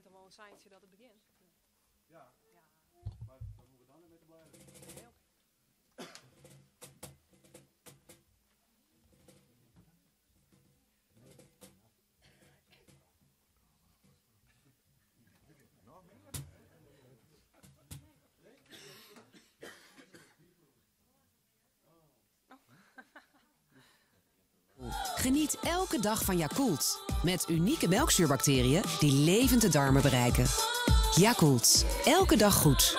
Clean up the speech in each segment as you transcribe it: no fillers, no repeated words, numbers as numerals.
krijt dan wol in seintsje dat it begjint. Ja, mar dan hoege we dan net mear te blêderjen. Nee, oké. Geniet elke dag van Yakult. Met unieke melkzuurbacteriën die levend de darmen bereiken. Yakult. Elke dag goed.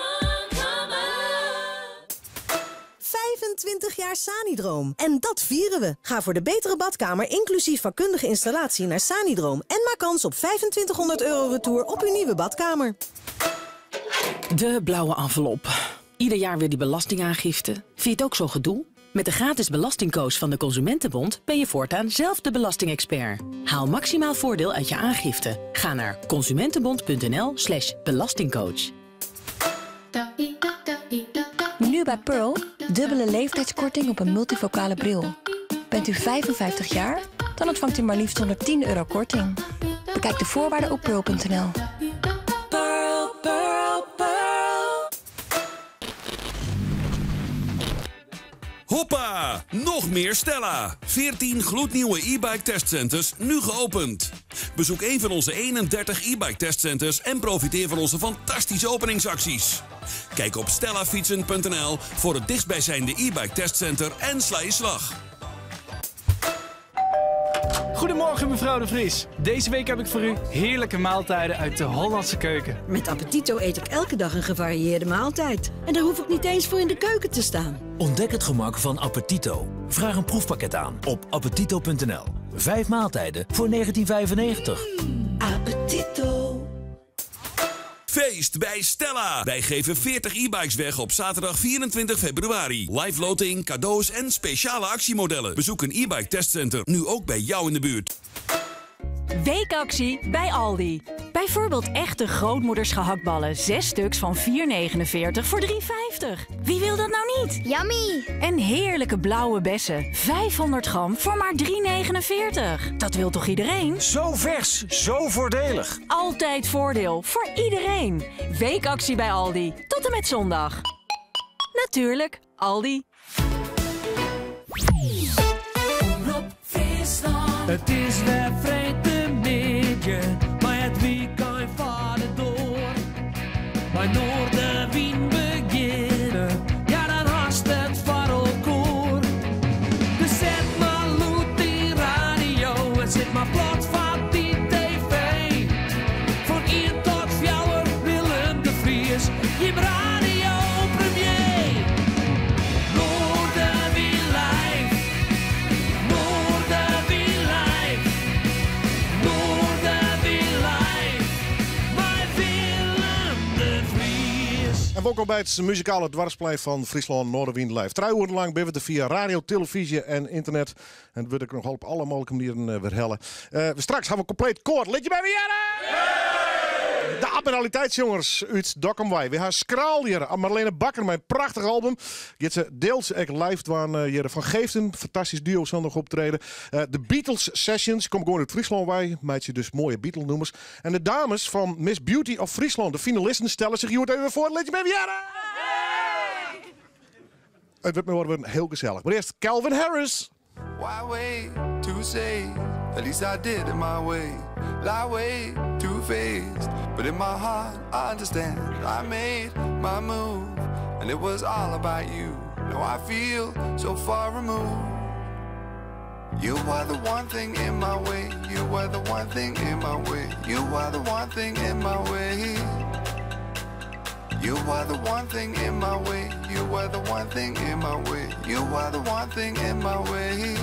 25 jaar Sanidroom. En dat vieren we. Ga voor de betere badkamer inclusief vakkundige installatie naar Sanidroom. En maak kans op €2500 retour op uw nieuwe badkamer. De blauwe envelop. Ieder jaar weer die belastingaangifte. Vind je het ook zo gedoe? Met de gratis belastingcoach van de Consumentenbond ben je voortaan zelf de belastingexpert. Haal maximaal voordeel uit je aangifte. Ga naar consumentenbond.nl/belastingcoach. Nu bij Pearl, dubbele leeftijdskorting op een multifocale bril. Bent u 55 jaar? Dan ontvangt u maar liefst €110 korting. Bekijk de voorwaarden op pearl.nl. Pearl, Pearl, Pearl. Hoppa! Nog meer Stella! 14 gloednieuwe e-bike testcenters nu geopend. Bezoek een van onze 31 e-bike testcenters en profiteer van onze fantastische openingsacties. Kijk op stellafietsen.nl voor het dichtstbijzijnde e-bike testcenter en sla je slag. Goedemorgen mevrouw de Vries. Deze week heb ik voor u heerlijke maaltijden uit de Hollandse keuken. Met Appetito eet ik elke dag een gevarieerde maaltijd. En daar hoef ik niet eens voor in de keuken te staan. Ontdek het gemak van Appetito. Vraag een proefpakket aan op appetito.nl. 5 maaltijden voor 1995. Appetito. Feest bij Stella. Wij geven 40 e-bikes weg op zaterdag 24 februari. Live loting, cadeaus en speciale actiemodellen. Bezoek een e-bike testcenter, nu ook bij jou in de buurt. Weekactie bij Aldi. Bijvoorbeeld echte grootmoeders gehaktballen. 6 stuks van 4,49 voor 3,50. Wie wil dat nou niet? Yummy! En heerlijke blauwe bessen. 500 gram voor maar 3,49. Dat wil toch iedereen? Zo vers, zo voordelig. Altijd voordeel voor iedereen. Weekactie bij Aldi. Tot en met zondag. Natuurlijk, Aldi. Het is weer freedtemiddei, mar it weekend fart door. By Noardewyn begjinne, ja dan hast it foar elkoar. Dus set mar lûd dyn radio en sit mar plat foar dyn tv. Fan ien tot fjouwer Willem de Vries, jim radiopremier. Noardewyn live, Noardewyn live, Noardewyn live, mei Willem de Vries. En welkom bij het muzikale dwarsplein van Fryslân Noardewyn Live. 3 uur lang ben we er via radio, televisie en internet. En dat word ik nog op alle mogelijke manieren weer hellen. Straks hebben we compleet koor. Lit je bij me, Jelle? De Admiraliteitsjongers uit Dokkum. We hebben Skraal hier, Marlene Bakker, mijn prachtig album. Giet se deels ek live dwaan, hier van Geeften. Fantastisch duo zal nog optreden. De Beatles Sessions, kom gewoon uit Friesland bij. Meid je dus mooie Beatle nummers. En de dames van Miss Beauty of Friesland, de finalisten, stellen zich hier even voor. Lit je bij me, Jelle? Het wordt me worden heel gezellig. Maar eerst Calvin Harris. Why wait to say? At least I did it my way. Lie way too faced, but in my heart I understand. I made my move, and it was all about you. Now I feel so far removed. You are the one thing in my way. You are the one thing in my way. You are the one thing in my way. You are the one thing in my way. You are the one thing in my way. You are the one thing in my way.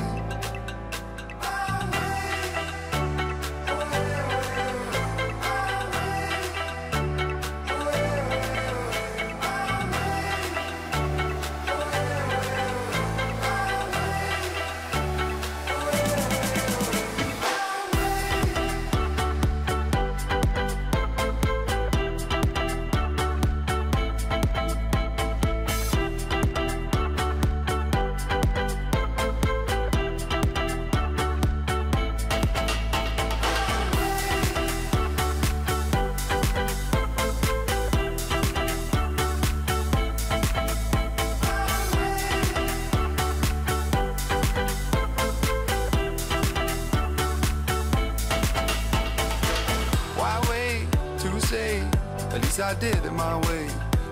least I did it my way.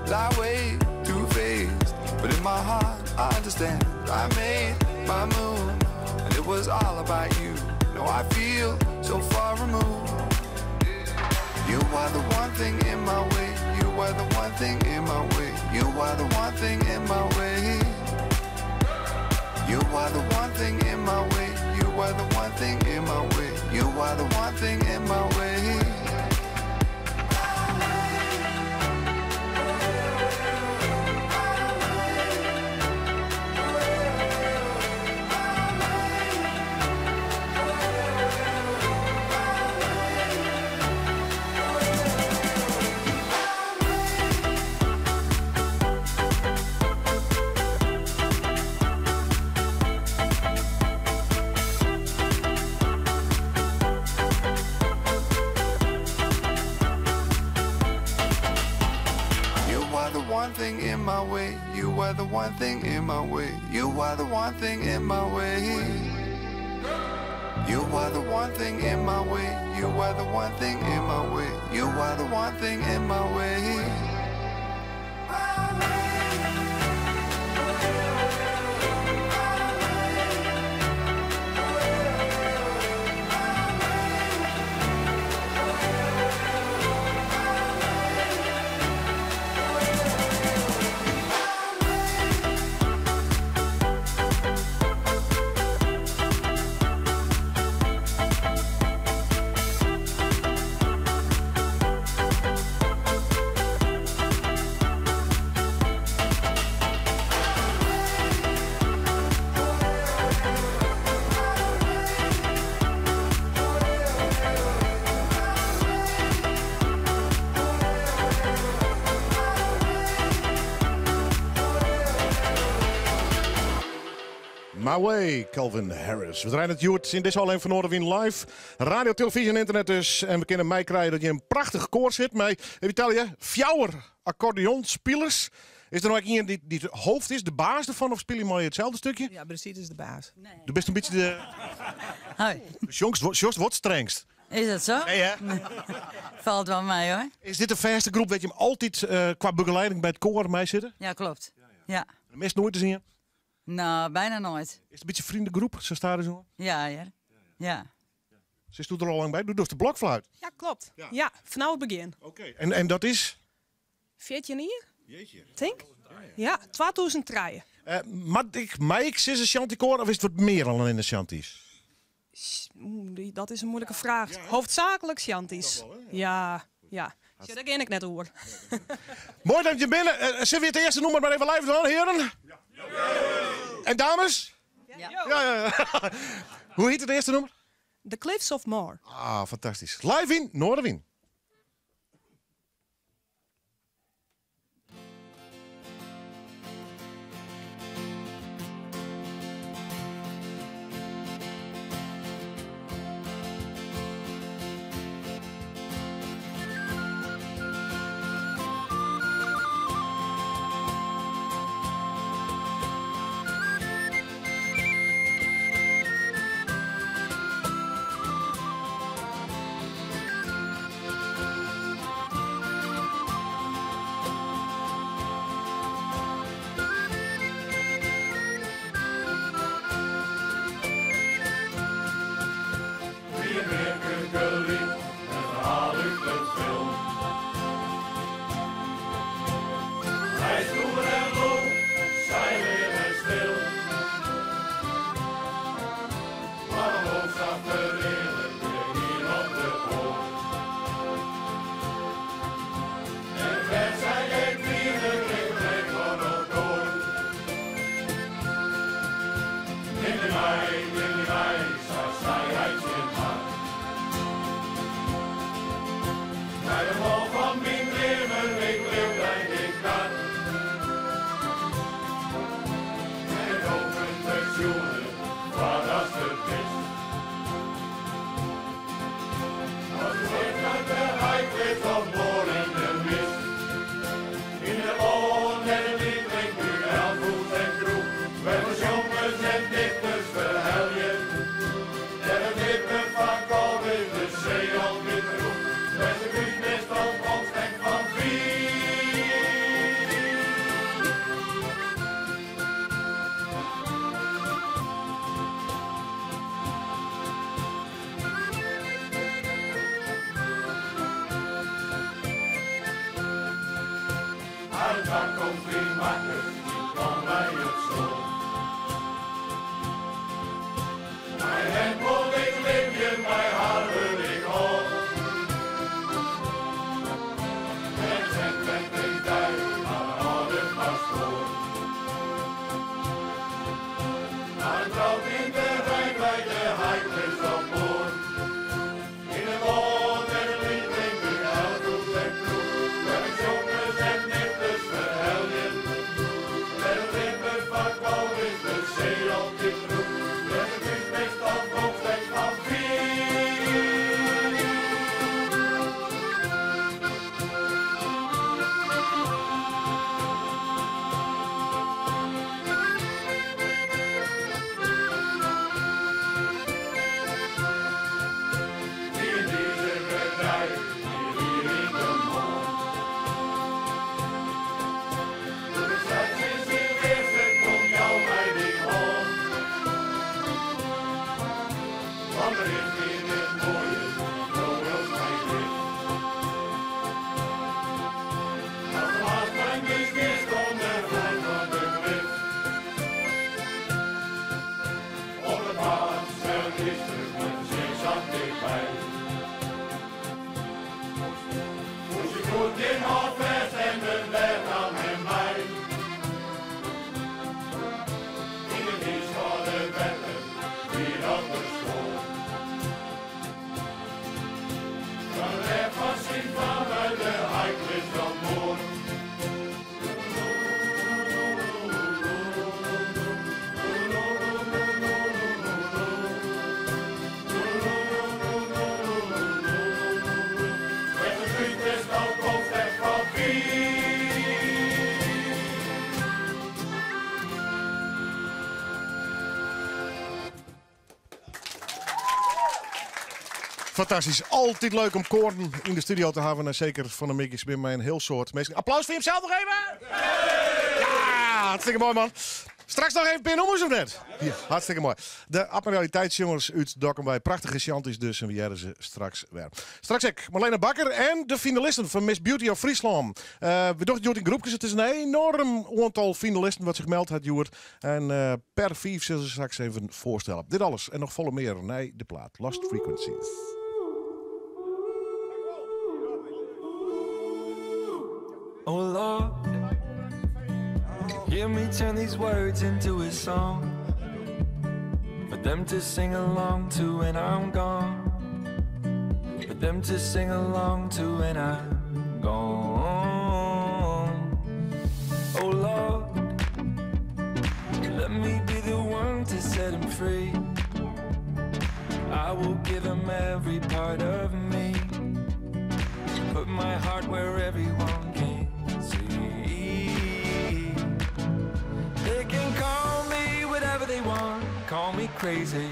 Lie way too faced, but in my heart I understand. I made my move, and it was all about you. Now I feel so far removed. You are the one thing in my way. You are the one thing in my way. You are the one thing in my way. You are the one thing in my way. You are the one thing in my way. You are the one thing in my way. You are the one thing in my way. You are the one thing in my way. You are the one thing in my way. You are the one thing in my way. You are the one thing in my way. You are the one thing in my way. My Way, Calvin Harris. We draaien het Joert in deze alleen van Noardewyn live. Radio, televisie en internet dus. En we kunnen mij krijgen dat je een prachtig koor zit. Maar Italië, fjouwer accordeonspelers. Is er nog iemand die het hoofd is, de baas ervan? Of speel je maar hetzelfde stukje? Ja, precies is de baas. Nee. Du bent een beetje de... Hoi. Jongst wordt strengst. Is dat zo? Nee, hè? Valt wel mee, hoor. Is dit de verste groep dat je hem altijd qua begeleiding bij het koor mee zitten? Ja, klopt. Ja. De mist nooit te zien? Nou, bijna nooit. Is het een beetje vriendengroep, ze staan er zo? Ja, ja. Ja. Ze is er al lang bij. Doe dus de blokfluit. Ja, klopt. Ja, ja, vanaf het begin. Oké. En dat is? 14 jaar. Jeetje. Denk? Ja, 2003. Maar ik, Mike, is een chanticoor of is het wat meer dan in de chanties? Dat is een moeilijke vraag. Ja, hoofdzakelijk chanties. Ja, ja. Ja, daar ken ik net hoor. Mooi dat je binnen. Zullen we het eerste nummer maar even live doen, heren? Ja. En dames? Ja. Ja, ja, ja. Hoe heet het eerste nummer? The Cliffs of Moher. Ah, fantastisch. Live in Noardewyn. takomst makket, dy plan my it soad. Mei him wol ik libje, mei har wurd ik âld. En set ik dy, mar âlde pastoar. Harren troud yn de rein by de heiklist op board. Yn 'e wâld en it liet út elk hoek en kroech, wêr ik sjonges en dichters ferheljen. Wêr it libben fan gau is, de see altyd rûch, wêr't it hús meastal gongstekt fan fier. Wie in dizige dei, wie ier yn de moarn. Doe't ik sei tsjin syn leafste, kom jou my dyn hân. Want der is neat moaiers, do wilst my grif. As de maas by my stiest oan de ein fan de klif. Op it paad sels dyster met de see sa tichtby. Poesie goed gjin hâldfêst en de dêr nam him mei. Yn it iiskâlde wetter wie dat ferstoar. Fan it rêch fan syn faam by de heiklist op board. Wêr't it hús meastal komt en fan fier. Fantastysk. Altyd leuk om koaren yn de studio te hawwen. En seker fan 'e middeis binne mei in hiel soad minsken. Applaus foar jimsels noch even! Ja, hartstikke moai man. Straks noch even in pear nûmers of net? Ja, hartstikke moai. De Admiraliteitsjongers út Dokkum by prachtige shanties dus en we hearre se straks wer. Straks ek Marlene Bakker en de finalisten fan Miss Beauty of Fryslân. We dogge it hjoed yn groepkes. It is in enoarm oantal finalisten wat sich meld hat hjoed. En per fiif sille se straks even foarstelle. Dit alles en noch folle mear nei de plaat Lost Frequencies. Oh Lord, hear me turn these words into a song For them to sing along to when I'm gone For them to sing along to when I'm gone Oh Lord, let me be the one to set him free I will give him every part of me Put my heart where everyone can see They can call me whatever they want Call me crazy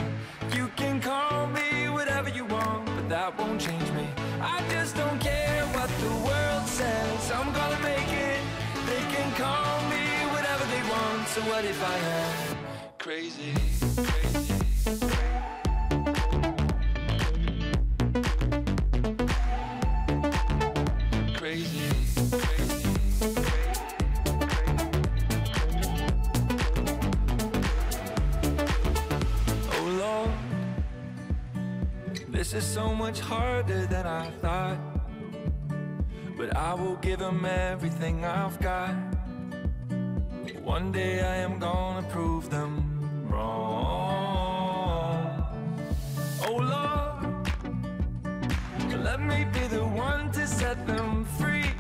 You can call me whatever you want But that won't change me I just don't care what the world says I'm gonna make it They can call me whatever they want So what if I am crazy? Crazy. Crazy. Crazy. Oh Lord, this is so much harder than I thought. But I will give him everything I've got. One day I am gonna prove them wrong. Oh Lord, let me be the one to set them free.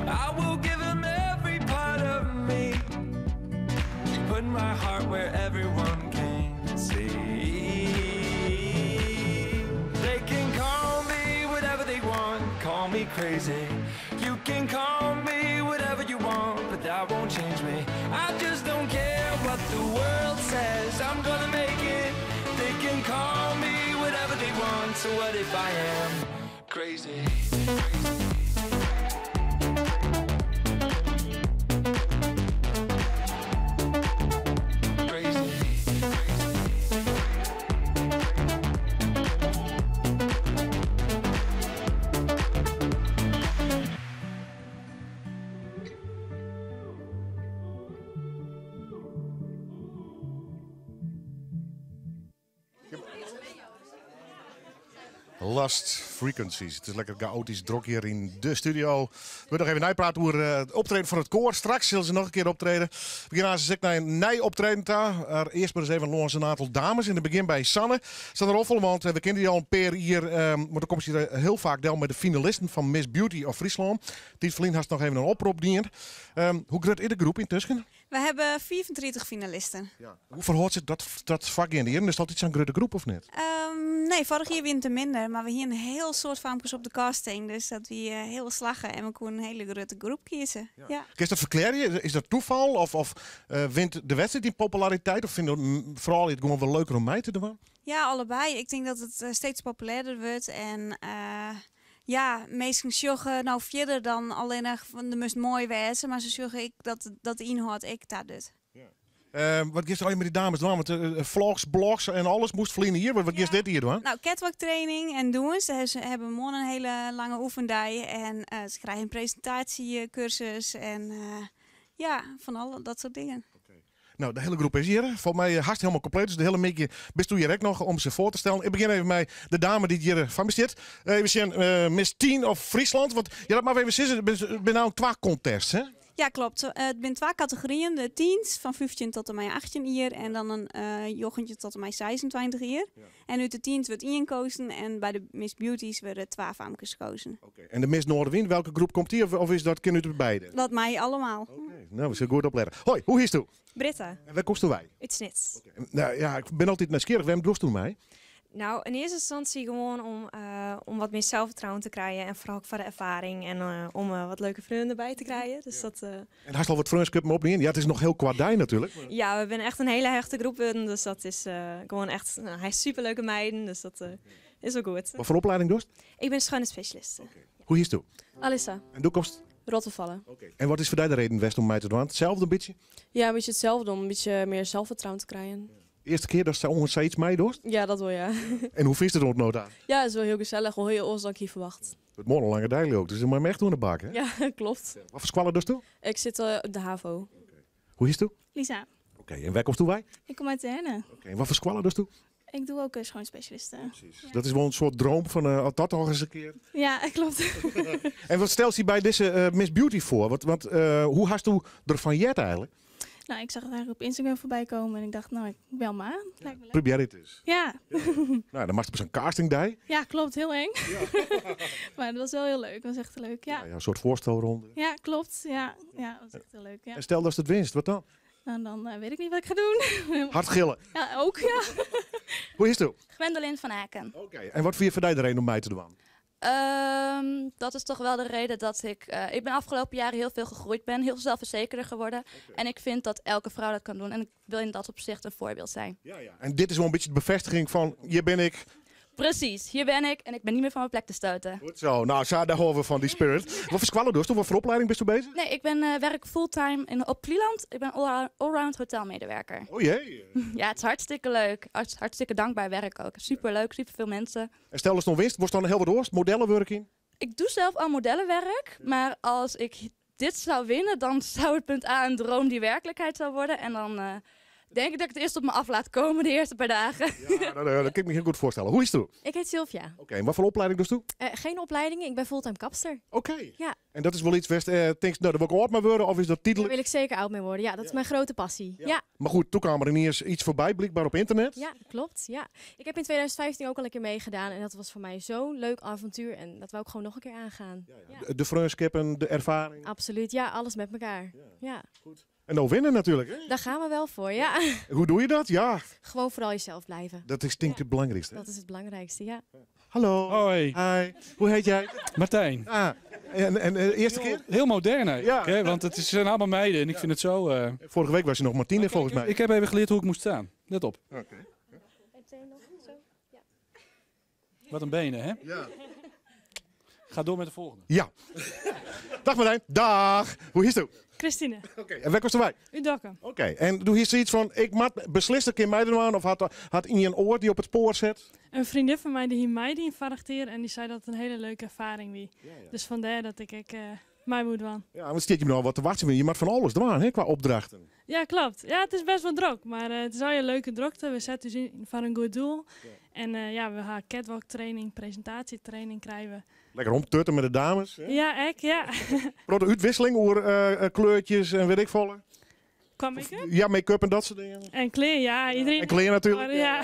I will give him every part of me. Put my heart where everyone can see. They can call me whatever they want, call me crazy. You can call me whatever you want, but that won't change me. I just don't care what the world says. I'm gonna make it. They can call me whatever they want. So what if I am crazy? Crazy. Crazy. Lost Frequencies. It is lekker gaoatysk drok hjir yn de studio. We noch even neipraat oer it optreden fan it koar. Straks sille se noch in kear optrede. We gean aanst ek nei in nij optreden ta. Maar earst mar ris even lâns in oantal dames. Yn it begjin by Sanne. Sanne Roffel, want we kenne dy al in pear jier. Want dan komst hjir hiel faak del mei de finalisten fan Miss Beauty of Fryslân. Tiid ferlyn hast noch even in oprop dien. Hoe grut is de groep yntusken? We hawwe 35 finalisten. Hoe ferhâldt sich dat ta foargeande jierren? Is it altyd sa'n grutte groep of net? Nee, foarich jier wiene it der minder, mar we hiene in hiel soad famkes op de casting, dus dat wie hiel slagge en we koene in hiele grutte groep kieze. Ja. Kinst dat ferklearje? Is dat tafal of, of wint de wedstriid yn populariteit of fine froulju it gewoan wol leuker om mei te dwaan? Ja, allebei. Ik tink dat it steeds populêrder wurdt en ja, minsken sjogge no fierder dan allinnich fan do moatst moai wêze, mar se sjogge ek dat, dat de ynhâld ek ta docht. Wat giest allegear mei dy dames dwaan? Want vlogs, blogs en alles moast ferline jier. Wat giest dit jier dwaan? Nou, catwalk training en dûns. Ze hebben morgen een hele lange oefendei en ze krijgen een presentatiecursus en ja, van alle dat soort dingen. Nou, de hiele groep is hjir. Folgens my hast hielendal kompleet. Dus de hiele middei bisto hjir ek noch om se foar te stellen. Ik begjin even mei de dame dy't hjir foar my stiet. Even sjen, Miss Teen of Friesland. Want ja, dat moatte we even sizze, der binne no twa contests, hè? Ja, klopt. It binne twa kategoryen. De teens fan 15 tot en mei 18 jier en dan in jochentje tot en mei 26 jier. En út de teens wurdt ien kozen en by de Miss Beauties wurde twa famkes kozen. En de Miss Noardewyn, welke groep komt dy? Of is dat kin út beide? Dat mei allemaal. Nou, we sille goed oplette. Hoi, hoe hietsto? Britta. En wêr komsto wei? Út Snits. Nou ja, ik bin altyd nijsgjirrich. Wêrom dochsto mei? Nou, yn earste ynstânsje gewoan om, om wat mear selsfertrouwen te krijen en foaral ek foar de erfaring en om wat leuke freonen derby te krijen. Dus dat, En hast al wat freonskippen opdien? Ja, it is noch hiel koart dei natuerlik. Ja, we binne echt in hiele hechte groep wurden, dus dat is gewoan echt, nou, hy superleuke meiden, dus dat is wol goed. Wat foar oplieding dochst? Ik bin schoonheidsspecialiste. Hoe hietsto? Alissa. En do komst? Rottefalle. En wat is foar dy de reden west om mei te dwaan? Itselde in bytsje? Ja, in bytsje itselde, om in bytsje mear selsfertrouwen te krijen. Earste kear datst oan sayts meidochst? Ja, dat wol, ja. En hoe fynst it oant no ta? Ja, it is wol hiel gesellich, wol hiel oars dan ik hie ferwachte. It wurdt moarn in lange dei leau ik, dus do moatst echt oan de bak, hè? Ja, klopt. Wat foar skoalle dochsto? Ik sit op de HAVO. Hoe hietsto? Lisa. Oké, en wêr komsto wei? Ik kom út Herne. Oké, en wat foar skoalle dochsto? Ik doch ek schoonheidsspecialiste. Dat is wol in soart dream fan as dat noch ris in kear. Ja, klopt. En wat stelst dy by dizze Miss Beauty foar? Want hoe hasto derfan heard eigentlik? Nou, ik zag het eigenlijk op Instagram voorbij komen en ik dacht, nou, ik bel maar aan. Lijkt me leuk. Probearje it ris. Ja. Nou, dan moatst op sa'n castingdei. Ja, klopt. Heel eng. Maar dat was wel heel leuk. Dat was echt leuk, ja. Ja, een soort voorstelronde. Ja, klopt. Ja, ja, dat was echt heel leuk, ja. En stel datst it winst, wat dan? Nou, dan weet ik niet wat ik ga doen. Hard gillen. Ja, ook, ja. Hoe hietsto? Gwendolyn van Aken. Oké, en wat wie foar dy de reden om mei te dwaan? Dat is toch wel de reden dat ik... ik ben afgelopen jaren heel veel gegroeid ben. Heel zelfverzekerder geworden. En ik vind dat elke vrouw dat kan doen. En ik wil in dat opzicht een voorbeeld zijn. En dit is wol in bytsje de befêstiging fan hjir bin ik. Precies, hier ben ik en ik ben niet meer van mijn plek te stoten. Goed zo. Nou, sa, dêr hâlde we fan dy spirit. Wat foar skoalle dochsto? Wat foar oplieding bisto beuzich? Nee, ik ben, werk fulltime op Vlieland. Ik ben allround hotelmedewerker. Oh jee. Ja, het is hartstikke leuk. Hartstikke dankbaar werk ook. Superleuk, superveel mensen. En stel datst no winst, wolst dan hiel wat oars, modellenwurk yn? Ik doe zelf al modellenwerk, maar als ik dit zou winnen, dan zou het punt A een droom die werkelijkheid zou worden. En dan denk ik dat ik het eerst op me af laat komen de eerste paar dagen. Ja, dat kan ik me hiel goed foarstelle. Hoe hietsto? Ik heet Sylvia. Oké, en wat foar oplieding dochsto? Geen opleiding, ik ben fulltime kapster. Oké. Ja. En dat is wol yts wêr'tst tinkst, nou, dêr wol ik âld mei wurde, of is dat tydlik? Dêr wol ik seker âld mei wurde, ja, dat is myn grutte passy. Ja. Mar goed, doe kaam der ynienen yts foarby, blykber op ynternet. Ja, klopt. Ja. Ik heb in 2015 ook al een keer meegedaan en dat was voor mij zo'n leuk avontuur en dat wou ik gewoon nog een keer aangaan. Ja. De freonskippen, de erfaring. Absoluut, ja, alles met elkaar. Ja. Goed. En nou winnen natuurlijk, hè? Daar gaan we wel voor, ja. Hoe doe je dat? Ja. Gewoon vooral jezelf blijven. Dat is denk ik het belangrijkste, hè? Dat is het belangrijkste, ja. Hallo. Hoi. Hi. Hoe heet jij? Martijn. Ah, en eerste keer? Heel modern eigenlijk, hè? Want het zijn allemaal meiden en ik vind het zo... Vorige week was je nog Martine, volgens mij. Ik heb even geleerd hoe ik moest staan. Let op. Oké. Wat een benen, hè? Ja. Ga door met de volgende. Ja. Dag Martijn. Dag. Hoe is het? Christine. Oké, en wêr komsto wei? Út Dokkum. Oké, en doe hier iets van, ik moat beslist in kear meidwaan of hat ien oar dy op it spoar set? In freondinne fan my dy hie meidien foarich jier en dy sei dat it in hiele leuke erfaring wie. Dus fandêr dat ik ek Mei moet dwaan. Ja, want stiet jim no wat te wachtsjen? Je moat fan alles dwaan, hè, kwa opdrachten. Ja, klopt. Ja, it is best wol drok, mar it is allegear leuke drokte. We sette ús yn foar in goed doel. En ja, we ha catwalk training, presintaasjetraining krije we. Lekker omtutten mei de dames. Hè? Ja, ek, ja. Protte útwisseling oer kleurtjes en wit ik folle. Kwa make-up? Ja, make-up en dat soart dingen. En klean, ja. Iedereen. En klean natuerlik. Ja.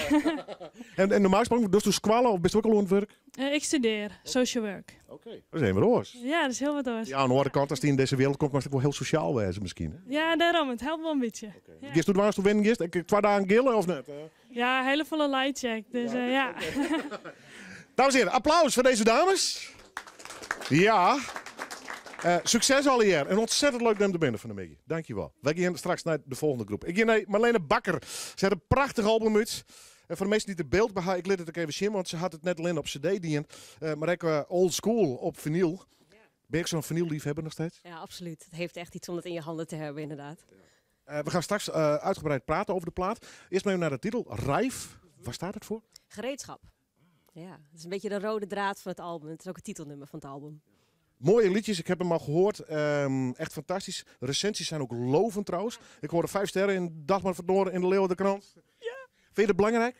En normaal gesproken, dochst skoalle of bist ek al oan it wurk? Ik studeer social work. Oké. Dat is even wat oars. Ja, dat is hiel wat oars. Ja, oan de oare kant, ast yn dizze wereld komst, moatst ek wol hiel sosjaal wêze miskien. Hè? Ja, dêrom. It helpt wol in bytsje. Ja. Giest do dwaan ast winnen giest? Ek twa dagen gille of net? Ja, hiele folle laitsje. Dus ja. Dames en heren, applaus foar dizze dames. Ja. Sukses allegear en ontzettend leuk dat jim der binne fan 'e middei. Dankjewol. Wy gean straks nei de folgjende groep. Ik gean nei Marlene Bakker. Se hat in prachtich album út. En foar de minsken dy't der byld by ha, ik lit it ek even sjen, want se hat it net allinne op CD dien, mar ek old school op vinyl. Ben je ook zo'n vinylliefhebber nog steeds? Ja, absoluut. Het heeft echt iets om dat in je handen te hebben, inderdaad. We gaan straks uitgebreid praten over de plaat. Eerst maar even naar de titel, Rijf. Waar staat het voor? Gereedschap. Ja, het is een beetje de rode draad van het album. Het is ook het titelnummer van het album. Mooie liedjes, ik heb hem al gehoord. Echt fantastisch. De recensies zijn ook lovend trouwens. Ik hoorde 5 sterren in Dagblad van het Noorden in de Leeuwarden Ja. Vind je dat belangrijk?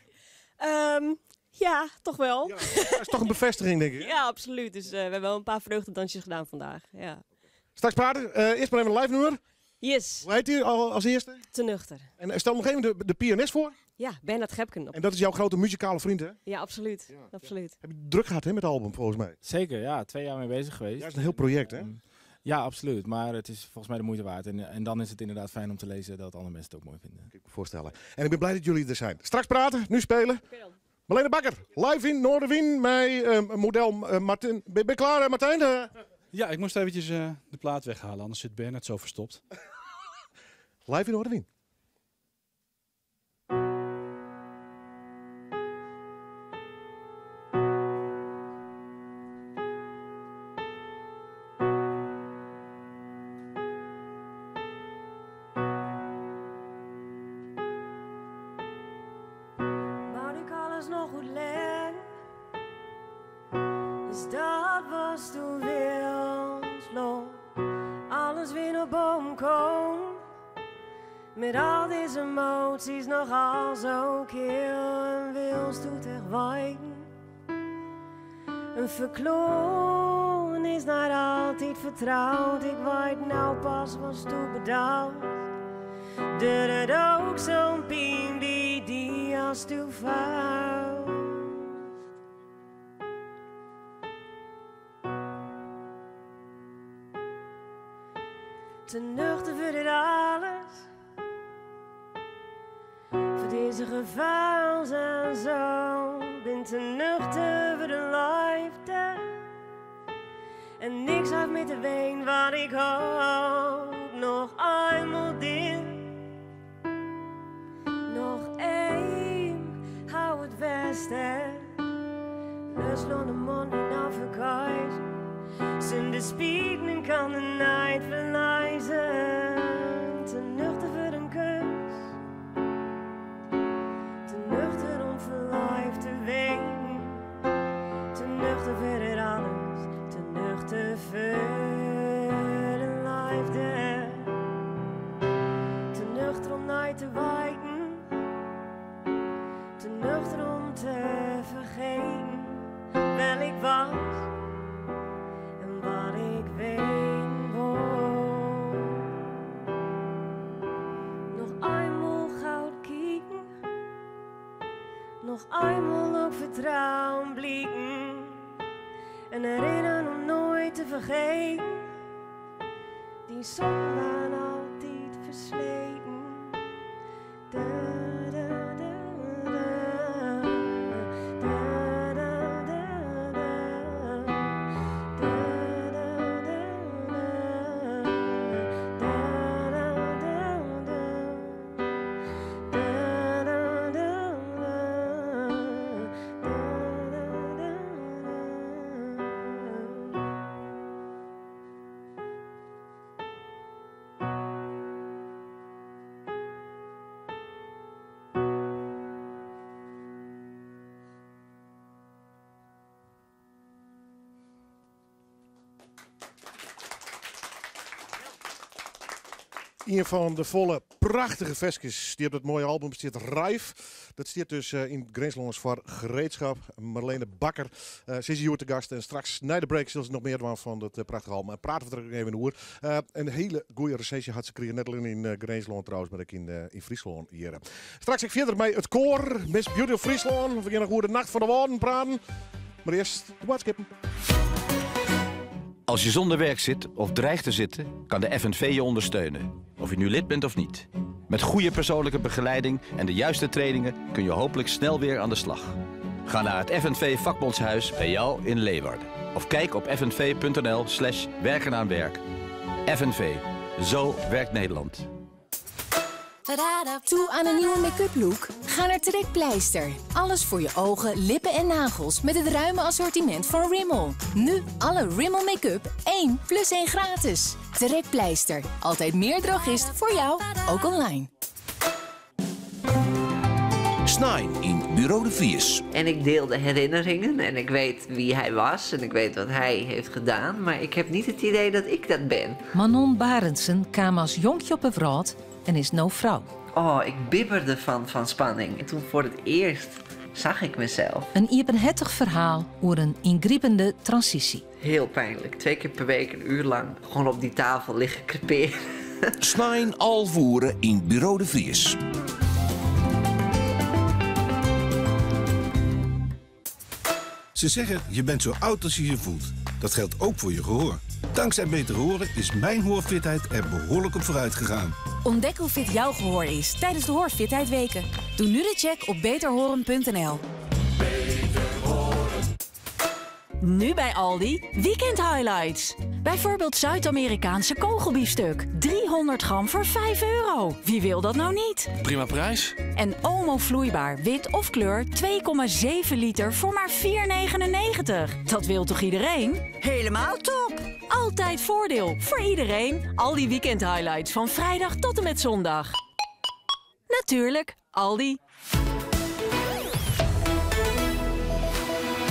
Ja, toch wel. Ja, dat is toch een bevestiging, denk ik. Ja, absoluut. Dus we hebben wel een paar vreugdedansjes gedaan vandaag. Ja. Straks praten. Eerst maar even een live nummer. Yes. Hoe heet die al als eerste? Te nuchter. En stel nog even de pianist voor. Ja, Bernard Gepken. En dat is jouw grote muzikale vriend, hè? Ja, absoluut. Absoluut. Heb je druk gehad, hè, met het album, volgens mij? Zeker, ja. 2 jaar mee bezig geweest. Ja, dat is een heel project, hè? Ja, absoluut. Maar het is volgens mij de moeite waard. En dan is het inderdaad fijn om te lezen dat andere mensen het ook mooi vinden. Ik kan me voorstellen. En ik ben blij dat jullie er zijn. Straks praten, nu spelen. Oké dan. Marlene Bakker, live in Noardewyn met model Martin. Ben je klaar, Martijn? Ja, ik moest eventjes de plaat weghalen, anders zit Bernard zo verstopt. Live in Noardewyn. Moet ik alles nog goed leggen? Dus dat was toen wild Alles weer naar boven kwam. Met al deze emoties nogal zo kil en wils doet echt wijken. Een verkloon is naar altijd vertrouwd. Ik weet nou pas was toe bedaald. Doet het ook zo'n pijn die als toe fout. Te nuchter voor dit alles. Voor deze gevaar en zo. Ben te nuchter voor de liefde. En niks heeft meer te ween wat ik hoop. Nog eenmaal dit. Nog één, hou het best, hè. Lust de man die nou verkijkt. Zonder spieken kan de night verleiden. Te nuchter voor een kus. Te nuchter om verliefd te weten. Te nuchter voor dit alles. Te nuchter voor de liefde. Te nuchter om nooit te wijken. Te nuchter om te vergeten. Wel ik was en wat ik weet word. Nog eenmaal goud kieken. Nog eenmaal ook vertrouwen blieken. En herinneren om nooit te vergeten. Die zon waren altijd versleten. Da, da, da, da. Da, da, da, da. Da, da, da, da. Da, da, da, da. Da, da, da, da. Da, da, da, da. Ien fan de folle prachtige ferskes dy't op dat moaie album stiet, Rijf. Dat stiet dus yn it Grinslâns foar gereedschap. Marlene Bakker, se is hjoed te gast en straks nei de break sil se noch mear dwaan fan dat prachtige album. En prate we der ek even oer. In hiele goede resinsje hat se krigen, net allinne yn Grinslân trouwens, mar ek yn Fryslân hjir. Straks ek fierder mei it koar Miss Beauty of Fryslân. We gean noch oer de Nacht fan de Wâlden praten. Mar earst de boadskippen. Als je zonder werk zit of dreigt te zitten, kan de FNV je ondersteunen. Of je nu lid bent of niet. Met goede persoonlijke begeleiding en de juiste trainingen kun je hopelijk snel weer aan de slag. Ga naar het FNV Vakbondshuis bij jou in Leeuwarden. Of kijk op fnv.nl slash werken aan werk. FNV. Zo werkt Nederland. Toe aan een nieuwe make-up look? Ga naar Trekpleister. Alles voor je ogen, lippen en nagels met het ruime assortiment van Rimmel. Nu alle Rimmel make-up 1 plus 1 gratis. Trekpleister. Altijd meer drogist voor jou, ook online. Snein yn Buro de Vries. En ik deel de herinneringen en ik weet wie hij was en ik weet wat hij heeft gedaan. Maar ik heb niet het idee dat ik dat ben. Manon Barendsen kaam as jonkje op 'e wrâld en is no frou. Oh, ik bibberde van spanning. En toen voor het eerst zag ik mezelf. In iepenhertich ferhaal oer in yngripende transysje. Heel pijnlijk. 2 keer per week een uur lang gewoon op die tafel liggen creperen. Snein 11 oere yn Buro de Vries. Ze zeggen, je bent zo oud als je je voelt. Dat geldt ook voor je gehoor. Dankzij Beter Horen is mijn hoorfitheid er behoorlijk op vooruit gegaan. Ontdek hoe fit jouw gehoor is tijdens de Hoorfitheid Weken. Doe nu de check op beterhoren.nl. Nu bij Aldi Weekend Highlights. Bijvoorbeeld Zuid-Amerikaanse kogelbiefstuk. 300 gram voor 5 euro. Wie wil dat nou niet? Prima prijs. En Omo vloeibaar, wit of kleur, 2,7 liter voor maar 4,99. Dat wil toch iedereen? Helemaal top! Altijd voordeel voor iedereen. Aldi Weekend Highlights van vrijdag tot en met zondag. Natuurlijk, Aldi.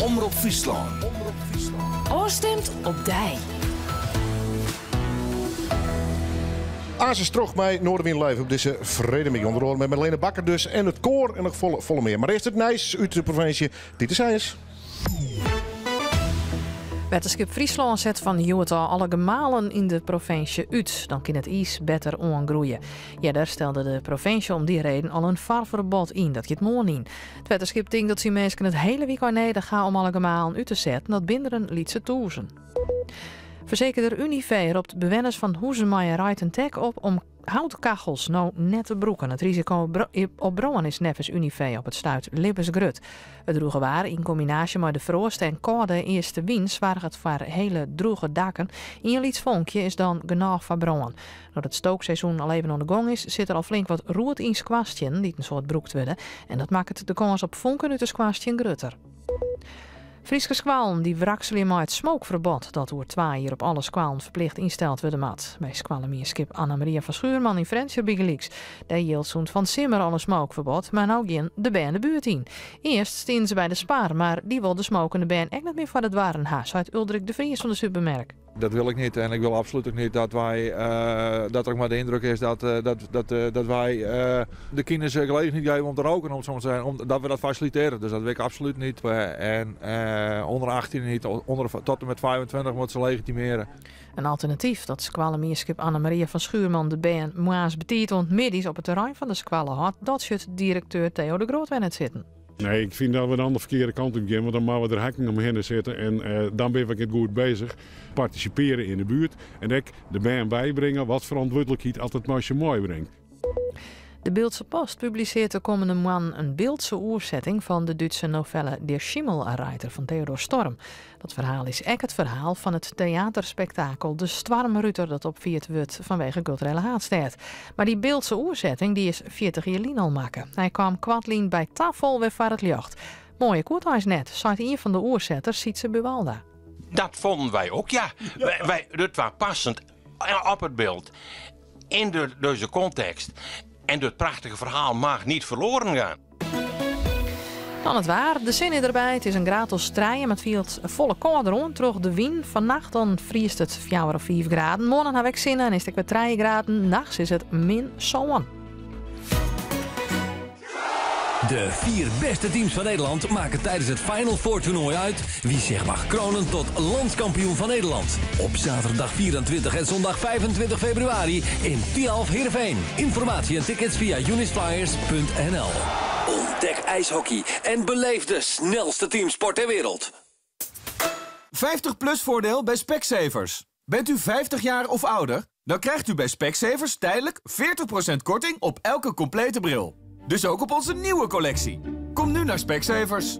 Omrop Fryslân. Ofstimd op dy. Aansens troch mei Noardewyn Live op dizze freedtemiddei. Ûnder oare mei Marlene Bakker dus en it koar en noch folle, folle mear. Mar earst it nijs út de provinsje Titus Seijers. Wetterskip Fryslân set fan hjoed ôf alle gemalen yn de provinsje út. Dan kin it iis better oangroeie. Earder stelde de provinsje om dy reden al in farferbod yn. Dat giet moarn yn. It wetterskip tinkt dat syn minsken it hiele wykein nedich ha om alle gemalen út te setten. Dat binne der in lytse tûzen. Fersekerder Univé ropt bewenners fan huzen mei in reiten tek op om houtkachels no net te brûken. It risiko op brân is neffens Univé op it stuit libbensgrut. It drûge waar yn kombinaasje mei de froast en kâlde eastewyn soarget foar hiele drûge dakken. Ien lyts fonkje is dan genôch foar brân. No't it stookseizoen al even oan de gong is, sit der al flink wat roet yn skoarstiennen dy't in soad brûkt wurde. En dat makket de kâns op fonken út de skoarstien grutter. Fryske skoallen dy wrakselje mei it smookferbod dat oer twa jier op alle skoallen ferplicht ynsteld wurde moat. By skoallemienskip Anna Maria van Schuurman yn Frjentsjer bygelyks. Dêr jildt sûnt fan 't simmer al in smookferbod, mar no gean de bern de buert yn. Earst stienen se by de Spar, mar dy wol de smokende bern ek net mear foar de doarren ha, seit Uldrik de Vries fan de supermerk. Dat wil ik niet en ik wil absoluut ook niet dat wij, dat er ook maar de indruk is dat, dat, dat, dat wij de kinderen gelegenheid geven om te roken, om zo maar te zeggen, om, dat we dat faciliteren. Dus dat wil ik absoluut niet. En onder 18 niet, onder, tot en met 25 moeten ze legitimeren. In alternatyf dat skoallemienskip Anna Maria van Schuurman de bern moarns betiid oant middeis op it terrein fan de skoalle hâldt, dat sjocht direkteur Theo de Groot wer net sitten. Nee, ik fyn dat we dan de ferkearde kant op gean, want dan moatte we der hekken omhinne sitte en dan binne we net goed beuzich. Partisipearje yn de buert en ek de bern bybringe wat ferantwurdlikheid altyd mei sich meibringt. De Bildtse Post publisearret de kommende moannen in Bildtse oersetting fan de Dútske novelle Der Schimmelreiter fan Theodor Storm. Dat ferhaal is ek it ferhaal fan it teaterspektakel De Stoarmruter dat opfierd wurdt fanwege Kulturele Haadstêd. Mar dy Bildtse oersetting dy is 40 jier lyn al makke. Hy kaam koartlyn by tafal wer foar it ljocht. Moaier koe it eins net, seit ien fan de oersetters Sytse Buwalda. Dat vonden wij ook, ja. Wij, dat was passend op het beeld. In deze context. En dat prachtige verhaal mag niet verloren gaan. Dan it waar. De sinne is derby. It is in graad as trije, mar it fielt folle kâlder oan troch de wyn. Fannacht dan friest it fjouwer of fiif graden. Moarn ha we ek sinne en is it ek wer trije graden. Nachts is it min sân. De vier beste teams van Nederland maken tijdens het Final Four toernooi uit wie zich mag kronen tot landskampioen van Nederland. Op zaterdag 24 en zondag 25 februari in Thialf Heerenveen. Informatie en tickets via unisflyers.nl. Ontdek ijshockey en beleef de snelste teamsport ter wereld. 50 plus voordeel bij Specsavers. Bent u 50 jaar of ouder? Dan krijgt u bij Specsavers tijdelijk 40% korting op elke complete bril. Dus ook op onze nieuwe collectie. Kom nu naar Specsavers.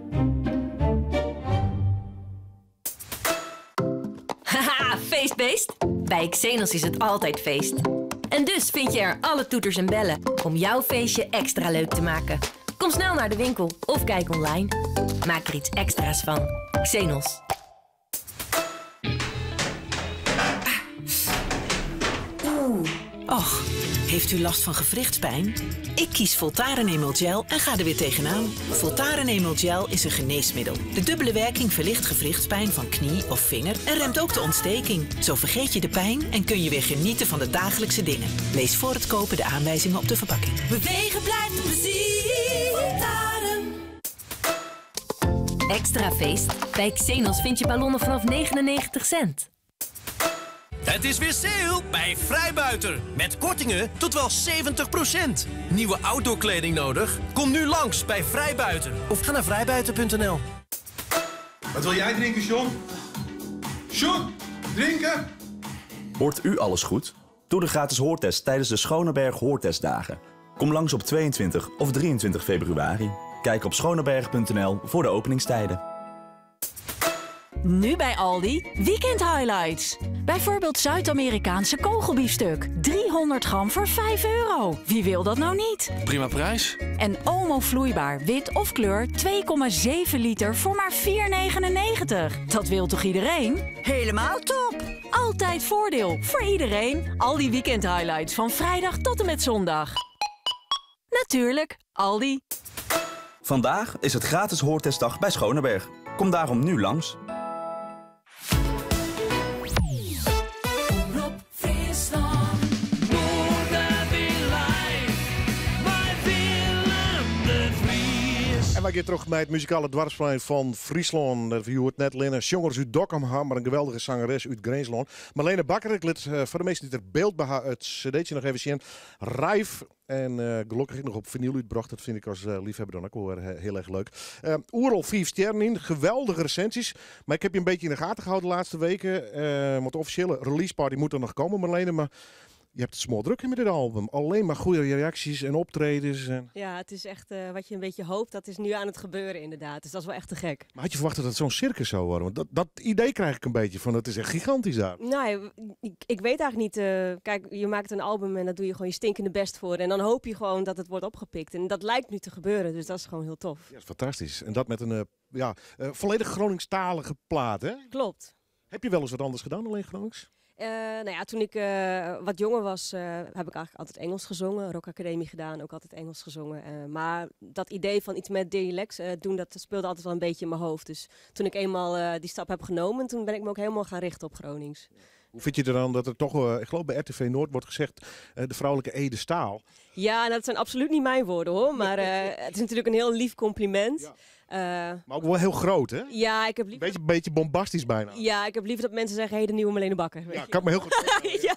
Haha, feestbeest! Bij Xenos is het altijd feest. En dus vind je er alle toeters en bellen om jouw feestje extra leuk te maken. Kom snel naar de winkel of kijk online. Maak er iets extra's van. Xenos. Oeh. Och, heeft u last van gewrichtspijn? Ik kies Voltaren Emel Gel en ga er weer tegenaan. Voltaren Emel Gel is een geneesmiddel. De dubbele werking verlicht gewrichtspijn van knie of vinger en remt ook de ontsteking. Zo vergeet je de pijn en kun je weer genieten van de dagelijkse dingen. Lees voor het kopen de aanwijzingen op de verpakking. Bewegen blijft een plezier. Voltaren. Extra feest. Bij Xenos vind je ballonnen vanaf 99 cent. Het is weer sale bij Vrijbuiter. Met kortingen tot wel 70%. Nieuwe outdoorkleding nodig? Kom nu langs bij Vrijbuiter. Of ga naar vrijbuiter.nl. Wat wil jij drinken, John? John, drinken? Hoort u alles goed? Doe de gratis hoortest tijdens de Schoneberg Hoortestdagen. Kom langs op 22 of 23 februari. Kijk op schoneberg.nl voor de openingstijden. Nu bij Aldi Weekend Highlights. Bijvoorbeeld Zuid-Amerikaanse kogelbiefstuk. 300 gram voor 5 euro. Wie wil dat nou niet? Prima prijs. En Omo vloeibaar, wit of kleur, 2,7 liter voor maar 4,99. Dat wil toch iedereen? Helemaal top! Altijd voordeel voor iedereen. Aldi Weekend Highlights van vrijdag tot en met zondag. Natuurlijk, Aldi. Vandaag is het gratis hoortestdag bij Schoneberg. Kom daarom nu langs. Omrop Fryslân. Noardewyn live mei Willem de Vries. En wy geane troch mei it muzikale doarpsplein fan Fryslân. We hjoed net allinne sjongers út Dokkum ha, mar in geweldige sangeres út Grinslân. Marlene Bakker, ik lit foar de minsken dy't der byld by ha it cd'tsje noch even sjen. Rijf en gelokkich ek noch op finyl útbrocht. Dat fyn ik as leafhebber dan ek wol wer hiel erch leuk. Oeral fiif stjerren yn, geweldige resinsjes. Mar ik ha je in bytsje yn de gaten hâlden de lêste wiken. Want de offisjele release party moat der noch komme, Marlene. Mar je hebt het smoordruk met dit album. Alleen maar goede reacties en optredens. En... Ja, het is echt wat je een beetje hoopt, dat is nu aan het gebeuren inderdaad. Dus dat is wel echt te gek. Maar had je verwacht dat het zo'n circus zou worden? Want dat idee krijg ik een beetje van, het is echt gigantisch daar. Nou, ik weet eigenlijk niet. Kijk, je maakt een album en daar doe je gewoon je stinkende best voor. En dan hoop je gewoon dat het wordt opgepikt. En dat lijkt nu te gebeuren, dus dat is gewoon heel tof. Ja, dat is fantastisch. En dat met een volledig Groningstalige plaat, hè? Klopt. Heb je wel eens wat anders gedaan, alleen Gronings? Toen ik wat jonger was, heb ik eigenlijk altijd Engels gezongen. Rock Academie gedaan, ook altijd Engels gezongen. Maar dat idee van iets met dialect doen, dat speelde altijd wel een beetje in mijn hoofd. Dus toen ik eenmaal die stap heb genomen, toen ben ik me ook helemaal gaan richten op Gronings. Hoe vind je er dan dat er toch, ik geloof bij RTV Noord wordt gezegd, de vrouwelijke Ede Staal? Ja, dat zijn absoluut niet mijn woorden hoor, maar het is natuurlijk een heel lief compliment. Maar ook wel heel groot, hè? Ja, ik heb liever Beetje bombastisch bijna. Ja, ik heb liever dat mensen zeggen, hey, de nieuwe Marlene Bakker. Ja, kan ik me heel goed voorstellen.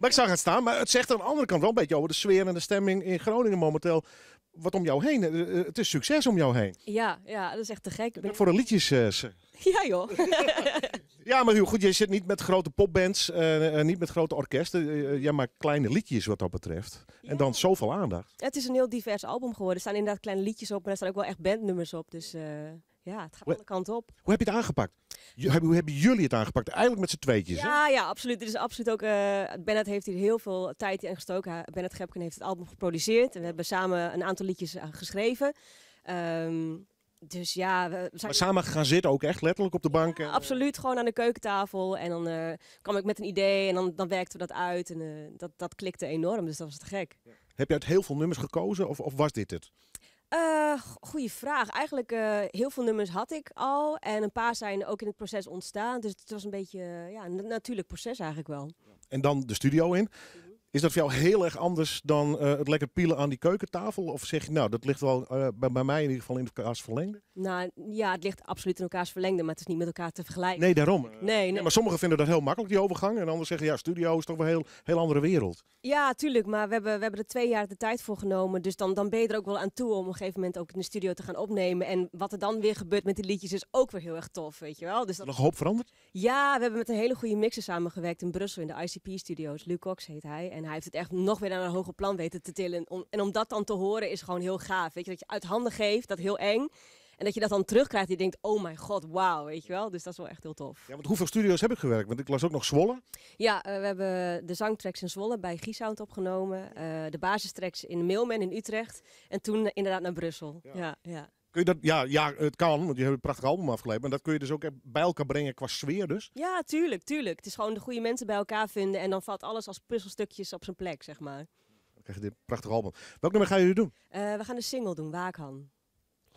Maar ik zag het staan, maar het zegt aan de andere kant wel een beetje over de sfeer en de stemming in Groningen momenteel. Wat om jou heen, het is succes om jou heen. Ja, ja, dat is echt te gek. Ik ben Voor de liedjes Ja, joh. Ja, maar heel goed, je zit niet met grote popbands, niet met grote orkesten. Jij maakt kleine liedjes wat dat betreft. En dan zoveel aandacht. Het is een heel divers album geworden. Er staan inderdaad kleine liedjes op, maar er staan ook wel echt bandnummers op. Dus het gaat alle kanten op. Hoe heb je het aangepakt? Hoe hebben jullie het aangepakt? Eigenlijk met z'n tweetjes, hè? Ja, ja, absoluut. Dit is absoluut ook, Bernard heeft hier heel veel tijd in gestoken. Bernard Gepken heeft het album geproduceerd. En we hebben samen een aantal liedjes geschreven. Dus ja, we zijn Maar samen gaan zitten ook echt letterlijk op de bank? Ja, absoluut, gewoon aan de keukentafel. En dan kwam ik met een idee en dan werkten we dat uit. En dat klikte enorm, dus dat was te gek. Ja. Heb je uit heel veel nummers gekozen of was dit het? Goeie vraag. Eigenlijk heel veel nummers had ik al. En een paar zijn ook in het proces ontstaan. Dus het was een beetje ja, een natuurlijk proces eigenlijk wel. En dan de studio in. Is dat voor jou heel erg anders dan het lekker pielen aan die keukentafel? Of zeg je, nou, dat ligt wel bij mij in ieder geval in elkaars verlengde? Nou ja, het ligt absoluut in elkaars verlengde, maar het is niet met elkaar te vergelijken. Nee, daarom. Nee, nee. Ja, maar sommigen vinden dat heel makkelijk, die overgang. En anderen zeggen, ja, studio is toch wel een heel, heel andere wereld. Ja, tuurlijk. Maar we hebben er 2 jaar de tijd voor genomen. Dus dan ben je er ook wel aan toe om op een gegeven moment ook in de studio te gaan opnemen. En wat er dan weer gebeurt met die liedjes is ook weer heel erg tof, weet je wel. Dus dat... Nog een hoop veranderd? Ja, we hebben met een hele goede mixer samengewerkt in Brussel in de ICP-studio's. Luc Cox heet hij. En hij heeft het echt nog weer naar een hoger plan weten te tillen. En om dat dan te horen is gewoon heel gaaf. Weet je, dat je uit handen geeft, dat heel eng. En dat je dat dan terugkrijgt en je denkt, oh mijn god, wauw, weet je wel. Dus dat is wel echt heel tof. Ja, want hoeveel studio's heb ik gewerkt? Want ik las ook nog Zwolle. Ja, we hebben de zangtracks in Zwolle bij G-Sound opgenomen. De basistracks in Mailman in Utrecht. En toen inderdaad naar Brussel. Ja. Kun je dat, ja, het kan, want je hebt een prachtig album afgeleverd. Maar dat kun je dus ook bij elkaar brengen qua sfeer dus? Ja, tuurlijk, tuurlijk. Het is gewoon de goede mensen bij elkaar vinden. En dan valt alles als puzzelstukjes op zijn plek, zeg maar. Dan krijg je dit prachtige album. Welk nummer gaan jullie doen? We gaan de single doen, Waakhan.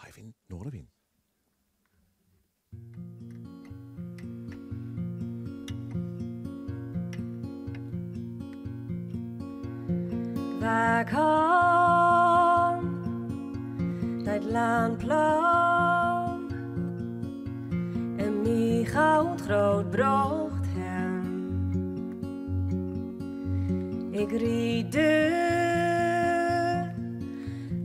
Live in Noardewyn. Waakhan, dat laanplan en mi goud groot brocht hem. Ik ried de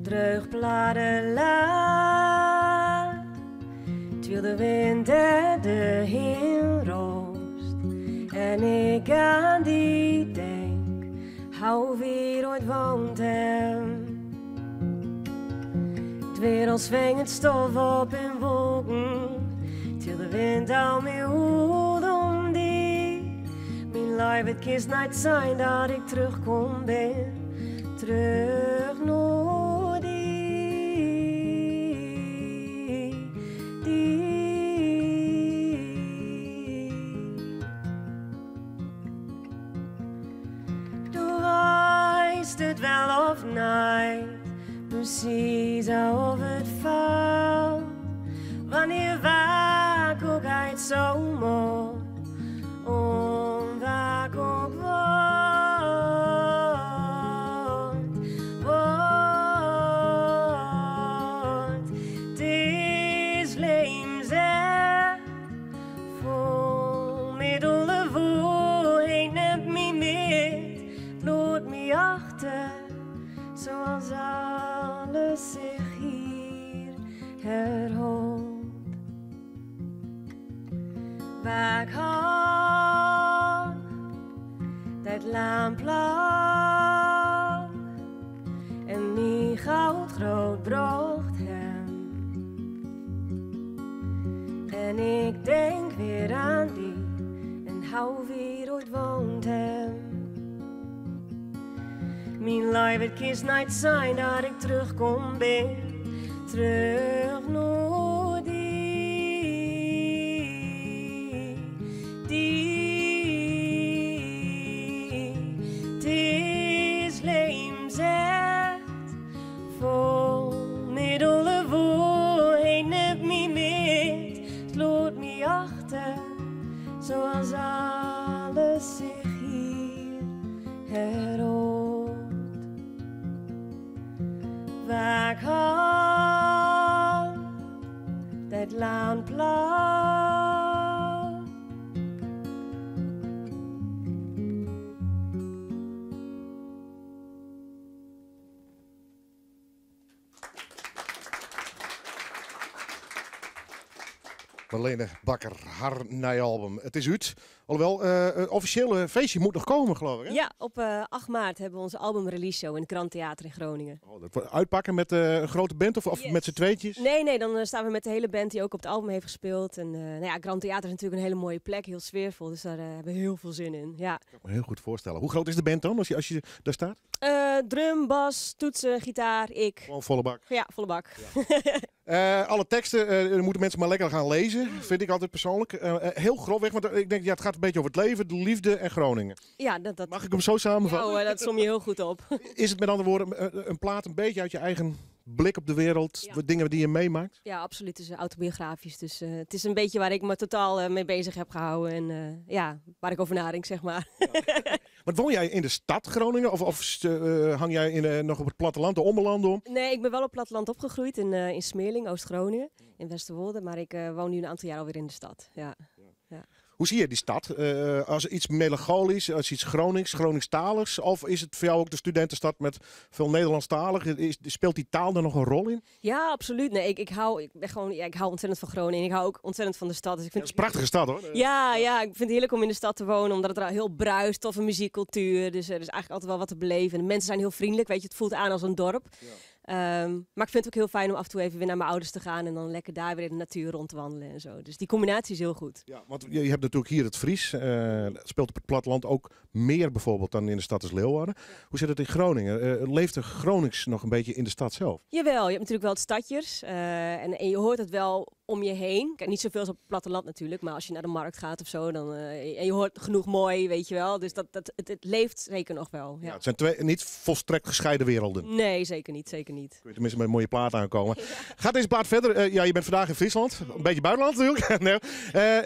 dreugpladen laat, terwijl de wind de heen roost. En ik aan die denk, hou weer ooit woont hem. Het wereld zwingt stof op in wolken, til de wind al me om die. Mijn lijf het kist niet zijn dat ik terugkom ben, terug naar die, die. Du weist het wel of niet, precies of het valt. Wanneer waak ook uit zomer, om waak ook wordt, wordt. Het is leem zeg, vol middelen voor, neemt me mee, laat me achter, zoals alles zich hier herhaalt. Waakhan, dat laanplan en mi goud groot brocht hem. En ik denk weer aan die en hou weer ooit woont hem. Mijn lijf het kist niet zijn dat ik terugkom ben, terug naar die, die. Het is leem zegt, vol middelen voor, neemt me mee, sloot me achter, zoals alles zich hier herhaalt. Waakhan, dat laanplan. Marlene Bakker, har nije album. Het is uit. Alhoewel, het officiële feestje moet nog komen, geloof ik. Hè? Ja, op 8 maart hebben we onze albumrelease show in het Grand Theater in Groningen. Oh, dat wordt uitpakken met een grote band of Yes. met z'n tweetjes? Nee, nee, dan staan we met de hele band die ook op het album heeft gespeeld. En nou ja, Grand Theater is natuurlijk een hele mooie plek, heel sfeervol. Dus daar hebben we heel veel zin in. Ja. Ik kan me heel goed voorstellen. Hoe groot is de band dan als je daar staat? Drum, bas, toetsen, gitaar, ik. Gewoon volle bak. Ja, volle bak. Alle teksten moeten mensen maar lekker gaan lezen, vind ik altijd persoonlijk. Heel grofweg, want ik denk, ja, het gaat een beetje over het leven, de liefde en Groningen. Ja, dat... Mag ik hem zo samenvatten? Ja, hoor, dat som je heel goed op. Is het met andere woorden een plaat een beetje uit je eigen blik op de wereld, wat dingen die je meemaakt? Ja, absoluut. Het is autobiografisch. Dus het is een beetje waar ik me totaal mee bezig heb gehouden. En ja, waar ik over nadenk, zeg maar. Want woon jij in de stad Groningen? Of hang jij nog op het platteland, de Ommelanden om? Nee, ik ben wel op het platteland opgegroeid in Smeerling, Oost-Groningen, in Westerwolde. Maar ik woon nu een aantal jaar alweer in de stad. Ja. Ja. Hoe zie je die stad? Als iets melancholisch, als iets Gronings, Groningstaligs? Of is het voor jou ook de studentenstad met veel Nederlandstaligen? Speelt die taal daar nog een rol in? Ja, absoluut. Nee, ik ben gewoon, ja, ik hou ontzettend van Groningen. Ik hou ook ontzettend van de stad. Dus ik vind Ja, het is een prachtige stad, hoor. Ja, ja, ik vind het heerlijk om in de stad te wonen, omdat het er heel bruist, toffe muziekcultuur. Dus er is eigenlijk altijd wel wat te beleven. En de mensen zijn heel vriendelijk, weet je, het voelt aan als een dorp. Maar ik vind het ook heel fijn om af en toe even weer naar mijn ouders te gaan en dan lekker daar weer in de natuur rond te wandelen. Dus die combinatie is heel goed. Ja, want je hebt natuurlijk hier het Fries. Dat speelt op het platteland ook meer bijvoorbeeld dan in de stad als Leeuwarden. Hoe zit het in Groningen? Leeft de Gronings nog een beetje in de stad zelf? Jawel, je hebt natuurlijk wel het stadjers. En je hoort het wel om je heen. Kijk, niet zoveel als op het platteland natuurlijk, maar als je naar de markt gaat of zo, dan en je hoort genoeg mooi, weet je wel. Dus het leeft zeker nog wel. Ja. Ja, het zijn twee niet volstrekt gescheiden werelden. Nee, zeker niet, zeker niet. Kun je tenminste met een mooie plaat aankomen. Gaat deze plaat verder? Ja, je bent vandaag in Friesland. Een beetje buitenland natuurlijk. Nee.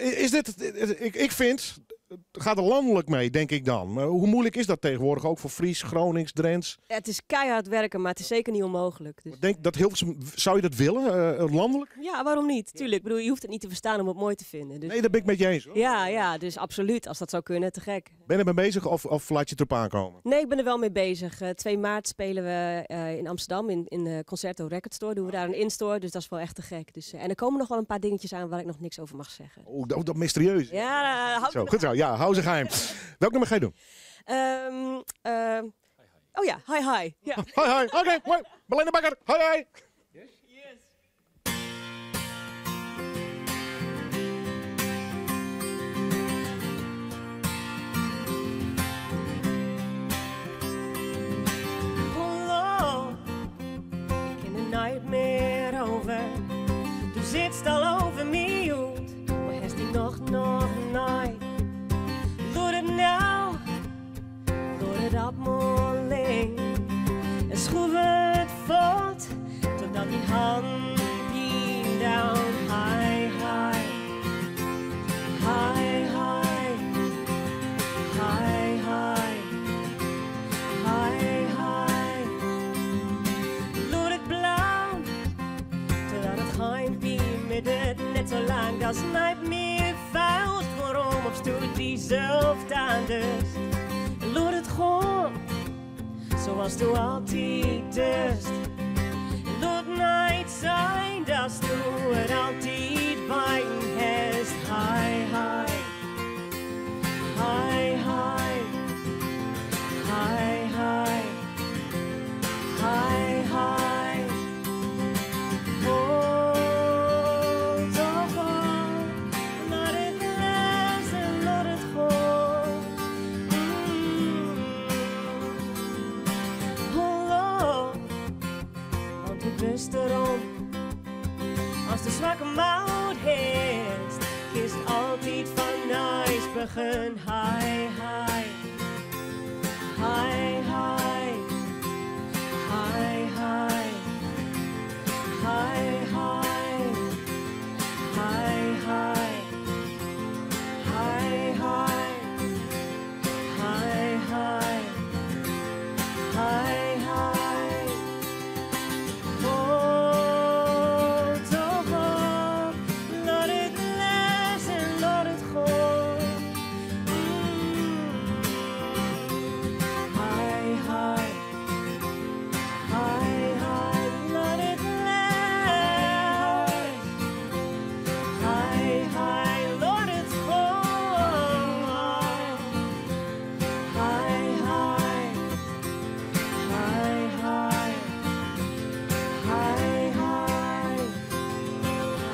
Is dit, ik, ik vind, het gaat er landelijk mee, denk ik dan. Maar hoe moeilijk is dat tegenwoordig ook voor Fries, Gronings, Drents? Ja, het is keihard werken, maar het is zeker niet onmogelijk. Dus. Denk dat Hilversum, zou je dat willen, landelijk? Ja, waarom niet? Tuurlijk. Je hoeft het niet te verstaan om het mooi te vinden. Dus... Nee, daar ben ik met je eens, hoor. Ja, ja, dus absoluut. Als dat zou kunnen, te gek. Ben je er mee bezig of laat je het erop aankomen? Nee, ik ben er wel mee bezig. 2 maart spelen we in Amsterdam in de Concerto Record Store. Doen we daar een in-store, dus dat is wel echt te gek. Dus en er komen nog wel een paar dingetjes aan waar ik nog niks over mag zeggen. Oh, dat mysterieus. Ja, hou Zo, ik goed zo. Ja, hou ze geheim. Welk nummer ga je doen? Oh ja, hi hi. Ja. Hi hi, oké, okay, mooi. Marlene Bakker, hi hi. Yes. Oh Lord, ik ken de nightmare over. Du zit al over me uit, maar hast die nog, nog nooit. Doe het nou, doe het op mijn ling. En schroef het voort, totdat die hand die down. Hi, hi. Hi, hi. Hi, hi. Hi, hi. Doe het blauw, totdat het geen pien meer doet. Net zo lang als nooit meer vuist. Waarom op stoet die zelf aan dus? Loer het gewoon, zoals du altijd durst. Loer nooit zijn, dat du het altijd wijn hast. Hi, hi. Hi, hi. Hi, hi. Hi, hi. Oh, toch op. Laat het les en laat het gaan. Oh, Lord, want de best erom. Als de zwakke mout heerst, kiest altijd van nice begin. Hi, hi. Hi, hi. Hi, hi. Hi, hi. Hi, hi. Hi, hi. Hi, hi. Hi, hi. Oh, toch op. Laat het les en laat het gaan. Hi, hi. Hi, hi. Laat het les. Hi, hi. Laat het gaan. Hi, hi. Hi, hi. Hi, hi. Hi, hi. Hi, hi.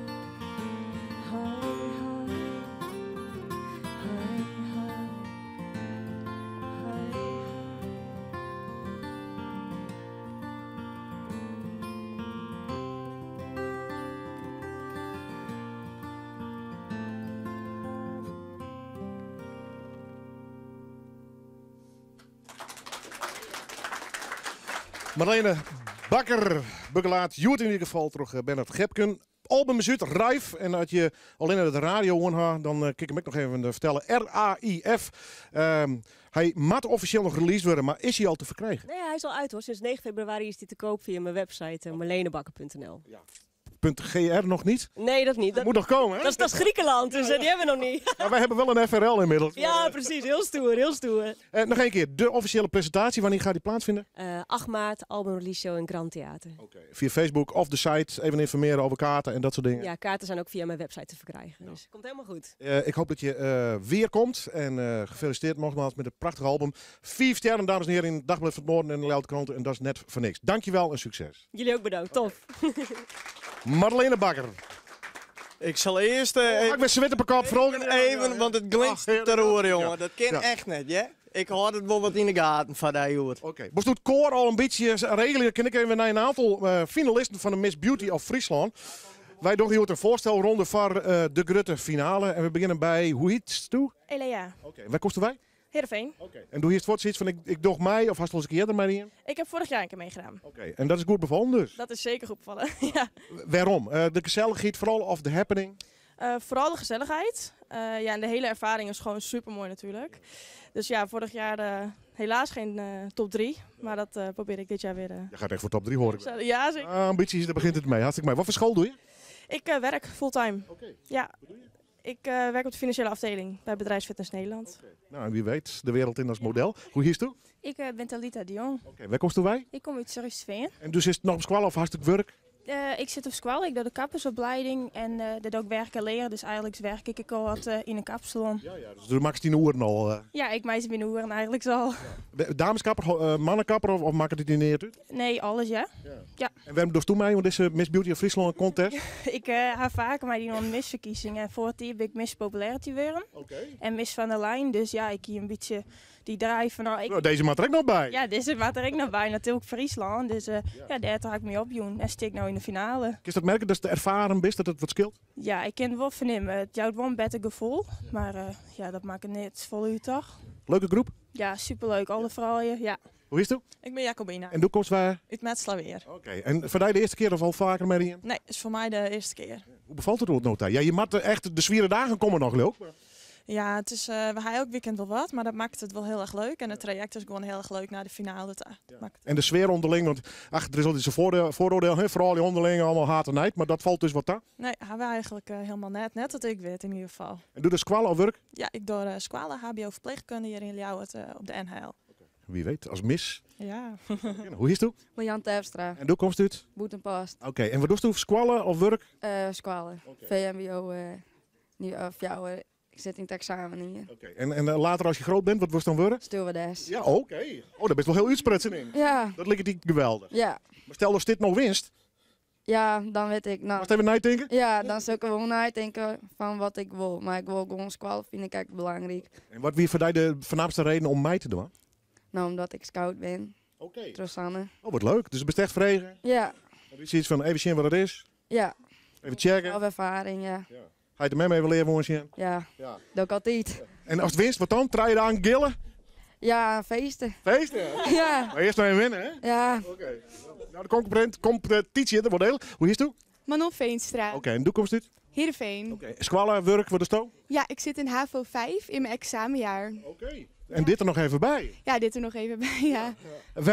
Hi, hi. Hi, hi. Marlene Bakker begelaat hjoed yn ieder gefal troch Bernard Gepken. Album is út, Raif. En as je allinne de radio oan ha, dan kin ik him ek noch even fertelle. R-A-I-F. Hy moat offisjeel noch released wurde, mar is hy al te ferkrigen? Nee, hy is al út hoor. Sinds 9 februari is hy te koop via mijn website marlenebakker.nl. .gr nog niet? Nee, dat niet. Dat moet nog komen, hè? Dat is Griekenland, dus die hebben we nog niet. Maar wij hebben wel een FRL inmiddels. Ja, precies. Heel stoer, heel stoer. Nog één keer, de officiële presentatie, wanneer gaat die plaatsvinden? 8 maart, album release show in Grand Theater. Oké. Via Facebook of de site, even informeren over kaarten en dat soort dingen. Ja, kaarten zijn ook via mijn website te verkrijgen. Dus komt helemaal goed. Ik hoop dat je weer komt en gefeliciteerd nogmaals met het prachtige album. 5 sterren, dames en heren, in het Dagblad van het Noorden en de Ljouwerter Krant. En dat is net voor niks. Dankjewel en succes. Jullie ook bedankt, tof. Marlene Bakker. Ik zal eerst, Oh, ik ben zwet op mijn kop, vooral even, want het glinst Ach, ter oren, ja. jongen. Dat kan echt net, hè? Ik hoor het wel wat in de gaten van die hoor. Oké. Moest het koor al een beetje regelen? Kan ik even naar een aantal finalisten van de Miss Beauty of Friesland. Wij doen hier een voorstelronde voor de grote finale. En we beginnen bij, hoe heet het toe? Elea. Oké, waar kosten wij? Heerenveen. Oké. En doe je het voor zoiets van, ik doe mij of hast je al eens een keer eerder mee in? Ik heb vorig jaar een keer meegedaan. Oké, en dat is goed bevallen dus? Dat is zeker goed bevallen, ja. Waarom? De gezelligheid vooral of de happening? Vooral de gezelligheid. Ja, en de hele ervaring is gewoon super mooi natuurlijk. Dus ja, vorig jaar helaas geen top 3. Maar dat probeer ik dit jaar weer. Je gaat echt voor top 3 hoor ik. Ja, zeker. Ah, ambities, daar begint het mee. Hartstikke mooi. Wat voor school doe je? Ik werk fulltime. Oké. Ja. Wat doe je? Ik werk op de financiële afdeling bij Bedrijfsfitness Nederland. Oké. Nou, en wie weet, de wereld in als model. Hoe hier toe? Ik ben Talita Dion. Oké, waar komst u bij? Ik kom uit Surhústerfean. En dus is het nog op school of hartstikke werk? Ik zit op school, ik doe de kappersopleiding en dat doe ik werk en leren. Dus eigenlijk werk ik al wat in een kapsalon. Ja, ja, dus du maakt die oren al? Ja, ik maak mijn oren eigenlijk al. Ja. Dameskapper, mannenkapper of maakt het niet neer uit? Nee, alles ja. Ja. Ja. En waarom doe je mee, want deze Miss Beauty of Friesland contest? Ik ga vaker maar die nog misverkiezingen. En voor het jaar ben ik Miss Popularity weer. Oké. En Miss van der Lijn, dus ja, ik hier een beetje die draai van... Nou, ik... Nou, deze maat er ook nog bij. Ja, deze maat er ook nog bij. Natuurlijk Friesland. Dus ja, daar ga ik mee opdoen. En stik nou in de finale. Kun je dat merken dat het ervaren is, dat het wat scheelt? Ja, ik ken het wel vernemen. Het jouwt wel een beter gevoel. Maar ja, dat maakt het niet voluit toch. Leuke groep? Ja, superleuk. Alle vrouwen, ja. Hoe is het? Ik ben Jacobina. En hoe komt waar? Uit Metslawier. Oké, en voor jou de eerste keer of al vaker met in? Nee, is voor mij de eerste keer. Hoe bevalt het nog daar? Ja, je moet echt de zwieren dagen komen nog, leuk. Ja, het is, we hebben elk weekend wel wat, maar dat maakt het wel heel erg leuk. En het traject is gewoon heel erg leuk naar de finale. Dat maakt het. En de sfeer onderling, want ach, er is altijd zo'n vooroordeel, hè? Vooral die onderling, allemaal haat en nijd, maar dat valt dus wat aan. Nee, hebben we eigenlijk helemaal net, net dat ik weet in ieder geval. En doe de squalen al werk? Ja, ik doe squalen, HBO verpleegkunde hier in Ljouwert op de NHL. Okay. Wie weet, als mis. Ja. Hoe is het? Marjan Terpstra. En hoe komt het? Boetenpast. Oké, en wat doe je? Squalen of werk? Squalen. Okay. VMBO, nu, of jou, ik zit in het examen hier. Oké, en later als je groot bent, wat wordt dan worden? Stewardess. Ja, oké. Oh, daar bent wel heel uitsprutsen in. Ja. Dat lijkt niet geweldig. Ja. Maar stel dat dit nog winst. Ja, dan weet ik. Nou, Wacht even nadenken? Ja, dan zou ik gewoon nadenken van wat ik wil. Maar ik wil gewoon squalen, vind ik echt belangrijk. En wat wie voor jou de voornaamste reden om mij te doen? Nou, omdat ik scout ben. Oké. Rosanne. Oh, wat leuk. Dus het best echt vregen? Ja. Heb je zoiets van even zien wat het is? Ja. Even checken? Of ervaring, ja. Ja. Ga je de mem even leren voor ons zien? Ja. Ja. Dat ik altijd. En als het winst, wat dan? Draai je aan gillen? Ja, feesten. Feesten? Ja. Maar eerst maar even winnen, hè? Ja. Oké. Nou, de competitie, dat wordt heel. Hoe is het toe? Manon Veenstra. Oké, en hoe komt het? Heerenveen. Oké. Squallen, werk, wat is het? Ja, ik zit in HAVO 5 in mijn examenjaar. Oké. En dit er nog even bij? Ja, dit er nog even bij, ja.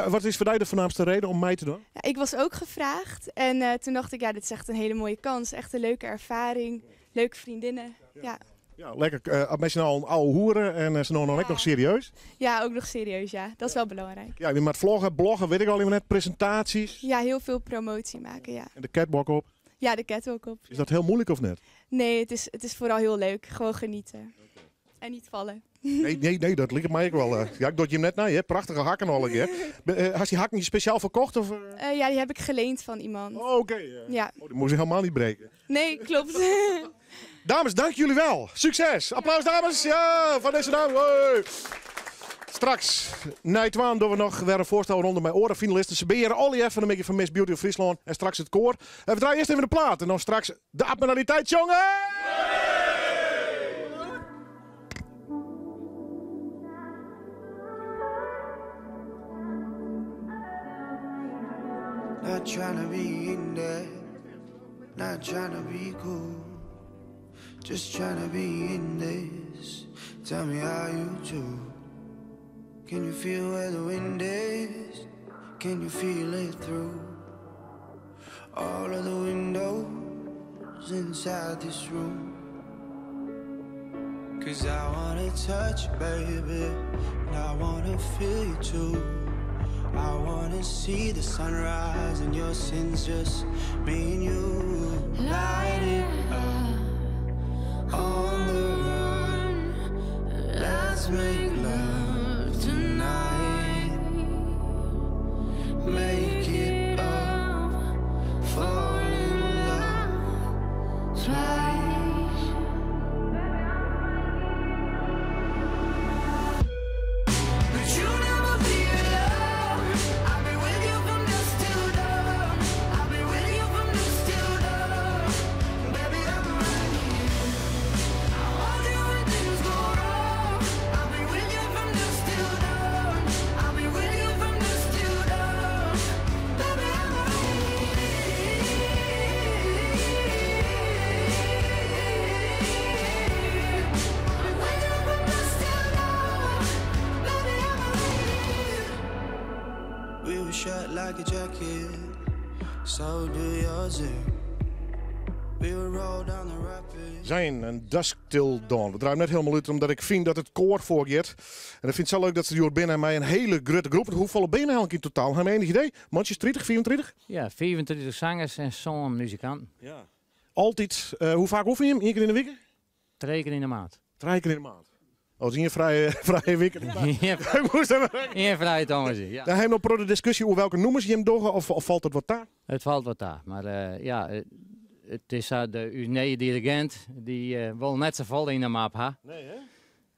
Wat is voor jou de voornaamste reden om mij te doen? Ja, ik was ook gevraagd en toen dacht ik, ja, dit is echt een hele mooie kans. Echt een leuke ervaring, leuke vriendinnen, ja. Ja, lekker. Mensen nou een oude hoeren en ze nou nog, nog serieus. Ja, ook nog serieus, ja. Dat is wel belangrijk. Ja, je maakt vloggen, bloggen, weet ik al net, presentaties. Ja, heel veel promotie maken, ja. En de catwalk op. Ja, de catwalk op. Is dat heel moeilijk of net? Nee, het is vooral heel leuk. Gewoon genieten. Okay. En niet vallen. Nee, nee, nee, dat lijkt mij ook wel. Ja, ik doe je hem net naar je. Prachtige hakken al een keer. Had die hakken speciaal verkocht? Of? Ja, die heb ik geleend van iemand. Oh, oké. Okay. Ja. Oh, die moest je helemaal niet breken. Nee, klopt. Dames, dank jullie wel. Succes. Applaus, dames. Ja, van deze dame. Hoi. Straks, na twaalf, doen we nog weer een voorstelronde met orenfinalisten. Ze beheren al even een beetje van Miss Beauty of Friesland. En straks het koor. En we draaien eerst even de plaat. En dan straks de abnormaliteit, jongen! Not trying to be in there, not trying to be cool. Just trying to be in this. Tell me how you do. Can you feel where the wind is? Can you feel it through all of the windows inside this room? Cause I wanna touch you, baby, and I wanna feel you too. I wanna see the sunrise and your sins, just me and you. Light it up on the run. Let's make love tonight. Make it up, fall in love twice. But you'll never be alone. I'll be with you from dusk till dawn. I'll be with you from dusk till dawn. Baby, I'm right here. I'll hold you when things go wrong. I'll be with you from dusk till dawn. I'll be with you from dusk till dawn. Baby, I'm right here. I'll be with you from dusk till dawn. Baby, I'm right here. We were shut like a jacket, so do yours. eh? We would roll down the rapids. Zayn en Dusk Till Dawn. We draaien net helemaal uit omdat ik vind dat het koor voorgaat. En ik vind het zo leuk dat ze hier binnen mij een hele grote groep. Hoeveel ben je eigenlijk in totaal? Hebben we enig idee? Mandjes 30, 34? Ja, 24 zangers en zo'n muzikant. Ja. Altijd, hoe vaak oefen je hem? Eén keer in de week? Drie keer in de maand. Drie keer in de maand. Oh, het is een vrije week. Ik moest even Een vrije tongersdei, ja. Daar hebben we nog de discussie over welke nummers je hem doet, of valt het wat daar? Het valt wat daar, maar ja, het is de uw dirigent die wil net zo vol in de map ha. Nee, hè?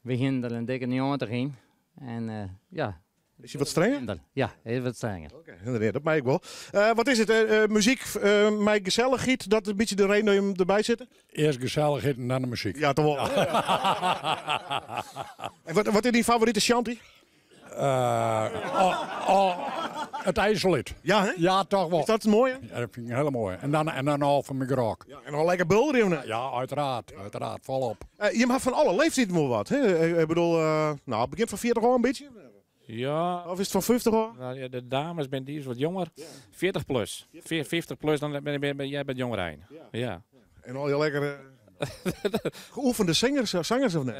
We gingen er een dikke 90 in. En ja. Is hij wat strenger? Ja, hij is wat strenger. Oké, inderdaad, dat merk ik wel. Wat is het? Muziek, mijn gezelligheid, dat is een beetje de reden dat je hem erbij zit? Eerst gezelligheid en dan de muziek. Ja, toch wel. En wat is die favoriete shanty? Oh, het IJssellied. Ja, hè? Ja, toch wel. Is dat het mooie? Ja, dat vind ik een hele mooie. En dan al van mijn grok. Ja, en al lekker bulder, Ja, uiteraard. Uiteraard, volop. Je mag van alle leeftijden wel wat, hè? Ik bedoel, nou, het begint van 40 al een beetje. Ja. Of is het van 50 al? Nou, ja, de dames ben die is wat jonger. 40 plus. 50 plus, dan ben jij bent jonger een. Ja. Ja. En al je lekkere geoefende zangers of niet?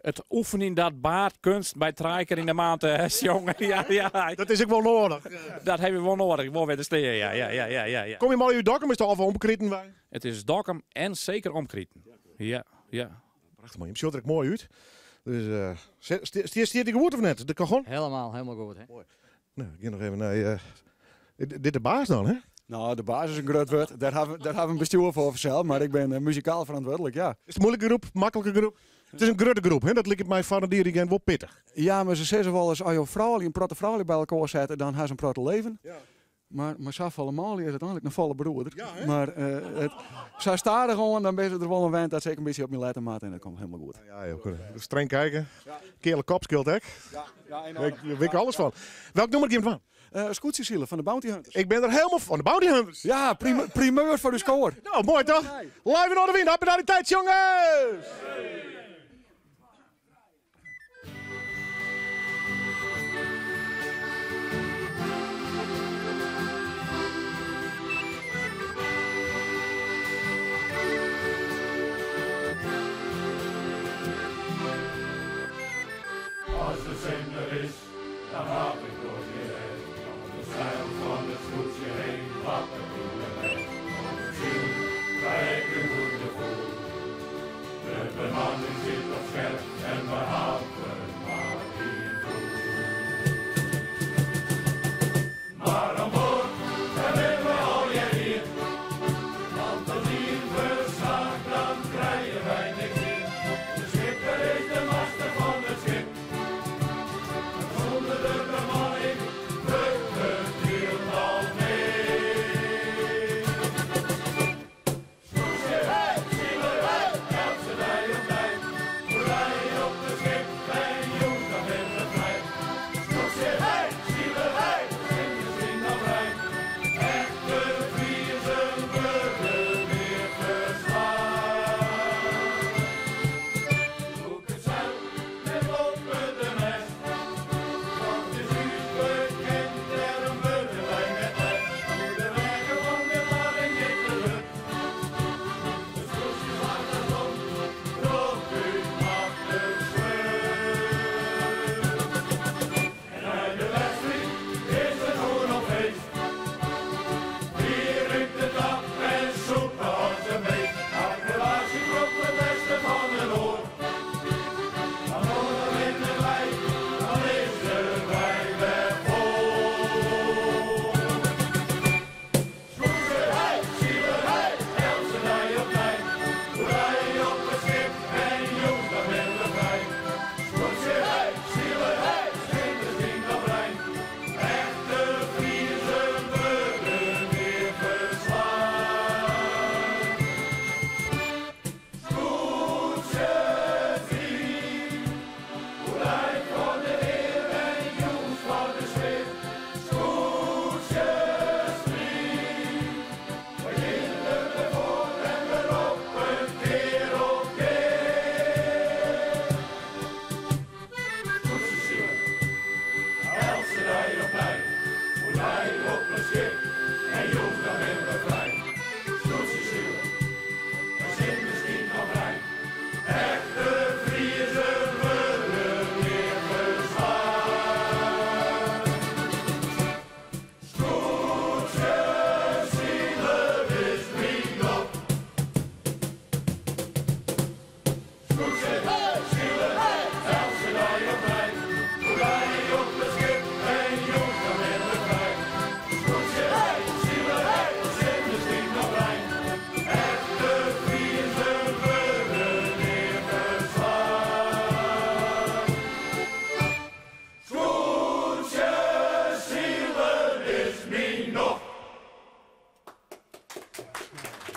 Het oefenen dat baardkunst bij Trijker in de maand, jongen. Ja, ja. Dat is ook wel nodig. Dat hebben we wel nodig. Ik wil weer de steer, ja, ja, ja, ja, ja, ja. Kom je maar uit Dokkum, is het al van omkrieten wij? Het is Dokkum en zeker omkrieten. Ja, ja. Prachtig man, je ziet er ook mooi uit. Dus stiert die goed of net? De cajon? Helemaal, helemaal goed. Hè? Mooi. Nou, ik ga nog even naar dit de baas dan, hè? Nou, de baas is een groot woord. Daar hebben we een bestuur voor zelf, maar ik ben muzikaal verantwoordelijk, ja. Is het een moeilijke groep, makkelijke groep? Het is een grote groep, hè? Dat lijkt mij van de dirigent wel pittig. Ja, maar ze zeggen wel eens, als je vrouwen een protte vrouwen bij elkaar zetten, dan hebben ze een protte leven. Ja. Maar zoveel Mali is uiteindelijk een volle broeder. Ja, hè? Maar zij staan er gewoon, dan ben je er wel een wend dat ze ik een beetje op mijn letten maat en dat komt helemaal goed. Ja, joh, goed. Streng kijken. Ja. Kerel kop scheelt, hè? Ja, ja, enorm. Daar weet ik alles van. Welk nummer geeft het van? Scootjesielen van de Bounty Hunters. Ik ben er helemaal van, de Bounty Hunters. Ja, primeur voor de score. Nou, mooi toch? Live in Noardewyn, happy jongens! Als de zin er is, dan haal ik nooit meer weg. De stijl van het scootje heen, wat er in de weg. Op het ziel, waar ik een goede voel. De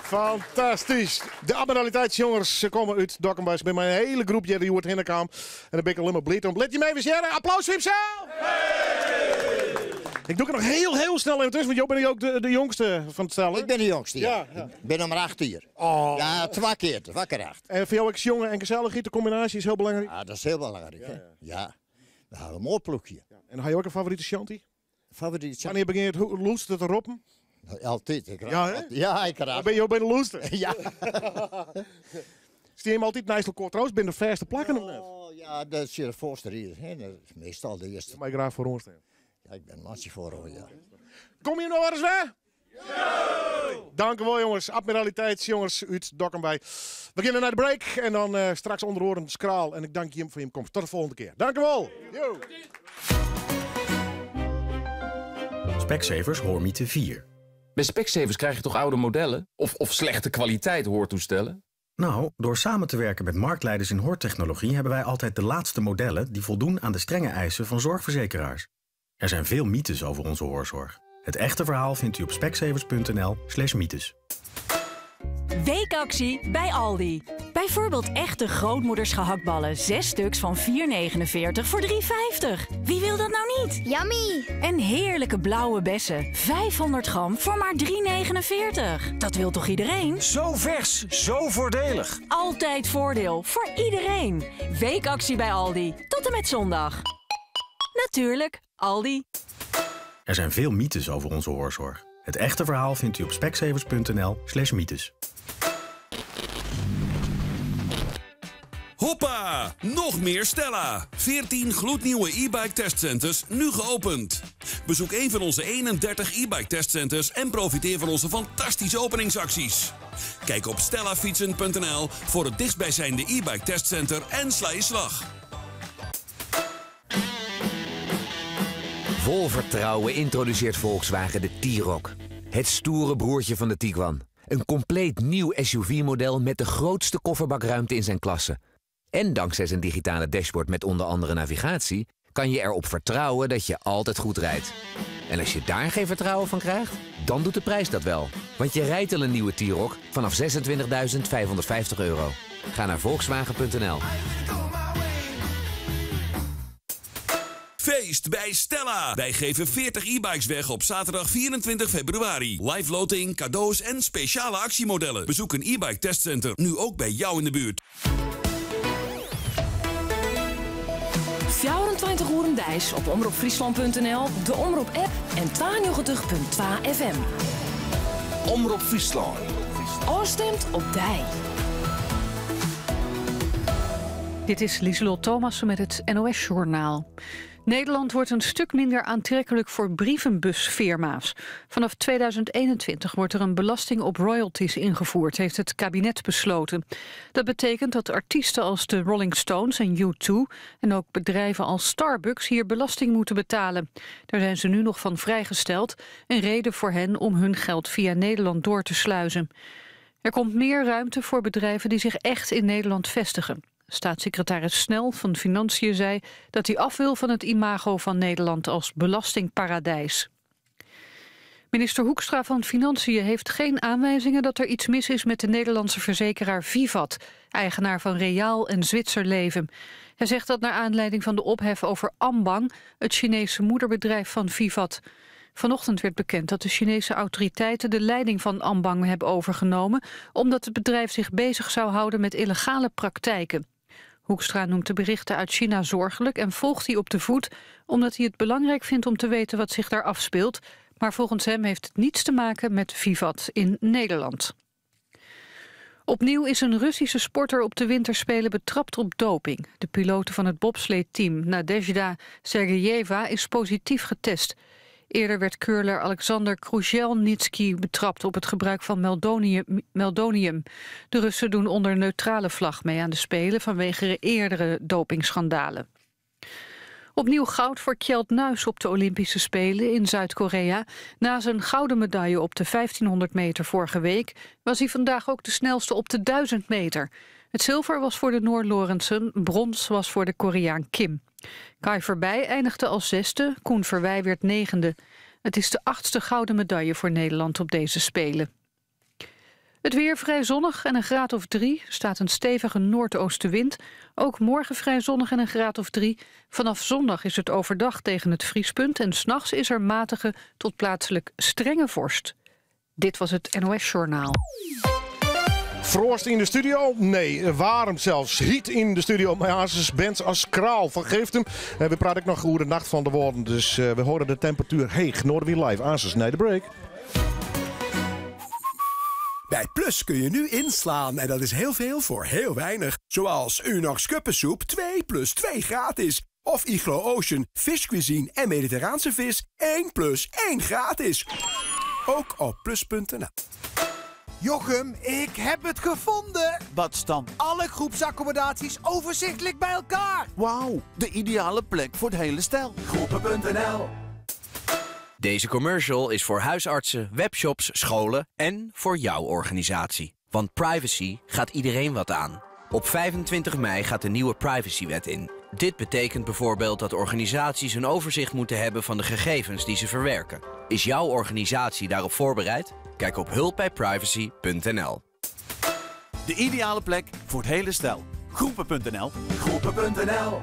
Fantastysk. De Admiraliteitsjongers se komme út Dokkum wei. Se binne mei in hiele groep hjir hjoed hinne kaam. En dêr bin ik allinnich mar bliid om. Lit jim even hearre. Applaus foar jimsels! Ik doe it noch hiel, hiel snel even tusken, want jo binne ek de, de jongste fan it stel. Ik bin de jongste, ja. Ja, ja. Ik bin noch mar 8 jier. Oh. Ja, twa kear, twa kear acht. En foar jo ek sjonge en gesellichheid, de kombinaasje is hiel belangryk? Ja, dat is hiel belangryk, hè. Ja. We hawwe in moai ploechje. En ha jo ek in favorite shanty? Favorite Wannear begjin je it lûdste te roppen? Altyd. Ik Ja, hè? Ja, ik raap. Ben jo by de lûdste? Ja. Stean jim altyd neist elkoar trouwens? Binne der fêste plakken of net? Oh, ja, dat is de foarste rige, hè. Dat is meastal de earste. Mei graach foaroan stean. Ja, ik bin in mantsje foaroan, ja. Komme jim noch wer ris wer? Dank u wol jonges, Admiraliteitsjongers út Dokkum wei. We geane nei de break en dan eh, straks ûnder oaren Skraal. En ik dank jim foar jim komst. Tot de folgjende kear. Dank u wol. Jo. Specsavers Hoormythe 4. Bij Specsavers krijg je toch oude modellen? Of, of slechte kwaliteit hoortoestellen? Nou, door samen te werken met marktleiders in hoortechnologie hebben wij altijd de laatste modellen die voldoen aan de strenge eisen van zorgverzekeraars. Er zijn veel mythes over onze hoorzorg. Het echte verhaal vindt u op specsavers.nl/slash mythes. Weekactie bij Aldi. Bijvoorbeeld echte grootmoeders gehaktballen, 6 stuks van 4,49 voor 3,50. Wie wil dat nou niet? Yummy! En heerlijke blauwe bessen, 500 gram voor maar 3,49. Dat wil toch iedereen? Zo vers, zo voordelig. Altijd voordeel voor iedereen. Weekactie bij Aldi. Tot en met zondag. Natuurlijk, Aldi. Er zijn veel mythes over onze hoorzorg. Het echte verhaal vindt u op specsavers.nl slash mythes. Hoppa! Nog meer Stella! 14 gloednieuwe e-bike testcenters nu geopend. Bezoek een van onze 31 e-bike testcenters en profiteer van onze fantastische openingsacties. Kijk op stellafietsen.nl voor het dichtstbijzijnde e-bike testcenter en sla je slag. Vol vertrouwen introduceert Volkswagen de T-Roc. Het stoere broertje van de Tiguan. Een compleet nieuw SUV-model met de grootste kofferbakruimte in zijn klasse. En dankzij zijn digitale dashboard met onder andere navigatie... kan je erop vertrouwen dat je altijd goed rijdt. En als je daar geen vertrouwen van krijgt, dan doet de prijs dat wel. Want je rijdt al een nieuwe T-Roc vanaf 26.550 euro. Ga naar volkswagen.nl. Feest bij Stella! Wij geven 40 e-bikes weg op zaterdag 24 februari. Live loting, cadeaus en speciale actiemodellen. Bezoek een e-bike testcenter, nu ook bij jou in de buurt. 24 oeren deis op omropfriesland.nl, de Omrop app en 92.2 FM. Omrop Fryslân. Oorstemt op dij. Dit is Lieselot Thomassen met het NOS-journaal. Nederland wordt een stuk minder aantrekkelijk voor brievenbusfirma's. Vanaf 2021 wordt er een belasting op royalties ingevoerd, heeft het kabinet besloten. Dat betekent dat artiesten als de Rolling Stones en U2 en ook bedrijven als Starbucks hier belasting moeten betalen. Daar zijn ze nu nog van vrijgesteld, een reden voor hen om hun geld via Nederland door te sluizen. Er komt meer ruimte voor bedrijven die zich echt in Nederland vestigen. Staatssecretaris Snel van Financiën zei dat hij af wil van het imago van Nederland als belastingparadijs. Minister Hoekstra van Financiën heeft geen aanwijzingen dat er iets mis is met de Nederlandse verzekeraar Vivat, eigenaar van Reaal en Zwitserleven. Hij zegt dat naar aanleiding van de ophef over Ambang, het Chinese moederbedrijf van Vivat. Vanochtend werd bekend dat de Chinese autoriteiten de leiding van Ambang hebben overgenomen, omdat het bedrijf zich bezig zou houden met illegale praktijken. Hoekstra noemt de berichten uit China zorgelijk en volgt die op de voet, omdat hij het belangrijk vindt om te weten wat zich daar afspeelt. Maar volgens hem heeft het niets te maken met Vivat in Nederland. Opnieuw is een Russische sporter op de winterspelen betrapt op doping. De pilote van het bobsleeteam Nadezhda Sergejeva is positief getest. Eerder werd curler Alexander Krushelnitsky betrapt op het gebruik van meldonium, meldonium. De Russen doen onder neutrale vlag mee aan de Spelen vanwege eerdere dopingschandalen. Opnieuw goud voor Kjeld Nuis op de Olympische Spelen in Zuid-Korea. Na zijn gouden medaille op de 1500 meter vorige week... was hij vandaag ook de snelste op de 1000 meter. Het zilver was voor de Noor Lorentzen, brons was voor de Koreaan Kim. Kai Verbij eindigde als zesde, Koen Verwij werd negende. Het is de achtste gouden medaille voor Nederland op deze Spelen. Het weer vrij zonnig en een graad of 3. Staat een stevige noordoostenwind. Ook morgen vrij zonnig en een graad of 3. Vanaf zondag is het overdag tegen het vriespunt... en s'nachts is er matige tot plaatselijk strenge vorst. Dit was het NOS Journaal. Frost in de studio? Nee, warm zelfs. Heat in de studio. Maar Hazes bent als kraal van geeft hem. En we praten ook nog over de nacht van de woorden. Dus eh, we horen de temperatuur heeg. Noorderwind live. Hazes, nee de break. Bij Plus kun je nu inslaan en dat is heel veel voor heel weinig. Zoals Unox Kuppensoep 2 plus 2 gratis. Of Iglo Ocean viscuisine en mediterraanse vis 1 plus 1 gratis. Ook op plus.nl. Jochem, ik heb het gevonden! Wat staan alle groepsaccommodaties overzichtelijk bij elkaar? Wauw, de ideale plek voor het hele stel. Groepen.nl Deze commercial is voor huisartsen, webshops, scholen en voor jouw organisatie. Want privacy gaat iedereen wat aan. Op 25 mei gaat de nieuwe privacywet in. Dit betekent bijvoorbeeld dat organisaties een overzicht moeten hebben van de gegevens die ze verwerken. Is jouw organisatie daarop voorbereid? Kijk op hulpbijprivacy.nl. De ideale plek voor het hele stel. Groepen.nl. Groepen.nl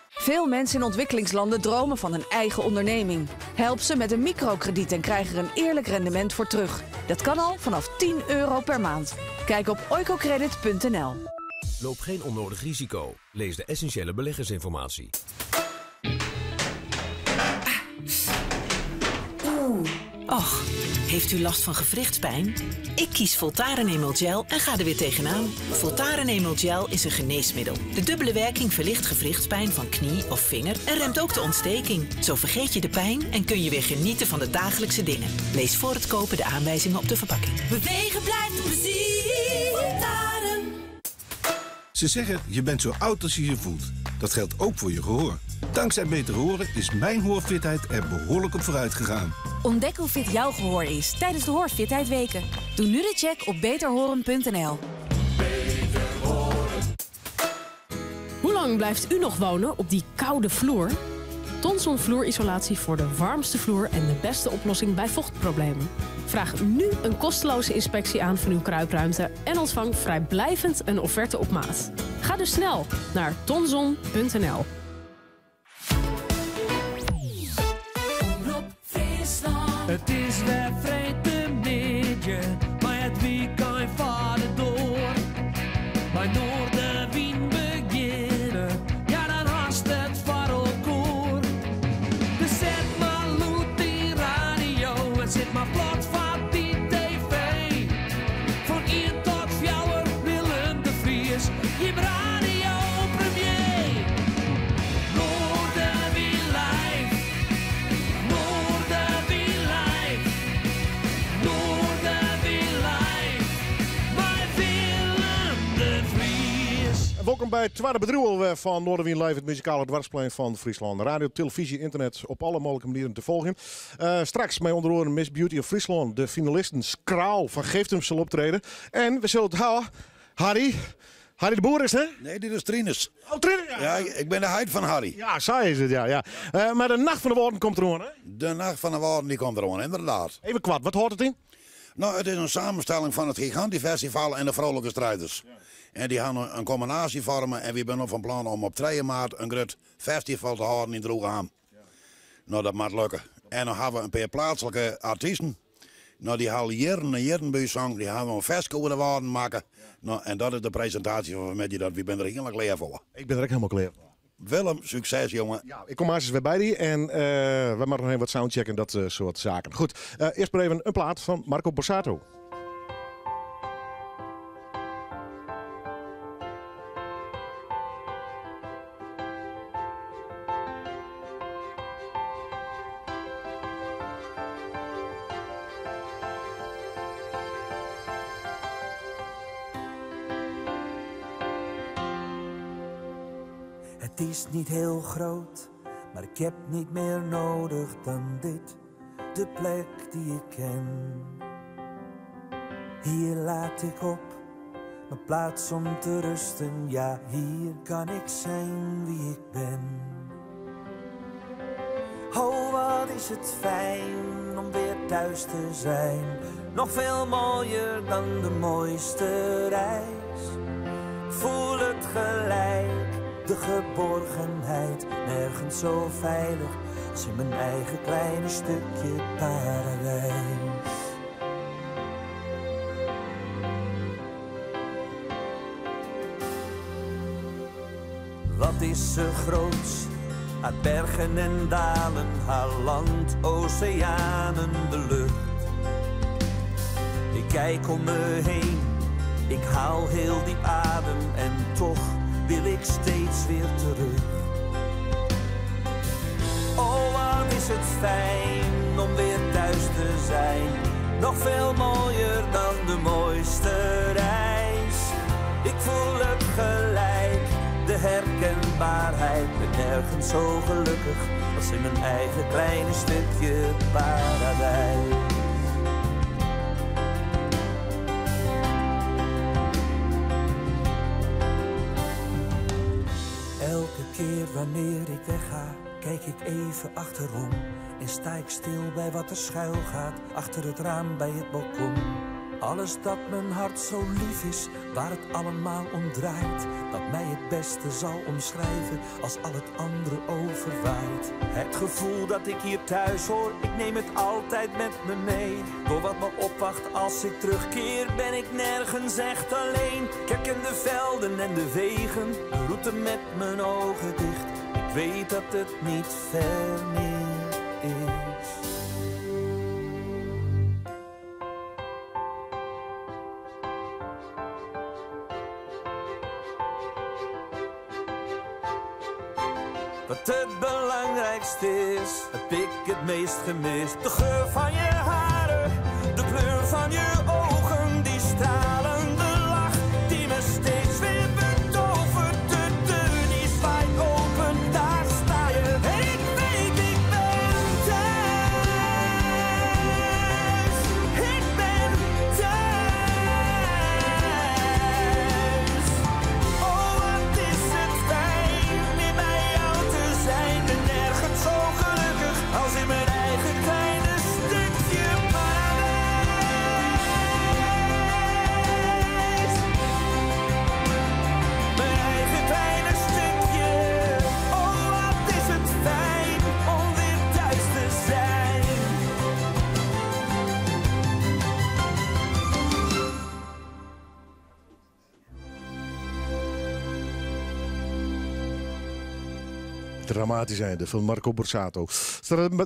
Veel mensen in ontwikkelingslanden dromen van een eigen onderneming. Help ze met een microkrediet en krijg er een eerlijk rendement voor terug. Dat kan al vanaf 10 euro per maand. Kijk op oicocredit.nl. Loop geen onnodig risico. Lees de essentiële beleggersinformatie. Oeh. Och, heeft u last van gewrichtspijn? Ik kies Voltaren Emel Gel en ga er weer tegenaan. Voltaren Emel Gel is een geneesmiddel. De dubbele werking verlicht gewrichtspijn van knie of vinger en remt ook de ontsteking. Zo vergeet je de pijn en kun je weer genieten van de dagelijkse dingen. Lees voor het kopen de aanwijzingen op de verpakking. Bewegen blijft plezier. Voltaren. Ze zeggen, je bent zo oud als je je voelt. Dat geldt ook voor je gehoor. Dankzij Beter Horen is mijn hoorfitheid er behoorlijk op vooruit gegaan. Ontdek hoe fit jouw gehoor is tijdens de Hoorfitheid Weken. Doe nu de check op beterhoren.nl. Hoe lang blijft u nog wonen op die koude vloer? Tonson vloerisolatie voor de warmste vloer en de beste oplossing bij vochtproblemen. Vraag nu een kosteloze inspectie aan van uw kruipruimte en ontvang vrijblijvend een offerte op maat. Ga dus snel naar tonson.nl. Omroep Friesland. Het is weer freedtemiddei, mar it weekend fart door. By Noardewyn begjinne, ja dan hast it foar elkoar. Dus set mar lûd dyn radio en sit mar plat foar dyn tv. Fan ien tot fjouwer Willem de Vries, jim radio premier. Noardewyn live. Noardewyn live. Noardewyn live. Mei Willem de Vries. Welkom bij het tweede bedrijf eh, van Noardewyn Live, het muzikale dwarsplein van Friesland. Radio, televisie, internet, op alle mogelijke manieren te volgen. Eh, straks mij onder oren Miss Beauty of Friesland, de finalisten Skraal van Geeft zullen optreden. En we zullen het houden, Harry. Harry de Boer is hè? Nee, dit is Trinus. Oh, Trinus, ja. Ja, ik ben de heit van Harry. Ja, saai is het, ja. ja. Eh, maar de Nacht van de Woorden komt er aan, hè? De Nacht van de Woorden die komt er aan, inderdaad. Even kwart, wat hoort het in? Nou, het is een samenstelling van het Giganti Festival en de Vrolijke Strijders. En die gaan een combinatie vormen en we zijn nog van plan om op 2 maart een groot festival te houden in Droegeham. Nou, dat moet lukken. En dan hebben we een paar plaatselijke artiesten. Nou, die halen jaren en jaren bij zang. Die gaan we een festival over de Woorden maken. Nou, en dat is de presentatie van vanmiddag. Dat, we zijn er helemaal klaar voor. Ik ben er ook helemaal klaar voor. Willem, succes jongen. Ja, ik kom haast eens weer bij die en eh, we moeten nog even wat soundchecken en dat eh, soort zaken. Goed, eh, eerst maar even een plaat van Marco Borsato. Het is niet heel groot, maar ik heb niet meer nodig dan dit. De plek die ik ken. Hier laat ik op, mijn plaats om te rusten. Ja, hier kan ik zijn wie ik ben. Oh, wat is het fijn fijn om weer thuis te zijn. Nog veel mooier dan de mooiste reis. Ik voel het gelijk, de geborgenheid. Nergens zo veilig als in mijn eigen kleine stukje paradijs. Wat is ze groots? Haar bergen en dalen, haar land, oceanen, de lucht. Ik kijk om me heen, ik haal heel diep adem en toch wil ik steeds weer terug. Oh, wat is het fijn om weer thuis te zijn. Nog veel mooier dan de mooiste reis. Ik voel het gelijk, de herkenbaarheid. Ben nergens zo gelukkig als in mijn eigen kleine stukje paradijs. Elke keer wanneer ik wegga, kijk ik even achterom. En sta ik stil bij wat er schuil gaat, achter het raam bij het balkon. Alles dat mijn hart zo lief is, waar het allemaal om draait. Dat mij het beste zal omschrijven, als al het andere overwaait. Het gevoel dat ik hier thuis hoor, ik neem het altijd met me mee. Door wat me opwacht als ik terugkeer, ben ik nergens echt alleen. Ik herken de velden en de wegen, de route met mijn ogen dicht. Ik weet dat het niet ver meer is. Wat het belangrijkste is, heb ik het meest gemist. De geur van je haren, de kleur van je ogen, die stralende lach die me steeds weer betovert. De deur die zwaait open, daar sta je. En ik weet, ik ben thuis. Ik ben thuis. Oh, wat is het fijn weer bij jou te zijn. Ben nergens zo gelukkig als in mijn eigen kleine stukje paradijs. Mijn eigen kleine stukje. Oh, wat is het fijn om weer thuis te zijn. Dramatisch einde van Marco Borsato.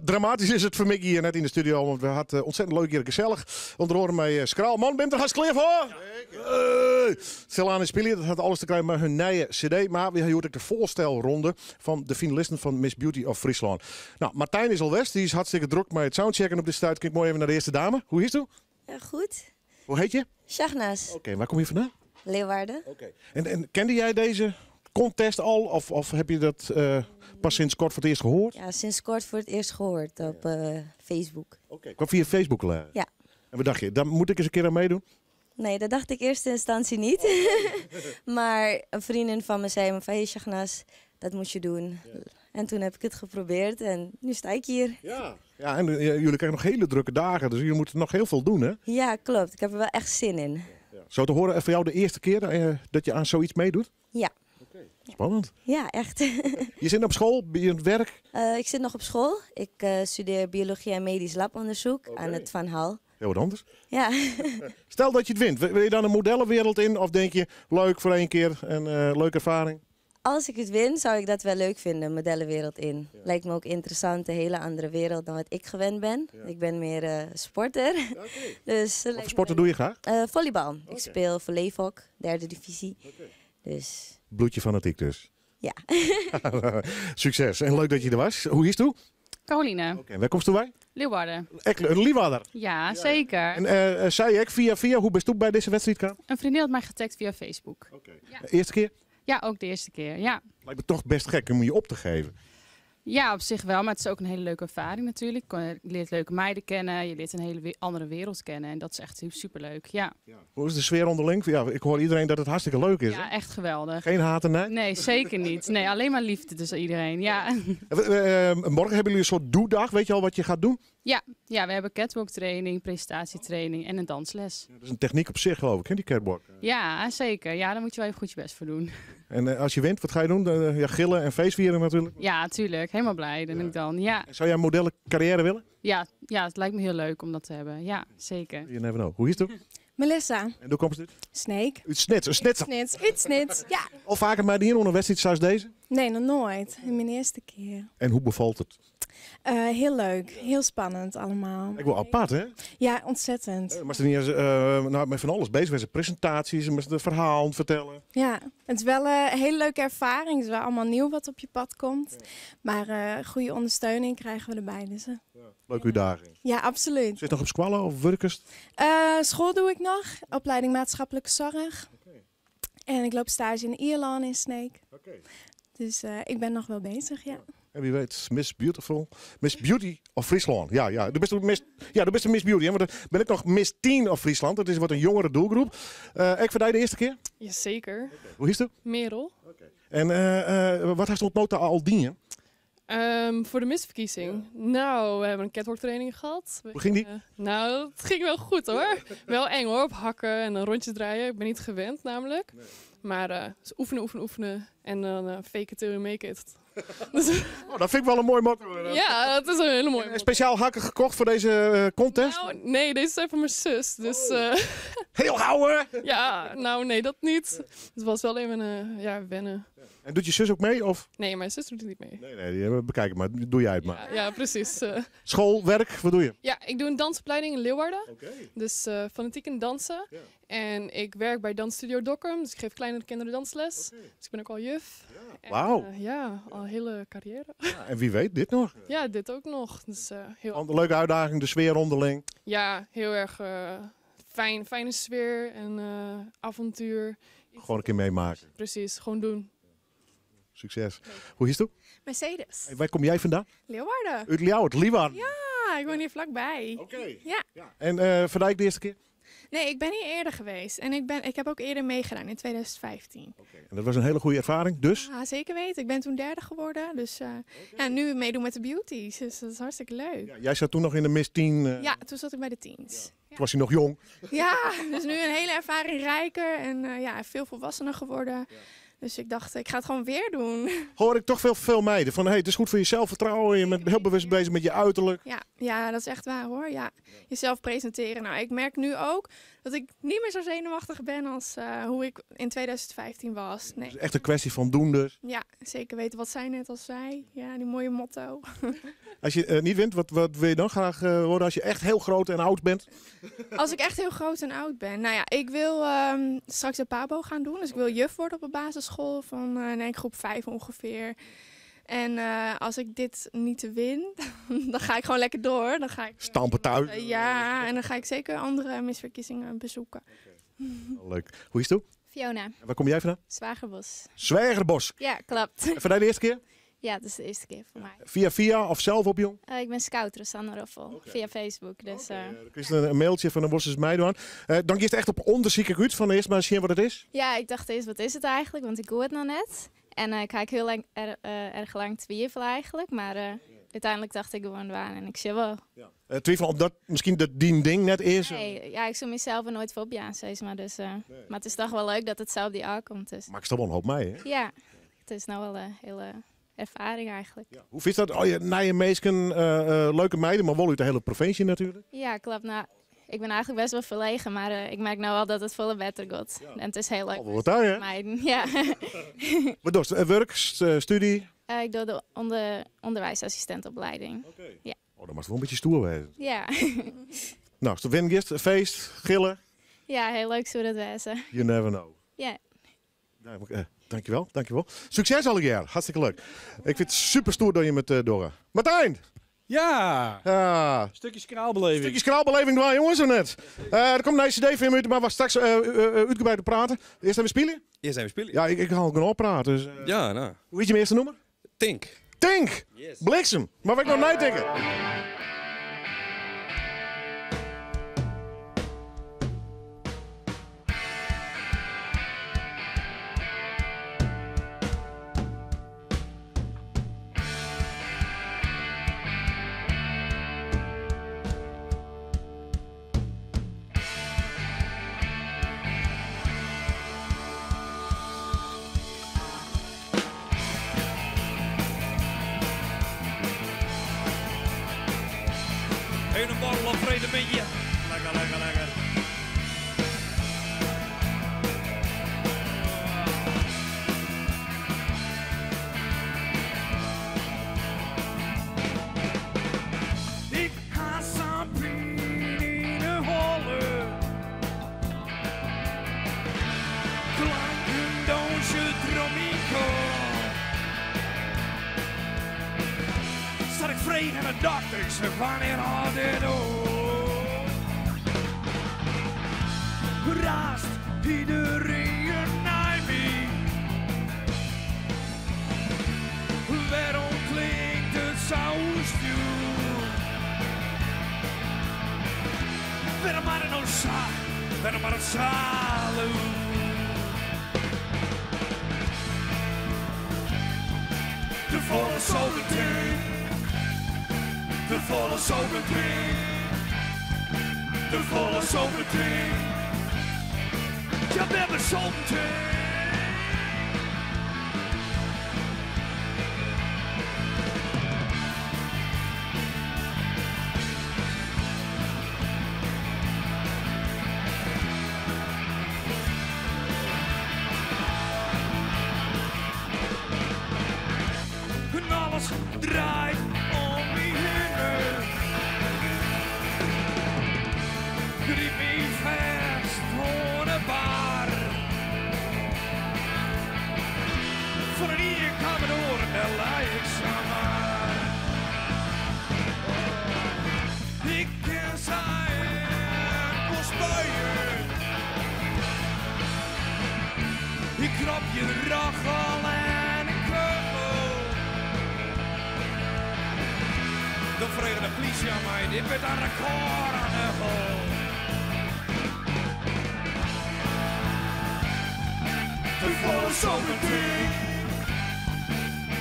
Dramatisch is het voor Mickey hier net in de studio, want we hadden ontzettend leuk hier gezellig. Onder andere met Skraal. Man, bent er hartstikke klaar voor? Hey. Stilaan en Spilly, dat had alles te krijgen met hun nieuwe cd. Maar we hebben ook de voorstelronde van de finalisten van Miss Beauty of Friesland. Nou, Martijn is al west, die is hartstikke druk met het soundchecken op dit tijd. Kijk mooi even naar de eerste dame. Hoe is het? Ja, goed. Hoe heet je? Shagnas. Oké, waar kom je vandaan? Leeuwarden. Oké. En kende jij deze contest al? Of heb je dat pas sinds kort voor het eerst gehoord? Ja, sinds kort voor het eerst gehoord op Facebook. Oké, kwam via Facebook al. Ja. En wat dacht je, daar moet ik eens een keer aan meedoen? Nee, dat dacht ik in eerste instantie niet. Maar een vriendin van me zei me van, hey Shagnas, dat moet je doen. Ja. En toen heb ik het geprobeerd en nu sta ik hier. Ja, ja, en jullie krijgen nog hele drukke dagen, dus jullie moeten nog heel veel doen, hè? Ja, klopt. Ik heb er wel echt zin in. Ja. Zo te horen, voor jou de eerste keer dat je aan zoiets meedoet? Ja. Oké. Spannend. Ja, echt. Je zit op school, ben je aan het werk? Ik zit nog op school. Ik studeer biologie en medisch labonderzoek aan het Van Hal. Heel wat anders. Ja. Stel dat je het wint. Wil je dan een modellenwereld in of denk je leuk voor één keer en leuke ervaring? Als ik het win, zou ik dat wel leuk vinden, modellenwereld in. Ja. Lijkt me ook interessant, een hele andere wereld dan wat ik gewend ben. Ja. Ik ben meer sporter. Okay. Dus, wat voor sporten doe je graag? Volleybal. Okay. Ik speel voor Leefok, derde divisie. Okay. Dus... Bloedje fanatiek dus. Ja. Succes en leuk dat je er was. Hoe is het toe? Caroline. Oké, en waar komst u bij? Leeuwarden. Een Leeuwarder? Ja, zeker. En zei ik via via, hoe bist u bij deze wedstrijd gekomen? Een vriendin had mij getagd via Facebook. Oké. Ja. Eerste keer? Ja, ook de eerste keer, ja. Lijkt me toch best gek om je op te geven. Ja, op zich wel, maar het is ook een hele leuke ervaring natuurlijk. Je leert leuke meiden kennen, je leert een hele andere wereld kennen en dat is echt superleuk. Ja. Hoe is de sfeer onderling? Ja, ik hoor iedereen dat het hartstikke leuk is. Ja, hè? echt geweldig. Geen haat en nijd? Nee, zeker niet. Nee, alleen maar liefde tussen iedereen. Ja. Morgen hebben jullie een soort doedag. Weet je al wat je gaat doen? Ja, we hebben catwalk training, presentatietraining en een dansles. Dat is een techniek op zich, geloof ik, hè, die catwalk. Ja, zeker. Ja, daar moet je wel even goed je best voor doen. En als je wint, wat ga je doen? Ja, gillen en feestvieren natuurlijk. Ja, tuurlijk. Helemaal blij ben ik dan. Ja. En zou jij een modellencarrière willen? Ja, het lijkt me heel leuk om dat te hebben. Ja, zeker. You never know. Hoe is het? Melissa. En hoe komt het? Sneek. Uit Snits, een snitser. Snits, uit Snits, ja. Al vaker maar hier onder wedstrijd zoals deze? Nee, nog nooit. Mijn eerste keer. En hoe bevalt het? Heel leuk, heel spannend allemaal. Ik wel apart, hè? Ja, ontzettend. Maar ze niet eens, nou, met van alles bezig zijn. Presentaties, met het verhaal vertellen. Ja, het is wel een hele leuke ervaring. Het is wel allemaal nieuw wat op je pad komt. Maar goede ondersteuning krijgen we erbij. Dus. Leuke uitdaging. Ja, absoluut. Zit nog op squallen of werkers? School doe ik nog, opleiding maatschappelijke zorg. En ik loop stage in Ierland in Sneek. Dus ik ben nog wel bezig, ja. En wie weet, Miss Beautiful, Miss Beauty of Friesland. Ja, ja, de beste Miss, ja, de beste Miss Beauty. Hè? Want dan ben ik nog Miss Teen of Friesland. Dat is wat een jongere doelgroep. Ik verdij de eerste keer? Jazeker. Hoe is het? Merel. En wat heeft ontmoet al dienen? Voor de misverkiezing? Nou, we hebben een catwalk training gehad. Hoe ging die? Nou, het ging wel goed hoor. Wel eng hoor, op hakken en dan rondjes draaien. Ik ben niet gewend namelijk. Nee. Maar dus oefenen, oefenen, oefenen. En dan fake it till you make it. Dus oh, dat vind ik wel een mooi motto. Ja, dat is een hele mooie En speciaal hakken gekocht voor deze contest? Nou, nee, deze zijn van mijn zus. Dus, Oh. Heel houden! Ja, nou nee, dat niet. Het was wel even ja, wennen. En doet je zus ook mee? Of? Nee, mijn zus doet het niet mee. Nee, nee, die, bekijk het maar. Doe jij het maar. Ja, ja, precies. School, werk, wat doe je? Ja, ik doe een dansopleiding in Leeuwarden. Dus fanatiek in dansen. Ja. En ik werk bij Dansstudio Dokkum, dus ik geef kleinere kinderen dansles. Dus ik ben ook al juf. Ja. Wauw. Ja, al een hele carrière. Ja, en wie weet, dit nog? Ja, dit ook nog. Dus, heel... Een leuke uitdaging, de sfeer onderling. Ja, heel erg fijn, fijne sfeer en avontuur. Gewoon een keer meemaken. Precies, gewoon doen. Succes. Hoe is het? Mercedes. Hey, waar kom jij vandaan? Leeuwarden. Uit Ljouwert, Leeuwarden. Ja, ik woon hier vlakbij. Oké. Ja. Ja. En Verdijk de eerste keer? Nee, ik ben hier eerder geweest. En ik heb ook eerder meegedaan in 2015. Okay. En dat was een hele goede ervaring, dus? Ja, zeker weten. ik ben toen derde geworden. Dus ja, nu meedoen met de beauties. Dus dat is hartstikke leuk. Ja, jij zat toen nog in de Miss 10? Ja, toen zat ik bij de teens. Ja. Toen was hij nog jong. Ja, dus nu een hele ervaring rijker en ja, veel volwassener geworden. Ja. Dus ik dacht, ik ga het gewoon weer doen. Hoor ik toch veel meiden van, hey, het is goed voor je zelfvertrouwen. Je bent heel bewust bezig met je uiterlijk. Ja, ja, dat is echt waar hoor. Ja. Jezelf presenteren. Nou, ik merk nu ook dat ik niet meer zo zenuwachtig ben als hoe ik in 2015 was. Nee. Het is echt een kwestie van doen dus. Ja, zeker weten wat zij net al zei. Ja, die mooie motto. Als je niet wint, wat wil je dan graag worden als je echt heel groot en oud bent? Als ik echt heel groot en oud ben? Nou ja, ik wil straks de PABO gaan doen. Dus ik wil juf worden op een basisschool van nee, groep 5 ongeveer. En als ik dit niet win, dan ga ik gewoon lekker door. Dan ga ik, stampen thuis. Ja, en dan ga ik zeker andere misverkiezingen bezoeken. Okay. Leuk. Hoe is het? Fiona. En waar kom jij vandaan? Zwagerbos. Zwagerbos? Ja, klopt. En vandaag de eerste keer? Ja, het is de eerste keer voor mij. Via via of zelf op, jong? Ik ben scout, Rosanne Roffel, okay. Via Facebook. Dus, okay. Er is een mailtje van de Worstels Meidoan. Dan je echt op onderzoek uit van eerst maar zien wat het is? Ja, ik dacht eerst, wat is het eigenlijk? Want ik hoor het nog net. En ik ga heel lang, erg lang twijfelen eigenlijk. Maar uiteindelijk dacht ik gewoon waar en ik zie wel. Ja. Twijfelen omdat misschien dat die ding net is? Nee, ja, ik zou mezelf er nooit voor opjaan, zeg maar. Dus, nee. Maar het is toch wel leuk dat het zo op die A komt. Dus. Maar ik sta wel een hoop mee, hè? Ja, het is nou wel een hele ervaring eigenlijk. Ja. Hoe vind je dat? Oh, je Nijenmeesken, leuke meiden, maar wel uit de hele provincie natuurlijk. Ja, klopt. Nou, ik ben eigenlijk best wel verlegen, maar ik merk nou al dat het volle beter gaat. Ja. En het is heel leuk. Oh, wat daar, hè? Meiden, ja. Wat doe je? Werk, studie? Ik doe de onderwijsassistentopleiding. Okay. Ja. Oh, dat mag wel een beetje stoer wezen. Ja. Nou, de win feest, gillen. Ja, heel leuk zou dat wezen. You never know. Ja. Nou, dankjewel, dankjewel. Succes alle jaar, hartstikke leuk. Ik vind het super stoer dat je met Dora. Martijn! Ja! Ja. Stukje kraalbeleving. Stukje kraalbeleving waar jongens zo net. Er komt een cd van je maar we straks uitgebreid te praten. Eerst even spelen? Eerst even spelen. Ja, ik ga ook nog praten. Dus, ja, nou. Hoe heet je mijn eerste nummer? Tink. Tink! Bliksem! Mar wat ik noch neitinke. Even een borrel op vredemuntje. Lekker, lekker, lekker. Ik ha sa'n pyn yn 'e holle. Klanken dûnsje troch myn kop. Sa't ik frege de dokter, ik sei wannear hâldt dit op? Raast iedereen nei my? Wêrom klinkt it sa oerstjoer? Wêrom moat it no sa? Wêrom moat it sa lûd? De folle sobertink, de folle sobertink, de folle sobertink. Ja, ben besopen. En alles draait om my hinne. Gryp my fêst oan 'e bar. Fan in jier kaam it oar en dêr lei ik samar. Ik kin sa inkeld spuie. Ik kropje rochel en ik kuchel. Dan frege de plysje oan my, dit wurdt in rekôr oan huchel. Te folle sobertink,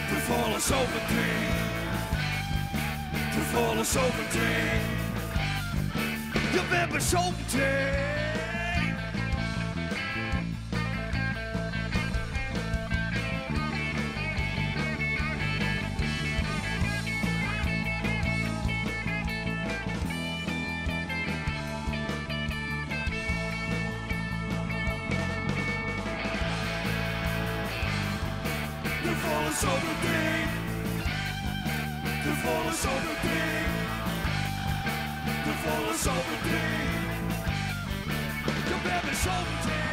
te folle sobertink, te folle sobertink. Je bent besopen. De volle zomertink, de volle zomertink, de volle zomertink. Je bent de zomertink.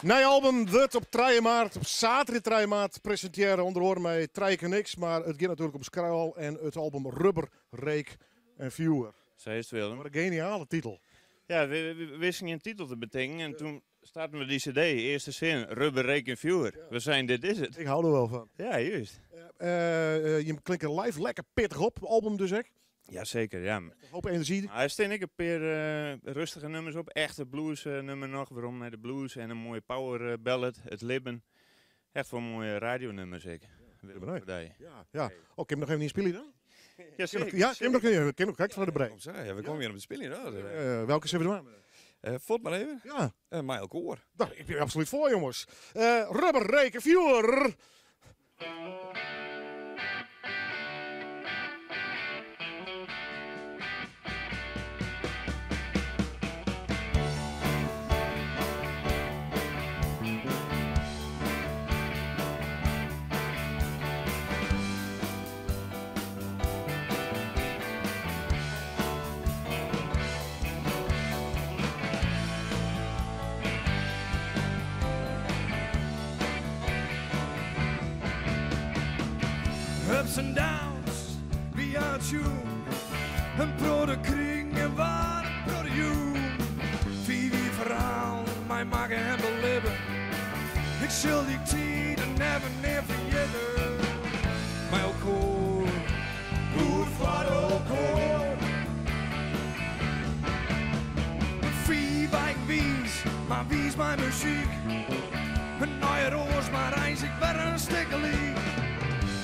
Nij album wurdt op 3 maart, op saterdei 3 maart, presintearre ûnder oare mei Trije Niks. Mar it giet natuerlik om Skruil en it album Rubber, Reek en Fjoer. Sa is it, Willem. Wat in geniale titel. Ja, we wisten gjin titel te betinken en doe starten we dy cd. Earste sin, Rubber, Reek en Fjoer. We seinen, dit is it. Ik hou der wol fan. Ja, juist. Jim klinke live lekker pittich op, album dus ek. Ja, seker, ja. Een hoop enerzjy. Maar der steane ek in pear rêstige nûmers op. Echte blues nûmer noch, werom nei de blues en in moaie power ballad, It Libben. Echt wol moaie radionûmers ek. Willem, Dei. Ja. Oh, kin ik noch even ynspylje dan? Ja, seker. Ja, kin ik noch, kin nog krekt foar de break. Ja, we komme hjir om te spyljen. Welke sille we dwaan? Fuort mar even. Ja. Mei elkoar. Nou, ik bin absolút foar, jonges. Rubber, Reek en Fjoer. Ups en downs, wie aan het sjoen. Een protte kring en wat een protte jûn. Vier verhaal, mij maken en belibben. Ik zal die tijden never never vergeten. Met elkaar, goed voor elkaar. Vier wijk wies, maar wie is mijn muziek? Een nieuwe roos, maar reis ik weer een stikkelie.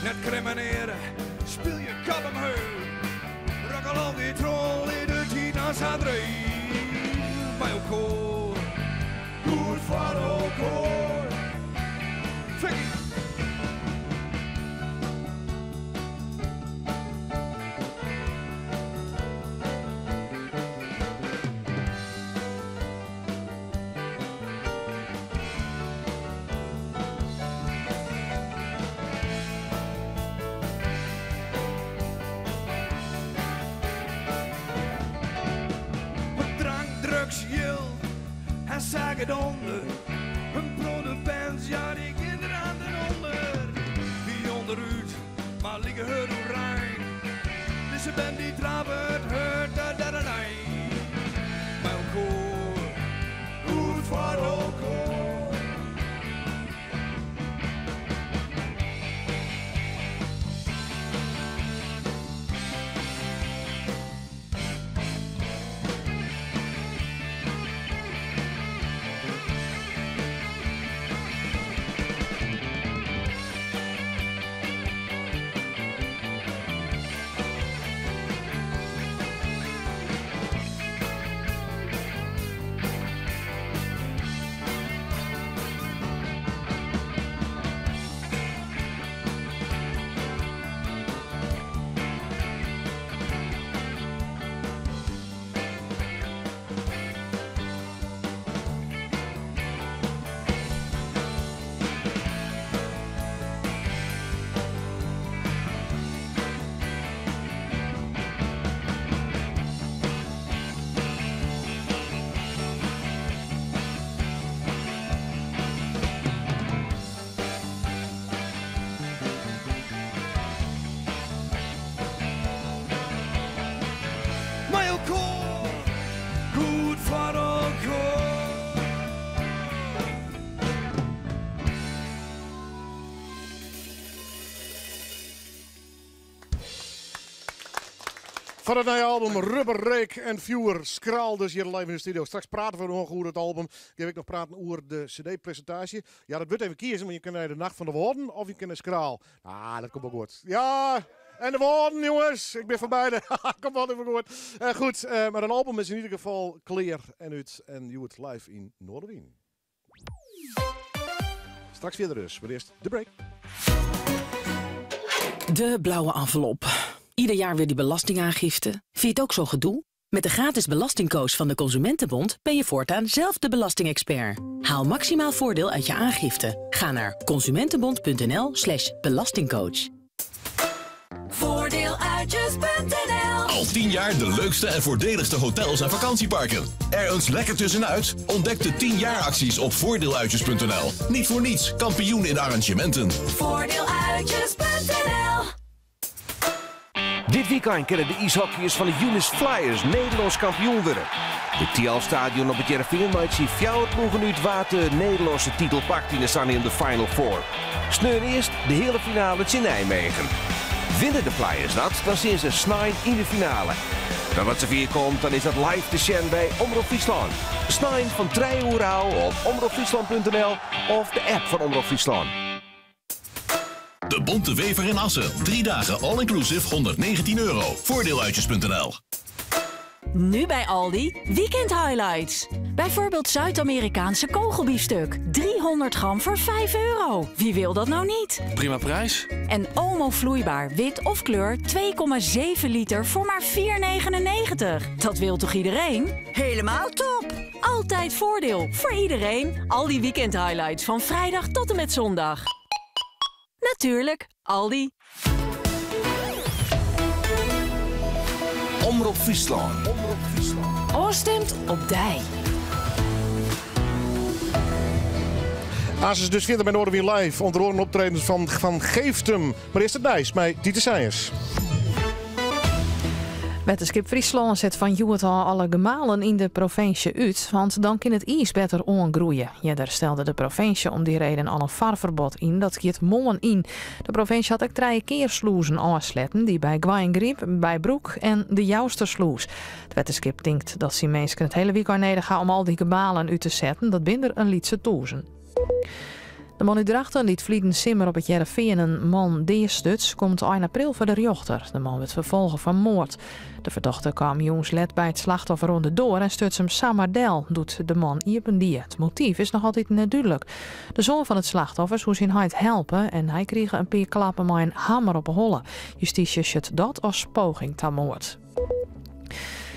Net crimineren, speel je kop omhoog. Rokkel al die troll in de Tina Sadree. Bij elkaar, goed voor elkaar. Fikkie. Wat drank, drugs, jild en zagen onder. Een brode bands, ja die kinderen aan de onder. Wie onderuit, maar liggen hun rein. Dus ze ben die trappen, het hurt, dat dat dat Bij elkaar, goed voor elkaar. Met elkaar, goed voor elkaar. Van het nieuwe album Rubber Reek en Viewer Skraal, dus hier live in de studio. Straks praten we nog over het album. Dan ik nog praten over de cd-presentatie. Ja, dat wordt even kiezen, want je kunt naar de Nacht van de Woorden of je kunt naar Skraal. Ah, dat komt ook goed. Ja, en de woorden, jongens. Ik ben van beide. komt wel even goed. Goed, maar een album is in ieder geval clear en uit. En you het live in Noardewyn. Straks weer de rust, maar eerst de break. De blauwe envelop. Ieder jaar weer die belastingaangifte. Vind je het ook zo gedoe? Met de gratis belastingcoach van de Consumentenbond ben je voortaan zelf de belastingexpert. Haal maximaal voordeel uit je aangifte. Ga naar consumentenbond.nl/slash belastingcoach. Voordeeluitjes.nl Al 10 jaar de leukste en voordeligste hotels en vakantieparken. Er eens lekker tussenuit? Ontdek de 10 jaar acties op voordeeluitjes.nl. Niet voor niets, kampioen in arrangementen. Voordeeluitjes.nl Dit weekend kunnen de ijshockeyers van de Eunice Flyers Nederlands kampioen worden. De Thialf-stadion op het Heerenveen maakt zich fjouwer ploegen uit waar de Nederlandse titel pakt in de staan in de Final Four. Sneur eerst de hele finale in Nijmegen. Winnen de Flyers dat, dan zien ze Snijn in de finale. Dan wat ze vier komt, dan is dat live te zien bij Omrop Fryslân. Snijn van Trijhoerau op omropfriesland.nl of de app van Omrop Fryslân. De Bonte Wever in Assen. 3 dagen all-inclusive 119 euro. Voordeeluitjes.nl. Nu bij Aldi Weekend Highlights. Bijvoorbeeld Zuid-Amerikaanse kogelbiefstuk. 300 gram voor 5 euro. Wie wil dat nou niet? Prima prijs. En Omo vloeibaar, wit of kleur, 2,7 liter voor maar 4,99. Dat wil toch iedereen? Helemaal top! Altijd voordeel voor iedereen. Aldi Weekend Highlights van vrijdag tot en met zondag. Natuurlijk, Aldi. Omrop Fryslân. Oorstemt op dij. As is dus fierder by Noardewyn Live, ûnder oaren optredens fan Van Geeftum. Mar earst it nijs mei Tiete Sijens. Wetterskip Fryslân set fan hjoed ôf alle gemalen yn de provinsje út, want dan kin it iis better oangroeie. Earder stelde de provinsje om dy reden al in farferbod yn, dat giet moarn yn. De provinsje hat ek trije kearslûzen ôfsletten, dy by Goaiïngryp, by Broek en de Jousterslûs. It wetterskip tinkt dat syn minsken it hiele wykein nedich ha om al dy gemalen út te setten, dat binne der in lytse tûzen. De man út Drachten dy't ferliden simmer op It Hearrenfean in man deastuts, komt ein april foar de rjochter. De man wurdt ferfolge foar moard. De fertochte kaam jûns let by it slachtoffer oan de doar en stuts him samar del doe't de man iepen die. It motyf is noch altyd net dúdlik. De soan fan it slachtoffer soe syn heit helpe en hy krige in pear klappen mei in hammer op 'e holle. Justysje sjocht dat as poging ta moard.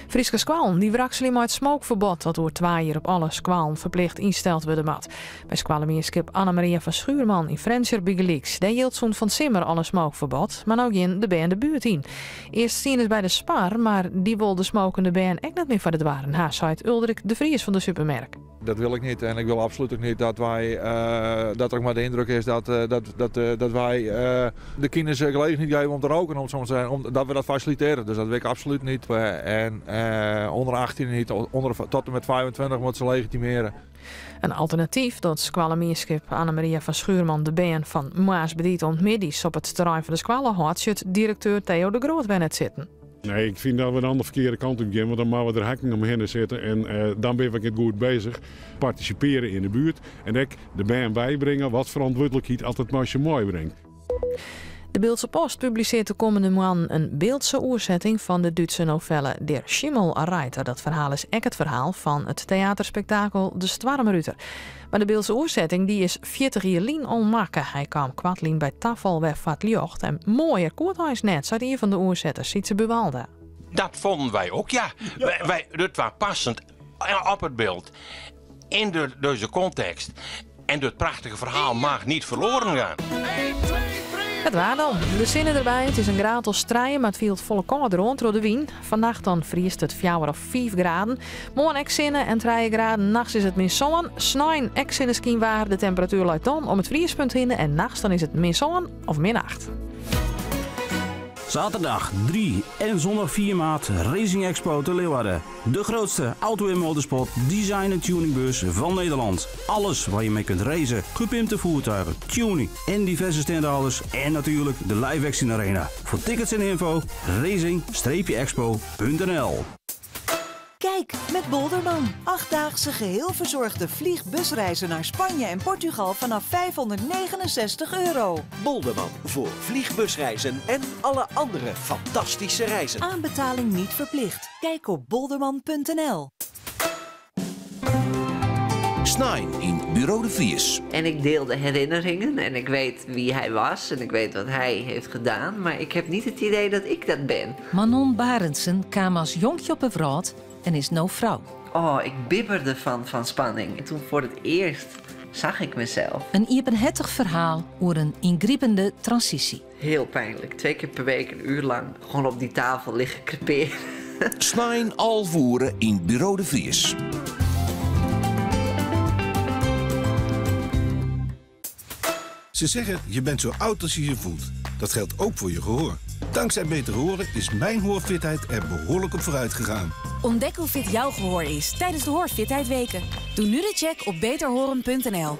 Fryske skoallen dy wrakselje mei it smookferbod dat oer twa jier op alle skoallen ferplicht ynsteld wurde moat. By skoallemienskip Anna Maria van Schuurman yn Frjentsjer bygelyks. Dêr jildt sûnt fan 't simmer al in smookferbod, mar no gean de bern de buert yn. Earst stiene se by de Spar, mar dy wol de smokende bern ek net mear foar de doarren ha, seit Uldrik de Vries fan de supermerk. Dat wil ik niet en ik wil absoluut ook niet dat wij, dat er ook maar de indruk is dat, dat, dat, dat wij de kinderen gelegenheid geven om te roken, om zo maar te zeggen, om, dat we dat faciliteren. Dus dat wil ik absoluut niet. En onder 18 niet, onder, tot en met 25 moeten ze legitimeren. In alternatyf dat skoallemienskip Anna Maria van Schuurman de bern fan moarns betiid oant middeis op it terrein fan de skoalle hâldt, sjocht direkteur Theo de Groot wer net sitten. Nee, ik fyn dat we dan de ferkearde kant op gean, want dan moatte we der hekken omhinne sitte en dan binne we net goed beuzich. Partisipearje yn de buert en ek de bern bybringe wat ferantwurdlikheid altyd mei sich meibringt. De Bildtse Post publisearret de kommende moannen in Bildtse oersetting fan de Dútse novelle Der Schimmelreiter. Dat ferhaal is ek it ferhaal fan it teaterspektakel De Stoarmruter. Mar de Bildtse oersetting dy is 40 jier lyn al makke. Hy kaam koartlyn by tafal wer foar 't ljocht en moaier koe it eins net, seit ien fan de oersetters, Sytse Buwalda. Dat vonden wij ook, ja. Wij, dat was passend op het beeld. In deze context. En dit prachtige verhaal mag niet verloren gaan. It waar dan. De sinne derby. It is in graad as trije, mar it fielt folle kâlder oan troch de wyn. Fannacht dan friest it fjouwer of fiif graden. Moarn ek sinne en trije graden. Nachts is it min sân. Snein ek sinneskynwaar. De temperatuer leit dan om it friespunt hinne en nachts dan is it min sân of min acht. Zaterdag 3 en zondag 4 maart Racing Expo te Leeuwarden. De grootste auto- en motorsport design- en tuningbeurs van Nederland. Alles waar je mee kunt racen, gepimpte voertuigen, tuning en diverse standhouders. En natuurlijk de live action arena. Voor tickets en info racing-expo.nl Kijk, met Bolderman. Achtdaagse geheel verzorgde vliegbusreizen naar Spanje en Portugal vanaf 569 euro. Bolderman voor vliegbusreizen en alle andere fantastische reizen. Aanbetaling niet verplicht. Kijk op bolderman.nl. Snein yn Buro de Vries. En ik deel de herinneringen en ik weet wie hij was en ik weet wat hij heeft gedaan. Maar ik heb niet het idee dat ik dat ben. Manon Barendsen kaam as jonkje op 'e wrâld en is no frou. Oh, ik bibberde van spanning. En toen voor het eerst zag ik mezelf. In iepenhertich ferhaal oer in yngripende transysje. Heel pijnlijk. Twee keer per week een uur lang gewoon op die tafel liggen creperen. Snein 11 oere yn Buro de Vries. Ze zeggen, je bent zo oud als je je voelt. Dat geldt ook voor je gehoor. Dankzij Beter Horen is mijn hoorfitheid er behoorlijk op vooruit gegaan. Ontdek hoe fit jouw gehoor is tijdens de Hoorfitheid Weken. Doe nu de check op beterhoren.nl.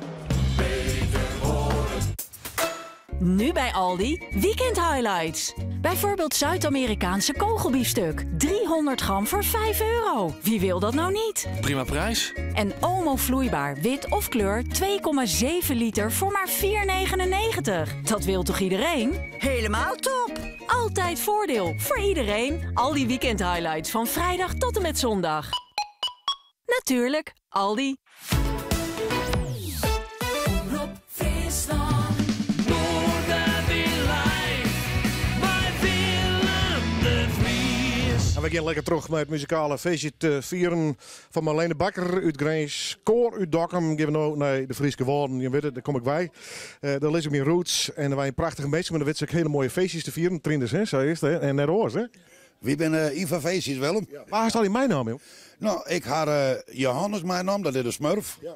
Nu bij Aldi Weekend Highlights. Bijvoorbeeld Zuid-Amerikaanse kogelbiefstuk. 300 gram voor 5 euro. Wie wil dat nou niet? Prima prijs. En Omo vloeibaar, wit of kleur, 2,7 liter voor maar 4,99. Dat wil toch iedereen? Helemaal top! Altijd voordeel voor iedereen. Aldi Weekend Highlights van vrijdag tot en met zondag. Natuurlijk, Aldi. Omrop Fryslân. Noardewyn live mei Willem de Vries. En we gean lekker troch mei it muzikale feestje te fieren fan Marlene Bakker út Grins. Koar út Dokkum. Gean we no nei de Fryske Wâlden. Je witte, dêr kom ik wei. Uh, dêr lizze myn roots en der wy prachtige minsken, mar der witte se ek hiele moaie feestjes te fieren. Trinders, hè? Sa is it, hè? En net oars, hè? Wy binne yn foar feestjes, Willem. Ja. Wa hast al meinaam, joh? No, ik ha Johannes meinaam, dat is de smurf. Ja.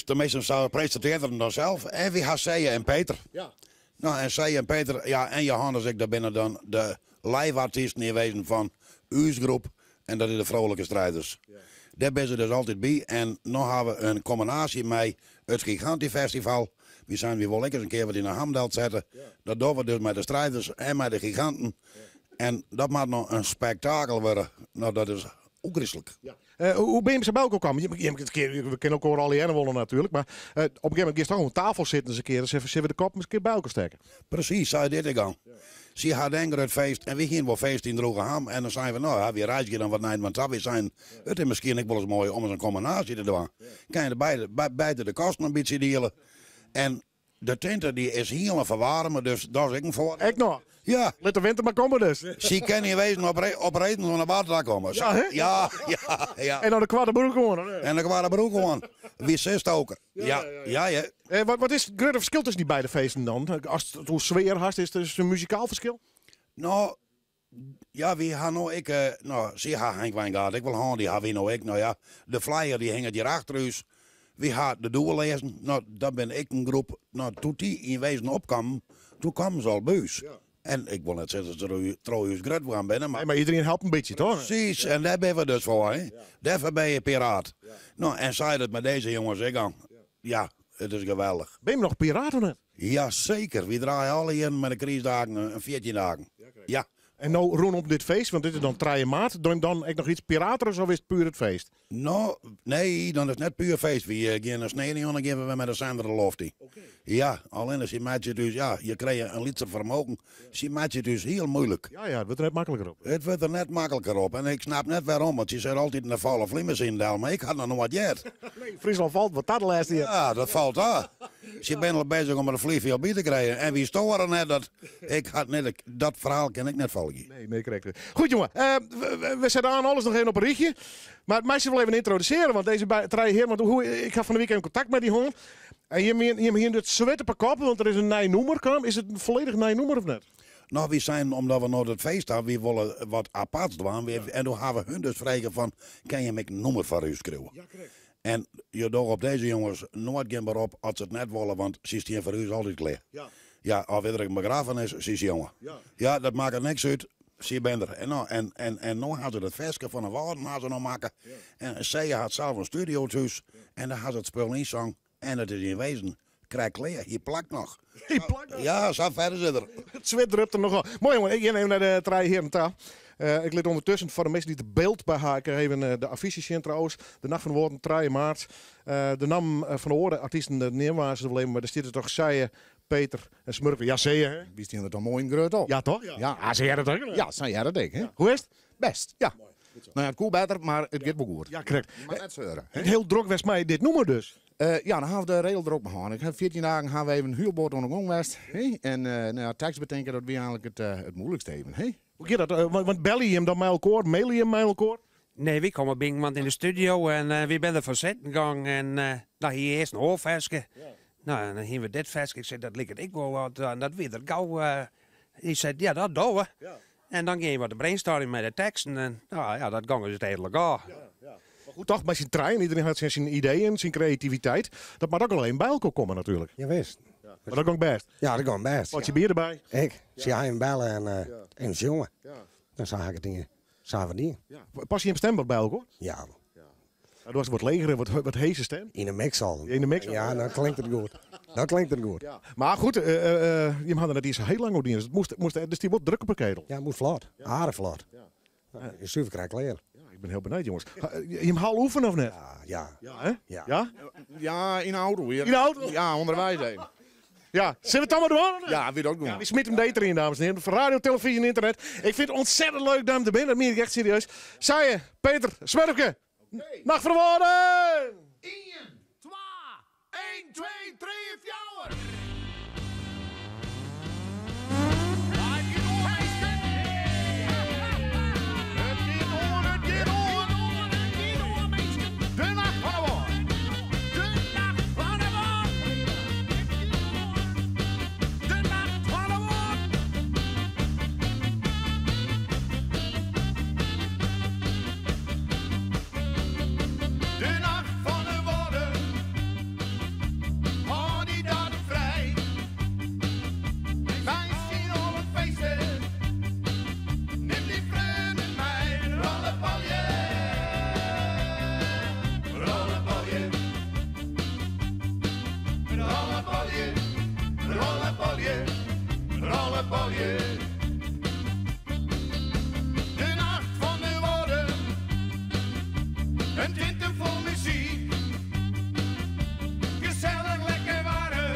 Tenminste, ze presenteerden hem dan zelf. En wie ha Seje en Peter. Ja. Nou, en Seje en Peter, ja, en Johannes, ik, daar binnen dan de live artiesten in wezen van uw groep. En dat is de Vrolijke Strijders. Daar ben ze dus altijd bij. En nu hebben we een combinatie met het Giganti Festival. We zijn weer wel lekker eens een keer wat in de Hamdelt zetten. Dat doen we dus met de strijders en met de giganten. En dat moet nog een spektakel worden. Nou, dat is ook christelijk. Hoe ben je bij elkaar gekomen? We kennen elkaar al jaren wel natuurlijk. Maar op een gegeven moment ging toch aan tafel zitten eens een keer. Dus even zullen we de kop eens een keer bij elkaar steken. Precies, zei dit ik al. Ze had een het feest en we gingen wel feest in Drogenham. En dan zijn we, nou ja, we reizen dan wat naar, want dat we zijn. Het is misschien ook wel eens mooi om eens een combinatie te doen. Kan je de beide de kosten een beetje delen. En de tinte die is heel verwarmen, dus daar is ik een voor. Ik nog? Ja. Laat de winter maar komen dus. Ze kan niet wezen op reden van de water komen. Ja, hè? Ja, ja, ja. En dan de kwade broek gewoon. hè? En de kwade broek gewoon. Wie zit ook. Ja, ja, ja. Wat is het grote verschil tussen die beide feesten dan? Als het hoe sfeer hast, is het dus een muzikaal verschil? Nou, ja, wie ha nou ik, nou, ze ha Henk Wijngaard, ik wil han, die ha wie nou ik. Nou ja, de flyer die hing hier achter ons. Wie ha de doel lezen? Nou, dat ben ik een groep. Nou, toen die in wezen opkwam, toen kwamen ze al buis. En ik wil net zeggen dat ze trouwens groot gaan binnen, maar... Nee, maar iedereen helpt een beetje, toch? Precies, en daar ben we dus voor, hè? Daarvoor ben je piraat. Nou, en zei dat met deze jongens, ik aan. Ja, het is geweldig. Ben je nog piraat of niet? Jazeker, we draaien alle hier met de crisisdagen een 14 dagen. Ja. En nou rondom dit feest, want dit is dan 3 maart, doe je dan echt nog iets piraterigs of is het puur het feest? Nou, nee, dan is het net puur feest. We gaan een snee en dan geven we met de Sander de Lofty. Ja, alleen als je maakt het dus, ja, je krijgt een liter vermogen. Ze maakt het dus heel moeilijk. Ja, ja, het wordt er net makkelijker op. Het wordt er net makkelijker op. En ik snap net waarom, want je zit altijd in de vallen vlimmers in Dal, maar ik had nog nooit jet. Nee, Friesland valt, wat dat de laatste jaar. Ja, dat valt aan. Ze ben al bezig om er een vliegveld bij te krijgen. En wie storen net dat? Ik had net, dat verhaal ken ik net volgen. Nee, nee, correct. Goed, jongen. We zetten aan alles nog even op een rietje. Maar het meisje wil even introduceren, want deze drie heer, want hoe, ik ga van de week in contact met die hond. En je hebt hier het zwette op kop, want er is een nieuw nummer kwam. Is het een volledig nieuw nummer of net? Nou, we zijn, omdat we nog het feest hebben, we willen wat aparts doen. En toen hebben we hun dus vragen van, kan je me een nummer voor u schrijven? Ja, correct. En je doet op deze jongens nooit geen beroep als ze het net willen, want ze is voor u altijd klaar. Ja. Ja, of er een begrafenis, ze is jongen. Ja. Ja, dat maakt er niks uit. Ze ben er. En nou, en nou had ze dat versje van de woorden had ze nog maken. Ja. En zij had zelf een studio thuis. Ja. En daar had ze het spul in zang. En het is in wezen. Krijg kleer, je plakt nog. Je plakt nog? Ja, zo verder zit er. Het zweet drupt er nogal. Mooi jongen, ik neem naar de trein hier en taal. Ik liet ondertussen voor de mensen die het beeld bij haken even de affiches zien trouwens. De Nacht van de Woorden, 3 maart. De naam van de oren, artiesten, de neerwaarts, maar daar zitten toch Seije, Peter en Smurfen. Ja, Seije, hè? Wie stond er dan mooi in groot op? Ja, toch? Ja, Ja, ah, ze dat ook. Ja, zei jij dat ik, hè? Ja. Hoe is het? Best, ja. Mooi. Nou ja, het koel beter, maar het gaat wel goed. Ja, correct. Maar net zeuren. hè? Heel druk was mij dit noemen dus. Ja, dan gaan we de regel erop gaan. Ik heb 14 dagen gaan we even een huurboot onder de grond geweest, hè? En nou ja, tekst bedenken, dat we eigenlijk het moeilijkste even. Hè? Hoe gaat dat? Want bel je hem dan met elkaar? Mail je hem met elkaar? Nee, we komen bij iemand in de studio en we zijn er van zitten gegaan. En nou, hier is een hoorversje. Ja. Nou, en dan hebben we dit versje. Ik zei, dat lijkt ik wel wat. En dat weer er gauw. Die zei, ja, dat doen we. Ja. En dan gingen we de brainstorming met de teksten. En nou ja, dat ging dus eigenlijk al. Ja, ja. Maar goed, toch, bij zijn trein, iedereen had zijn ideeën, zijn creativiteit. Dat mag ook alleen bij elkaar komen natuurlijk. Ja, wist. Ja. Maar dat ging best. Ja, dat ging best. Wat je bier erbij? Ik, zie hij hem bellen en jongen. Ja. Dan zag ik het dingen. Zag we die. Ja. Pas je hem stem wat bij elkaar? Ja. Ja. Dat was wat legere, wat heese stem. In de mix al. In de mix al. Ja, dan klinkt het goed. Dan klinkt het goed. Ja. Maar goed, je had er net iets heel lang op dienst. Het moest, dus die wordt druk op een ketel. Ja, het moet vlot. Ja. Aardig vlot. Ja. Je super krijgt kleren. Ja, ik ben heel benieuwd, jongens. Je hem haal oefenen of net? Ja, ja. Ja, hè? Ja. Ja? Ja, in de auto weer. In de auto? Ja, onderwijs even. Ja, zullen we het allemaal doen? Ja, wie dat doen. Ja, wie smit hem beter in, dames en heren. Voor radio, televisie en internet. Ik vind het ontzettend leuk dat je er bent. Dat meen ik echt serieus. Seije, Peter, Smurfke. Okay. Nacht van de Woorden! 1, 2, 1, 2, 3, 4. De nacht van de woorden. De nacht van de woorden. De nacht van de woorden. De nacht van de woorden. Rollebalje, rollebalje. De nacht van de woorden, een tinte vol muziek. Gezellig lekker waren,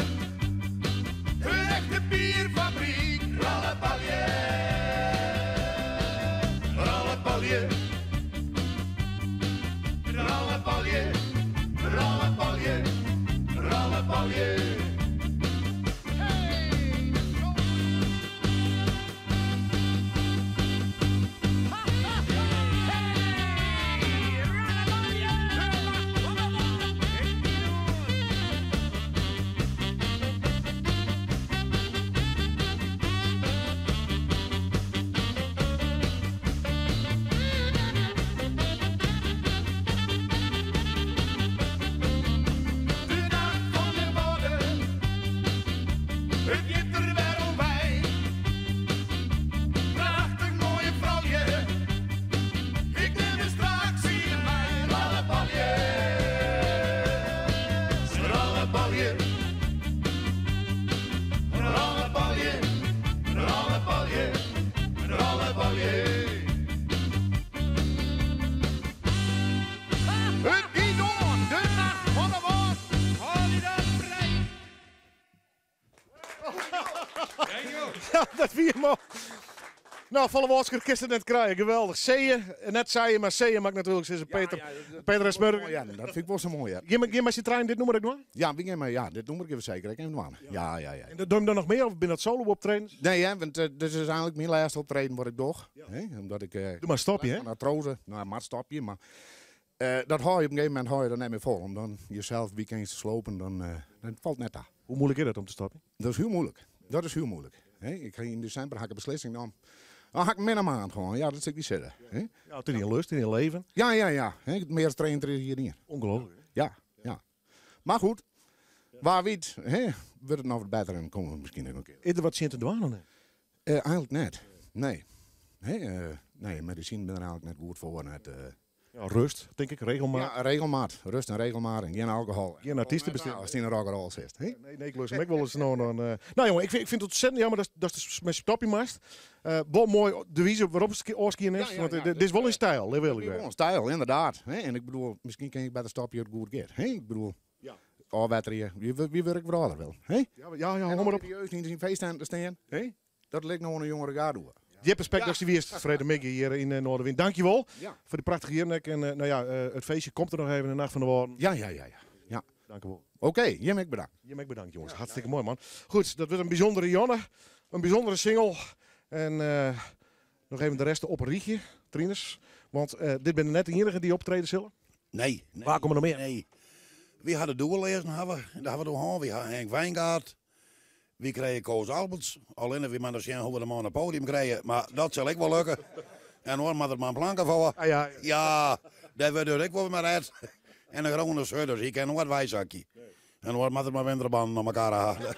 een echte bierfabriek. Rollebalje, rollebalje. Rollebalje, rollebalje, rollebalje. De nacht van de woorden, het gaat er weer om bij. Prachtig mooie vrouwje, ik neem je straks hier bij. Rollebalje, rollebalje, rollebalje, rollebalje, rollebalje. Het gaat om, de nacht van de woord. Ja, dat wie hem al. Nou, volle Wolsker kisten net krijgen. Geweldig. Zeeën, net zei je, maar zeeën maakt natuurlijk sinds Peter. Peter en Smurf. Ja, dat vind ik wel zo mooi. Ja, Geef maar zijn trein, dit noem ik nog. Ja, wie maar, ja, dit noem ik even zeker. Ik even aan. Ja, ja, ja. En dat doe je dan nog meer of ben dat solo optreden? Nee, hè, want dit is eigenlijk mijn laatste optreden wat ik doe. Hè, omdat ik. Doe maar stopje, hè? Van artrose. Nou, maar stopje, maar. Dat hou je op een gegeven moment hou je er net meer vol. Om dan jezelf weekends te slopen, dan dat valt net aan. Hoe moeilijk is dat om te stoppen? Dat is heel moeilijk. Dat is heel moeilijk. Hè, ik ga in december had ik een beslissing dan. Dan ga ik minder maand gewoon. Ja, dat zit ik niet zitten. Hè? Ja, het is in lust, in je leven. Ja, ja, ja. Hè, meer trainer is hier niet. Ongelooflijk. Ja, ja. Maar goed, waar weet, hè, wordt het nog wat beter en komen we misschien nog een keer. Is er wat zin te doen dan? Eigenlijk net. Nee. Hè, nee, medicijn ben er eigenlijk net goed voor. Net, Ja, rust, denk ik, regelmaat. Ja, regelmaat. Rust en regelmaat en geen alcohol. Geen artiesten bestellen. Als die een rock'n'roll zit. Hè? Nee, nee, ik lust hem ook wel eens nou dan. Nou jongen, ik vind het ontzettend jammer dat dat met stopje mast. Wel mooi de wijze waarop het oorskien is. Ja, ja, want ja, dit is wel in stijl, dat wil ik Wel wel. een stijl, inderdaad. Hè? En ik bedoel, misschien kan ik bij de stapje het goed keer. Hè? Ik bedoel, ja. Oh, wie werkt wel wel. Hè? Ja, ja, ja, En hou maar op. serieus niet in feest te staan. Hè? Dat lijkt nog een jongere gaar doen. Je hebt respect dat je weer Vrede Mickey hier in Noorderwind. Dankjewel Ja. voor die prachtige hiernek. En nou ja, het feestje komt er nog even in de nacht van de woorden. Ja, ja, ja, ja. Ja. Dank u wel. Oké, Jim, bedankt. Jim, bedankt jongens. Hartstikke mooi man. Goed, dat wordt een bijzondere Jonne. Een bijzondere single. En nog even de rest op een rietje, Trinus. Want dit ben net de enige die optreden zullen. Nee, nee. Waar komen er meer? Nee. We hadden doellezen, hebben we. Daar hebben we door We hadden Henk Wijngaard. We kregen Koos Alberts. Alleen we maar nog zien hoe we de man op het podium krijgen. Maar dat zal ik wel lukken. En hoor, maar er maar planken voor. Ah, ja. Ja, daar wordt ik wel maar uit. En een groene schudder, ik ken nooit wijzakje. En hoor, maar er maar winterbanden naar elkaar halen.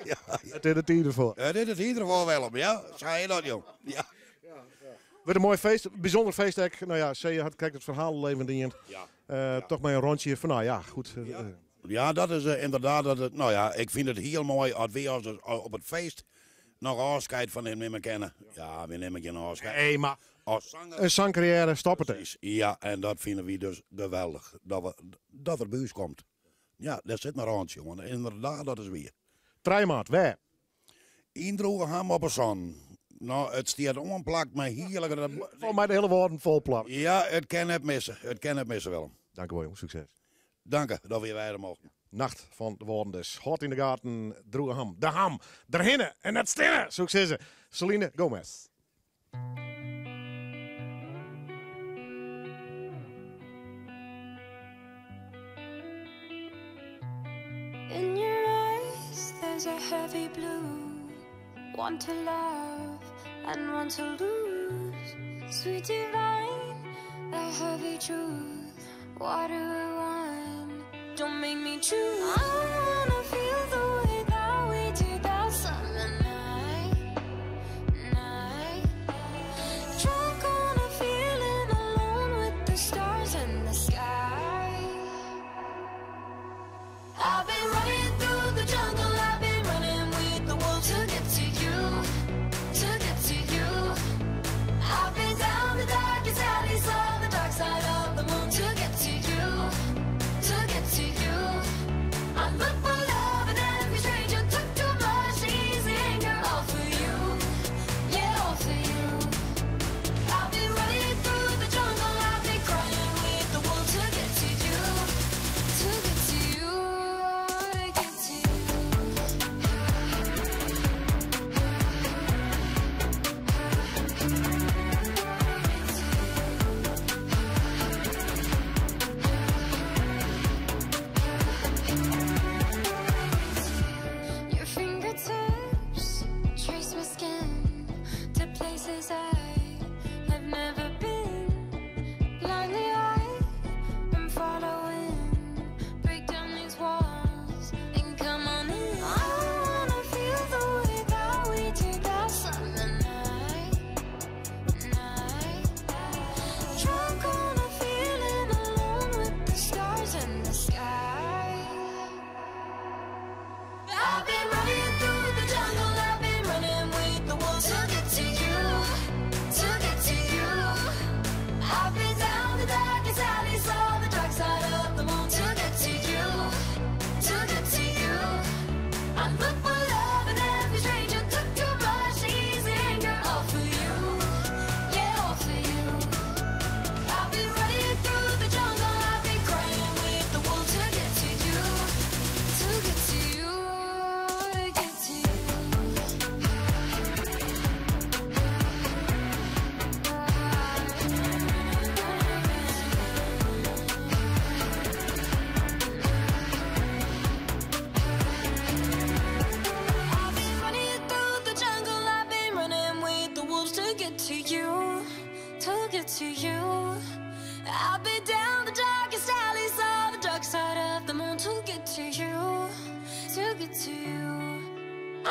Ja, Het is het ieder voor. Het is het ieder voor wel op, ja. Schij je dat, jong. Ja. Wordt een mooi feest, bijzonder feest. Ook. Nou ja, C had kijkt het verhaal levend in. Ja. Toch maar een rondje van, nou ja, goed. Ja, dat is inderdaad. Dat het, nou ja, ik vind het heel mooi als we als op het feest nog afscheid van hem nemen kennen. Ja, we nemen geen afscheid. Nee, maar als zanger. Een zangcarrière, stop het eens. Ja, en dat vinden we dus geweldig. Dat er buis komt. Ja, daar zit een randje, jongen. Inderdaad, dat is weer. Trijmaat, waar? Indroegen ham op een zon. Nou, het staat onplakt, maar heerlijk. Voor mij de hele woorden vol plak. Ja, het kan het missen. Het kan het missen, Willem. Dank u wel, jongen. Succes. Dank u dat we weer mogen. Nacht van de woorden dus. Hot in de gaten, droege ham. De ham, de hinne en het stinne. Succes. Celine Gomez. In your eyes, there's a heavy blue. One to love and one to lose. Sweet divine, the heavy truth. Water or wine, don't make me choose. I wanna feel the way that we did that summer night, night. Drunk on a feeling alone with the stars in the sky. I've been running through the jungle, I've been running with the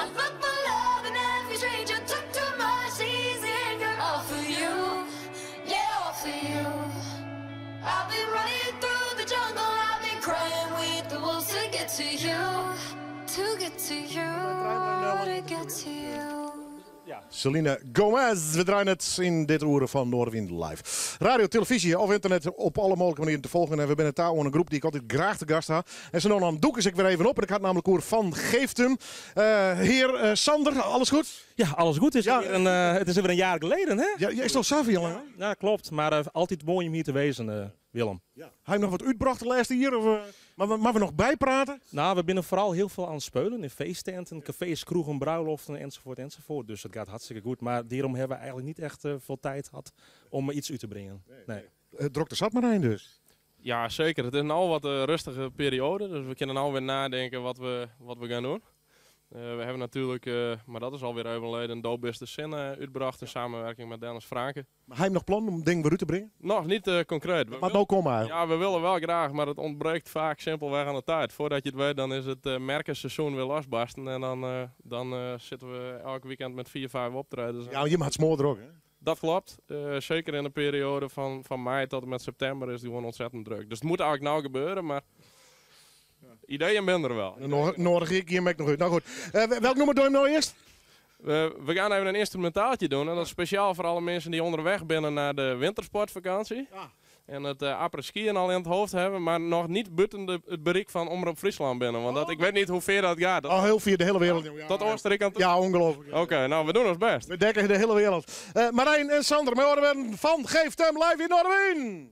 I fuck for love and every stranger took too much easy anger. All for you, yeah, all for you. I've been running through the jungle, I've been crying with the wolves to get to you, to get to you, to get to you. Selena Gomez, we draaien het in dit oere fan Noardewyn Live. Radio, televisie of internet op alle mooglike manieren te folgjen. En we binne ta oan in groep dy't ik altyd graach te gast ha. En sa no en dan dûke ik wer even op. En ik ha it namelijk oer Van Geeft 'm. Hear Sander, alles goed? Ja, alles goed. Het is weer een jaar geleden, hè? Ja, is toch zo lang? Ja, klopt. Maar altyd moai om hjir te wêzen, Willem. Ja. Ha je noch wat útbrocht de lêste jier? Of, mar we noch byprate? Nou, we binne foaral hiel folle oan it spyljen yn feesttenten, kafees, kroegen, bruiloften enzovoort enzovoort. Dus it giet hartstikke goed. Mar dêrom hawwe we eigentlik net echt folle tiid hân om yts út te bringen. Nee. Drokte sat mar ein dus. Ja, zeker. Het is nu wat een rustige periode, dus we kunnen nu weer nadenken wat we gaan doen. We hebben natuurlijk, maar dat is alweer even geleden, een Do Bist de Sin útbrocht in samenwerking met Dennis Franke. Mar ha je noch plannen om dingen wer út te bringen? Noch net konkreet. Mar no komme eigentlik. Ja, we willen wel graag, maar het ontbreekt vaak simpelweg aan de tijd. Voordat je het weet, dan is het merkenseizoen weer losbarsten. En dan zitten we elk weekend met 4, 5 optredens. Ja, je maakt smoor er ook, hè? Dat klopt. Zeker in de periode van mei tot en met september is het gewoon ontzettend druk. Dus het moet eigenlijk nou gebeuren, maar ideeën ben er wel. Nog ik hier nog uit. Nou goed. Welk nûmer dogge we no earst? We gaan even een instrumentaaltje doen. En dat is speciaal voor alle mensen die onderweg zijn naar de wintersportvakantie. En het après-skiën al in het hoofd hebben, maar nog niet buiten het bereik van Omrop Fryslân binne. Want ik weet niet hoe ver dat gaat. Oh, heel via de hele wereld. Ja, Tot Oostenrijk aan toe? Ja, ongelooflijk. Oké, nou, we doen ons best. We dekken de hele wereld. Marijn en Sander, met Orwen van Geeft 'm live in Noardewyn.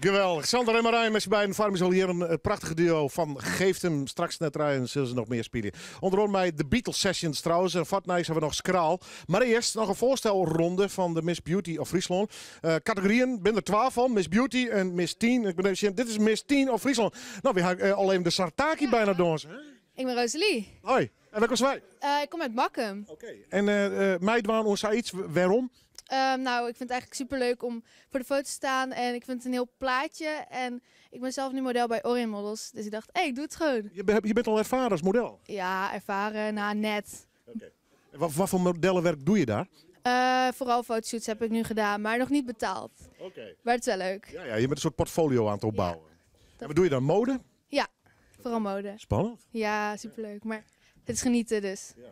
Geweldig. Sander en Marijn met z'n beiden vormen al hier een prachtige duo van Geeft hem. Straks net rijden zullen ze nog meer spelen. Onder andere bij de Beatles Sessions trouwens. En Fortnite hebben we nog Skraal. Maar eerst nog een voorstelronde van de Miss Beauty of Friesland. Categorieën, ben er 12 van. Miss Beauty en Miss 10. Ik ben even zien, dit is Miss 10 of Friesland. Nou, we gaan al even de Sartaki bijna doen. Hè? Ik ben Rosalie. Hoi. En waar komt wij? Ik kom uit Makkum. Oké. En meidwaan ons iets, waarom? Nou, ik vind het eigenlijk superleuk om voor de foto te staan en ik vind het een heel plaatje. En ik ben zelf nu model bij Orion Models, dus ik dacht, hé, ik doe het gewoon. Je bent al ervaren als model? Ja, ervaren, nou net. Oké. En wat voor modellenwerk doe je daar? Vooral fotoshoots heb ik nu gedaan, maar nog niet betaald. Oké. Maar het is wel leuk. Ja, ja, je bent een soort portfolio aan het opbouwen. Ja. En wat doe je dan, mode? Ja, vooral mode. Spannend. Ja, superleuk, maar het is genieten dus. Ja.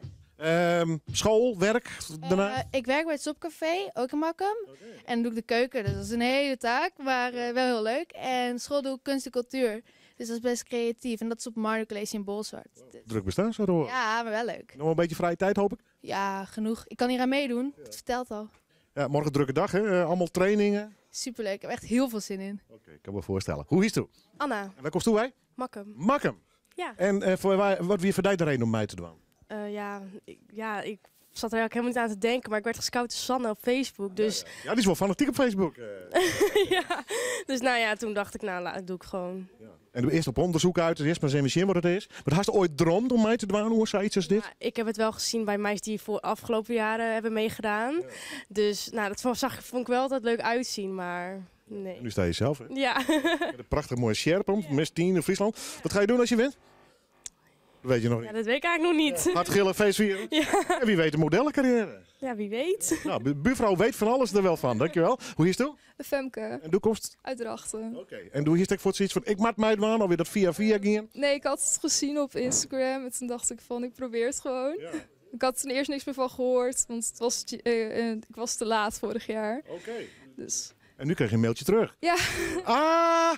School, werk, daarna? Ik werk bij het Sopcafé, ook in Makkum. Okay. En dan doe ik de keuken, dus dat is een hele taak, maar wel heel leuk. En school doe ik kunst en cultuur, dus dat is best creatief. En dat is op Marne College in Bolsward. Dus... Druk bestaan, zo hoor. Ja, maar wel leuk. Nog een beetje vrije tijd, hoop ik? Ja, genoeg. Ik kan hier aan meedoen, dat vertelt al. Ja, morgen drukke dag, hè? Allemaal trainingen. Superleuk, ik heb echt heel veel zin in. Oké, ik kan me voorstellen. Hoe is het? Anna. En waar komt toe wij? Makkum. Makkum? Ja. En voor wat wie verdijt de reden om mij te doen? Ja, ik zat er eigenlijk helemaal niet aan te denken, maar ik werd gescout door Sanne op Facebook. Dus... Ja, die is wel fanatiek op Facebook. Ja, dus nou ja, toen dacht ik, nou, laat, doe ik gewoon. Ja. En eerst op onderzoek uit, dus eerst maar eens even zien wat het is. Maar had je ooit droomd om mij te doen, hoe zoiets als dit? Ja, ik heb het wel gezien bij meisjes die voor afgelopen jaren hebben meegedaan. Ja. Dus nou, dat vond ik wel altijd leuk uitzien, maar nee. En nu sta je zelf, hè? Ja. Met een prachtig mooie sjerp om, Miss 10 in Friesland. Wat ga je doen als je wint? Dat weet je nog niet. Ja, dat weet ik eigenlijk nog niet. Ja. Hard gillen, feest vieren. Ja. En wie weet een modellencarrière. Ja, wie weet. Nou, de buurvrouw weet van alles er wel van. Dankjewel. Hoe is het? Femke. En de komst? Uit Drachten. Oké. Okay. En doe je het voor zoiets van, ik maak mij aan, alweer dat via via ging? Nee, ik had het gezien op Instagram en toen dacht ik van, ik probeer het gewoon. Ja. Ik had er eerst niks meer van gehoord, want het was, ik was te laat vorig jaar. Oké. Okay. Dus... En nu kreeg je een mailtje terug. Ja. Ah!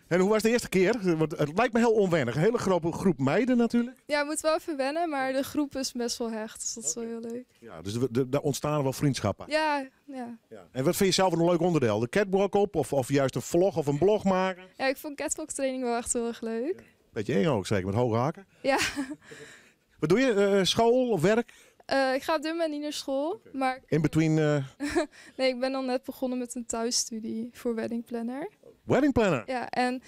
En hoe was de eerste keer? Want het lijkt me heel onwennig. Een hele grote groep meiden natuurlijk. Ja, het moet wel even wennen, maar de groep is best wel hecht. Dus dat is wel heel leuk. Ja, dus daar ontstaan wel vriendschappen. Ja, ja. Ja. En wat vind je zelf een leuk onderdeel? De catwalk op of juist een vlog of een blog maken? Ja, ik vond catwalk training wel echt heel erg leuk. Ja. Beetje eng ook zeker, met hoge haken. Ja. Wat doe je? School of werk? Ik ga op dit moment niet naar school, Okay. maar... In between... Nee, ik ben dan net begonnen met een thuisstudie voor wedding planner. Wedding planner? Ja, en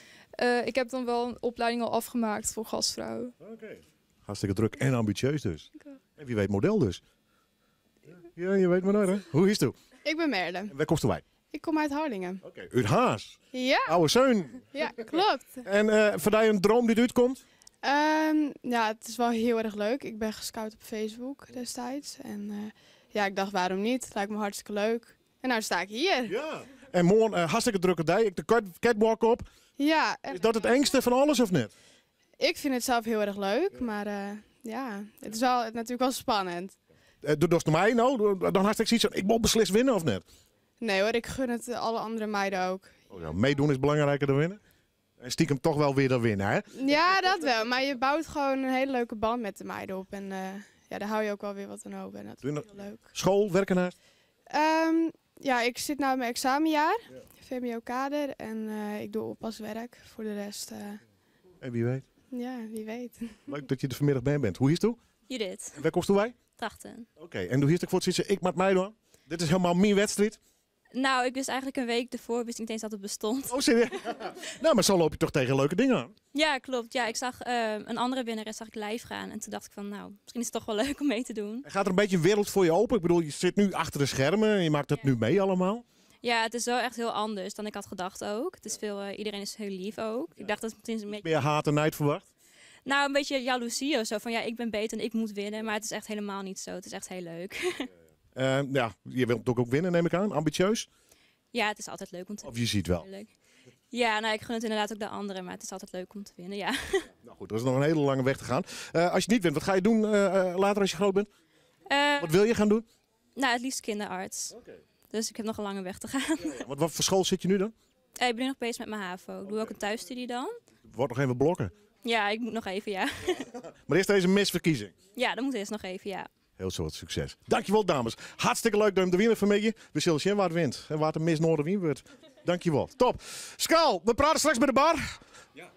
ik heb dan wel een opleiding al afgemaakt voor gastvrouw. Oké. Okay. Hartstikke druk en ambitieus dus. Okay. En wie weet model dus. Ja, je weet maar nooit hè. Hoe is het? Ik ben Merle. En waar komt u bij? Ik kom uit Harlingen. Oké, okay. Uit Haas? Ja. Oude zeun. Ja, klopt. En voor jou een droom die uitkomt? Ja, het is wel heel erg leuk. Ik ben gescout op Facebook destijds. En ja, ik dacht, waarom niet? Het lijkt me hartstikke leuk. En nou sta ik hier. Ja. En morgen hartstikke drukke dag. Ik de catwalk op. Ja. En, is dat het engste van alles of niet? Ik vind het zelf heel erg leuk, ja. Maar ja, het is wel, natuurlijk wel spannend. Doe dat mij nou? Dan had ik zoiets van, ik moet beslist winnen of niet? Nee hoor, ik gun het alle andere meiden ook. Oh ja, meedoen is belangrijker dan winnen? En stiekem toch wel weer dan winnen, hè? Ja, dat wel. Maar je bouwt gewoon een hele leuke band met de meiden op. En ja, daar hou je ook wel weer wat aan over. En dat is heel leuk. School, werken naast? Ja, ik zit nu in mijn examenjaar. Ja. VMBO-kader. En ik doe oppaswerk. Voor de rest... En wie weet? Ja, wie weet. Leuk dat je er vanmiddag bij bent. Hoe is het? Judith. En waar komt u bij? Drachten. Oké, okay. En hoe is het voor het zitten? Ik maak mij doen. Dit is helemaal mijn wedstrijd. Nou, ik wist eigenlijk een week ervoor, wist ik niet eens dat het bestond. Oh, serieus? Nou, maar zo loop je toch tegen leuke dingen aan? Ja, klopt. Ja, ik zag een andere winnares zag ik live gaan. En toen dacht ik van, nou, misschien is het toch wel leuk om mee te doen. En gaat er een beetje een wereld voor je open? Ik bedoel, je zit nu achter de schermen en je maakt dat nu mee allemaal. Ja, het is wel echt heel anders dan ik had gedacht ook. Het is veel, iedereen is heel lief ook. Ik dacht dat het misschien een beetje... Meer haat en nijd verwacht? Nou, een beetje jaloezie of zo. Van ja, ik ben beter en ik moet winnen. Maar het is echt helemaal niet zo. Het is echt heel leuk. Ja, je wilt natuurlijk ook winnen, neem ik aan. Ambitieus? Ja, het is altijd leuk om te winnen. Of je ziet wel. Leuk. Ja, nou, ik gun het inderdaad ook de anderen, maar het is altijd leuk om te winnen, ja. Nou goed, er is nog een hele lange weg te gaan. Als je niet wint, wat ga je doen later als je groot bent? Wat wil je gaan doen? Nou, het liefst kinderarts. Okay. Dus ik heb nog een lange weg te gaan. Ja, ja. Wat voor school zit je nu dan? Ik ben nu nog bezig met mijn HAVO. Ik doe ook een thuisstudie dan. Wordt nog even blokken. Ja, ik moet nog even, ja. Maar eerst deze misverkiezing. Ja, dat moet eerst nog even, ja. Heel soort succes. Dankjewel, dames. Hartstikke leuk dat je de winnen van mij. We zullen zien waar het wint en waar het de Miss Noorderwien wordt. Dankjewol. Top. Skaal, we prate straks by de bar.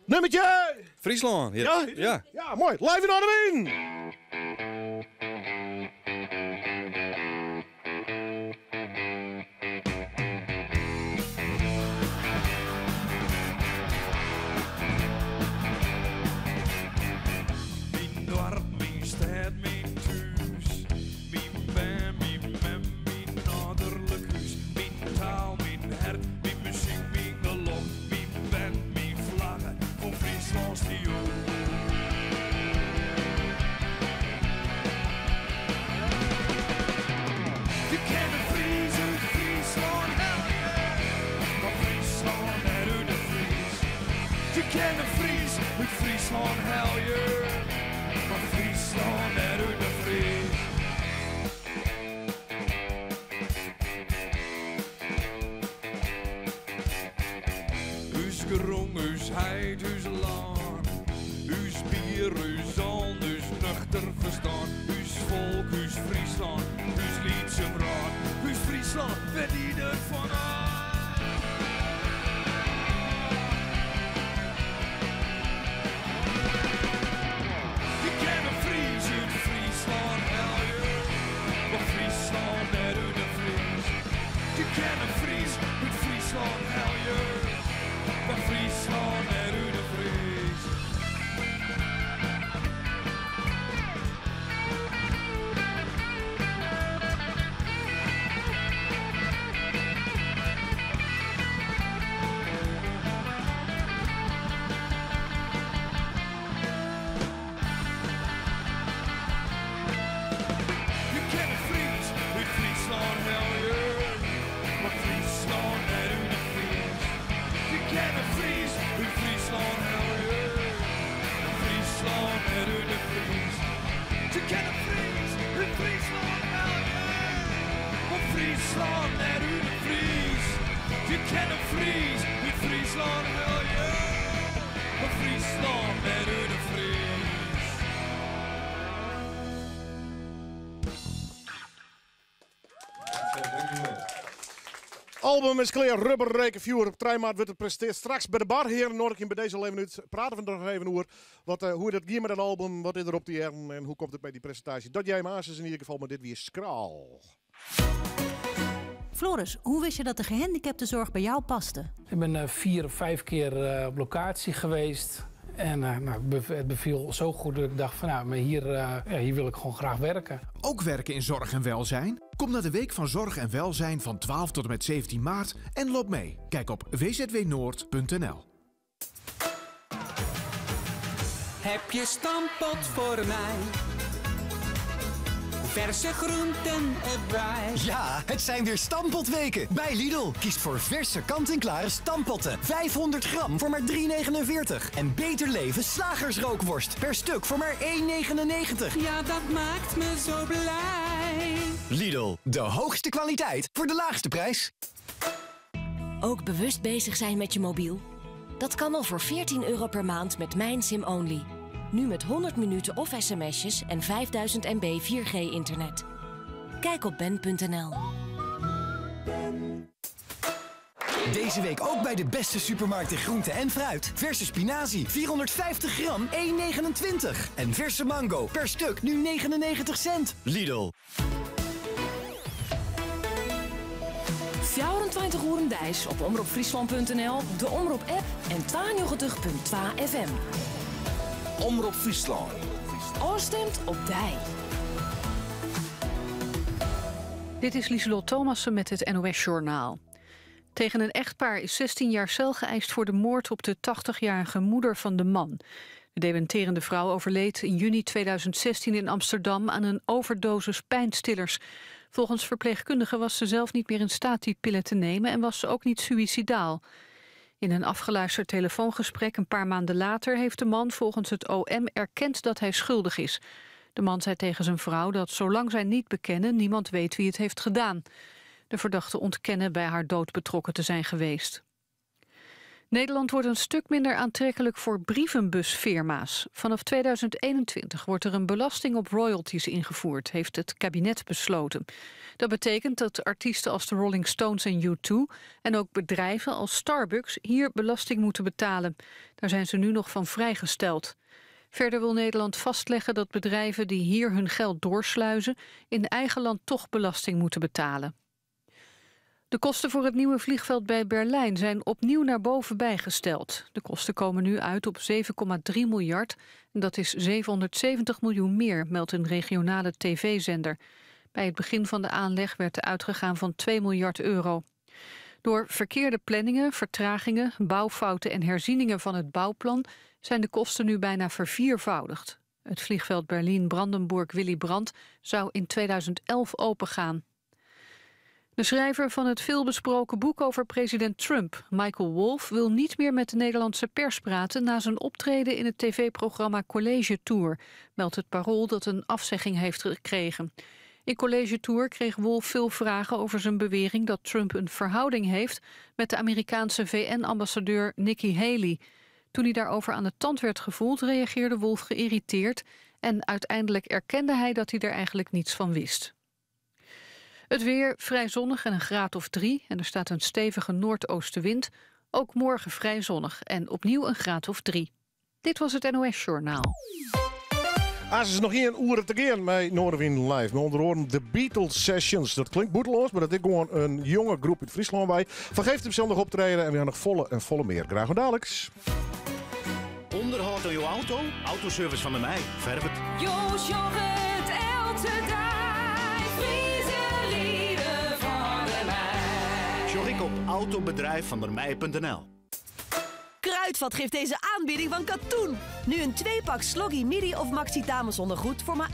Nummertje! Fryslân. Ja? Ja. Ja, moai. Live yn Noardewyn! Myn doarp, myn stêd, myn thús. Myn bern, myn mem, myn âlderlik hús. Myn taal, myn hert, myn muzyk, myn gelok. Myn band, myn flagge, foar Fryslân stie op. Je kin de Fries út Fryslân helje, mar Fryslân net út de Fries. Je kin de Fries út Fryslân helje, mar Fryslân net út de Fries. Us grûn, ús heit, ús lân, ús bier, ús zon, ús nuchter ferstân, ús folk, ús Fryslân, ús lytse wrâld, ús Fryslân, wêr't ieder fan hâldt. Je kin de Fries út Fryslân helje, mar Fryslân net út de Fries. Je kin de Fries út Fryslân helje, mar Fryslân net út de Fries. Je kin de Fries út Fryslân helje, mar Fryslân net út de Fries. Je kin de Fries út Fryslân helje, mar Fryslân net út de Fries. Je kin de Fries út Fryslân helje, mar Fryslân net út de Fries. Je kin de Fries út Fryslân helje, mar Fryslân net út de Fries. Album is klear, Rubber Reek en Fjoer. Op trije maart wurdt it presintearre straks by de bar. Hearen, noadigje jim by dizze al even út. Prate we der noch even oer. Wat, eh, hoe dat gie mei dat album, wat is der op te hearren en hoe komt it by dy presintaasje. Dat jij Maas is yn ieder gefal, mar dit wie Skraal. Floris, hoe wist je dat de gehandicaptenzorg bij jou paste? Ik ben eh, vier of vijf keer eh, op locatie geweest. En eh, nou, het bev- het beviel zo goed dat ik dacht van nou, maar hier, eh, ja, hier wil ik gewoon graag werken. Ook werken in zorg en welzijn? Kom naar de Week van Zorg en Welzijn van 12 tot en met 17 maart en loop mee. Kijk op wzwnoord.nl. Heb je stamppot voor mij? Verse groenten erbij. Ja, het zijn weer stamppotweken bij Lidl. Kies voor verse kant-en-klare stamppotten. 500 gram voor maar 3,49. En beter leven slagersrookworst per stuk voor maar 1,99. Ja, dat maakt me zo blij. Lidl, de hoogste kwaliteit voor de laagste prijs. Ook bewust bezig zijn met je mobiel? Dat kan al voor 14 euro per maand met Mijn Sim Only. Nu met 100 minuten of sms'jes en 5000 MB 4G internet. Kijk op ben.nl. Deze week ook bij de beste supermarkten groente en fruit. Verse spinazie, 450 gram, 1,29. En verse mango, per stuk nu 99 cent. Lidl. 24 oeren deis op omropfriesland.nl, de Omrop app en 92.2 FM. Omrop Fryslân. Oorstemt op dij. Dit is Lieselot Thomassen met het NOS-journaal. Tegen een echtpaar is 16 jaar cel geëist voor de moord op de 80-jarige moeder van de man. De dementerende vrouw overleed in juni 2016 in Amsterdam aan een overdosis pijnstillers. Volgens verpleegkundigen was ze zelf niet meer in staat die pillen te nemen en was ze ook niet suïcidaal. In een afgeluisterd telefoongesprek een paar maanden later heeft de man volgens het OM erkend dat hij schuldig is. De man zei tegen zijn vrouw dat zolang zij niet bekennen niemand weet wie het heeft gedaan. De verdachten ontkennen bij haar dood betrokken te zijn geweest. Nederland wordt een stuk minder aantrekkelijk voor brievenbusfirma's. Vanaf 2021 wordt er een belasting op royalties ingevoerd, heeft het kabinet besloten. Dat betekent dat artiesten als de Rolling Stones en U2 en ook bedrijven als Starbucks hier belasting moeten betalen. Daar zijn ze nu nog van vrijgesteld. Verder wil Nederland vastleggen dat bedrijven die hier hun geld doorsluizen in eigen land toch belasting moeten betalen. De kosten voor het nieuwe vliegveld bij Berlijn zijn opnieuw naar boven bijgesteld. De kosten komen nu uit op 7,3 miljard en dat is 770 miljoen meer, meldt een regionale tv-zender. Bij het begin van de aanleg werd uitgegaan van 2 miljard euro. Door verkeerde planningen, vertragingen, bouwfouten en herzieningen van het bouwplan zijn de kosten nu bijna verviervoudigd. Het vliegveld Berlin-Brandenburg-Willy Brandt zou in 2011 opengaan. De schrijver van het veelbesproken boek over president Trump, Michael Wolff, wil niet meer met de Nederlandse pers praten na zijn optreden in het tv-programma College Tour, meldt het Parool dat een afzegging heeft gekregen. In College Tour kreeg Wolff veel vragen over zijn bewering dat Trump een verhouding heeft met de Amerikaanse VN-ambassadeur Nikki Haley. Toen hij daarover aan de tand werd gevoeld, reageerde Wolff geïrriteerd en uiteindelijk erkende hij dat hij er eigenlijk niets van wist. Het weer vrij zonnig en een graad of 3 en er staat een stevige noordoostenwind. Ook morgen vrij zonnig en opnieuw een graad of 3. Dit was het NOS Journaal. Als is nog één oer te gaan bij Noardewyn Live. Met onder andere de Beatles Sessions. Dat klinkt boeteloos, maar dat is gewoon een jonge groep uit Friesland bij. Vergeeft hem zelf nog optreden en we gaan nog volle en volle meer. Graag tot dadelijk. Onderhoud aan je auto? Autoservice van de Meij. Verf het. Jo sjogge it elke dei. Friezen ride Van der Meij. Sjog ik op autobedrijfvandermij.nl. Kruidvat geeft deze aanbieding van katoen. Nu een 2-pak Sloggi midi of maxi damesondergoed voor maar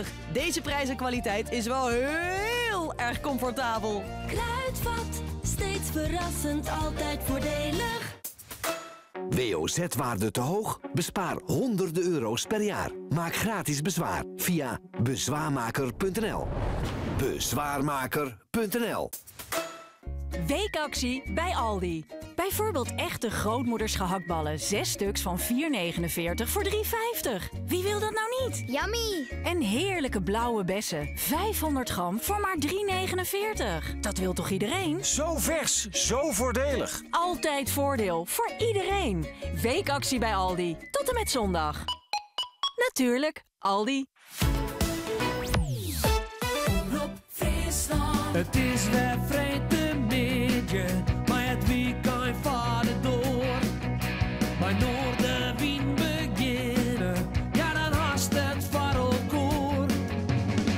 11,99. Deze prijs en kwaliteit is wel heel erg comfortabel. Kruidvat, steeds verrassend, altijd voordelig. WOZ-waarde te hoog? Bespaar honderden euro's per jaar. Maak gratis bezwaar via bezwaarmaker.nl. Bezwaarmaker.nl. Weekactie bij Aldi. Bijvoorbeeld echte grootmoeders gehaktballen. 6 stuks van 4,49 voor 3,50. Wie wil dat nou niet? Yummy! En heerlijke blauwe bessen. 500 gram voor maar 3,49. Dat wil toch iedereen? Zo vers, zo voordelig. Altijd voordeel voor iedereen. Weekactie bij Aldi. Tot en met zondag. Natuurlijk, Aldi. Omrop Fryslân. It is wer freedtemiddei, mar it wykein fart troch. By Noardewyn begjinne, ja dan hast it foar elkoar.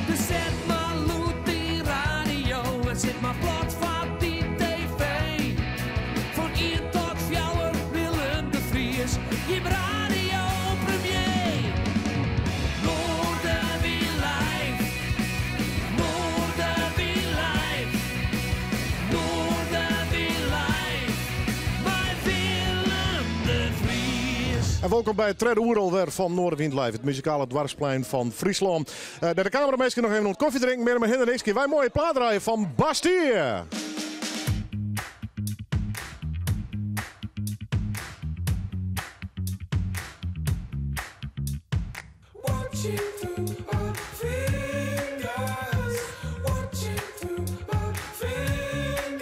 Dus set mar lûd dyn radio en sit mar plat foar dyn tv. Fan ien tot fjouwer Willem de Vries, jim radio premier. Noardewyn Live, Noardewyn Live, Noardewyn Live, mei Willem de Vries. En welkom bij het tredde oere alwer fan Noardewyn Live, it muzikale doarpsplein fan Fryslân. De kameraminsken noch even in kofje drinken, mar hinder niks. Wy moaie plaat draaie fan Bastille. Watching through my fingers, watching through my fingers.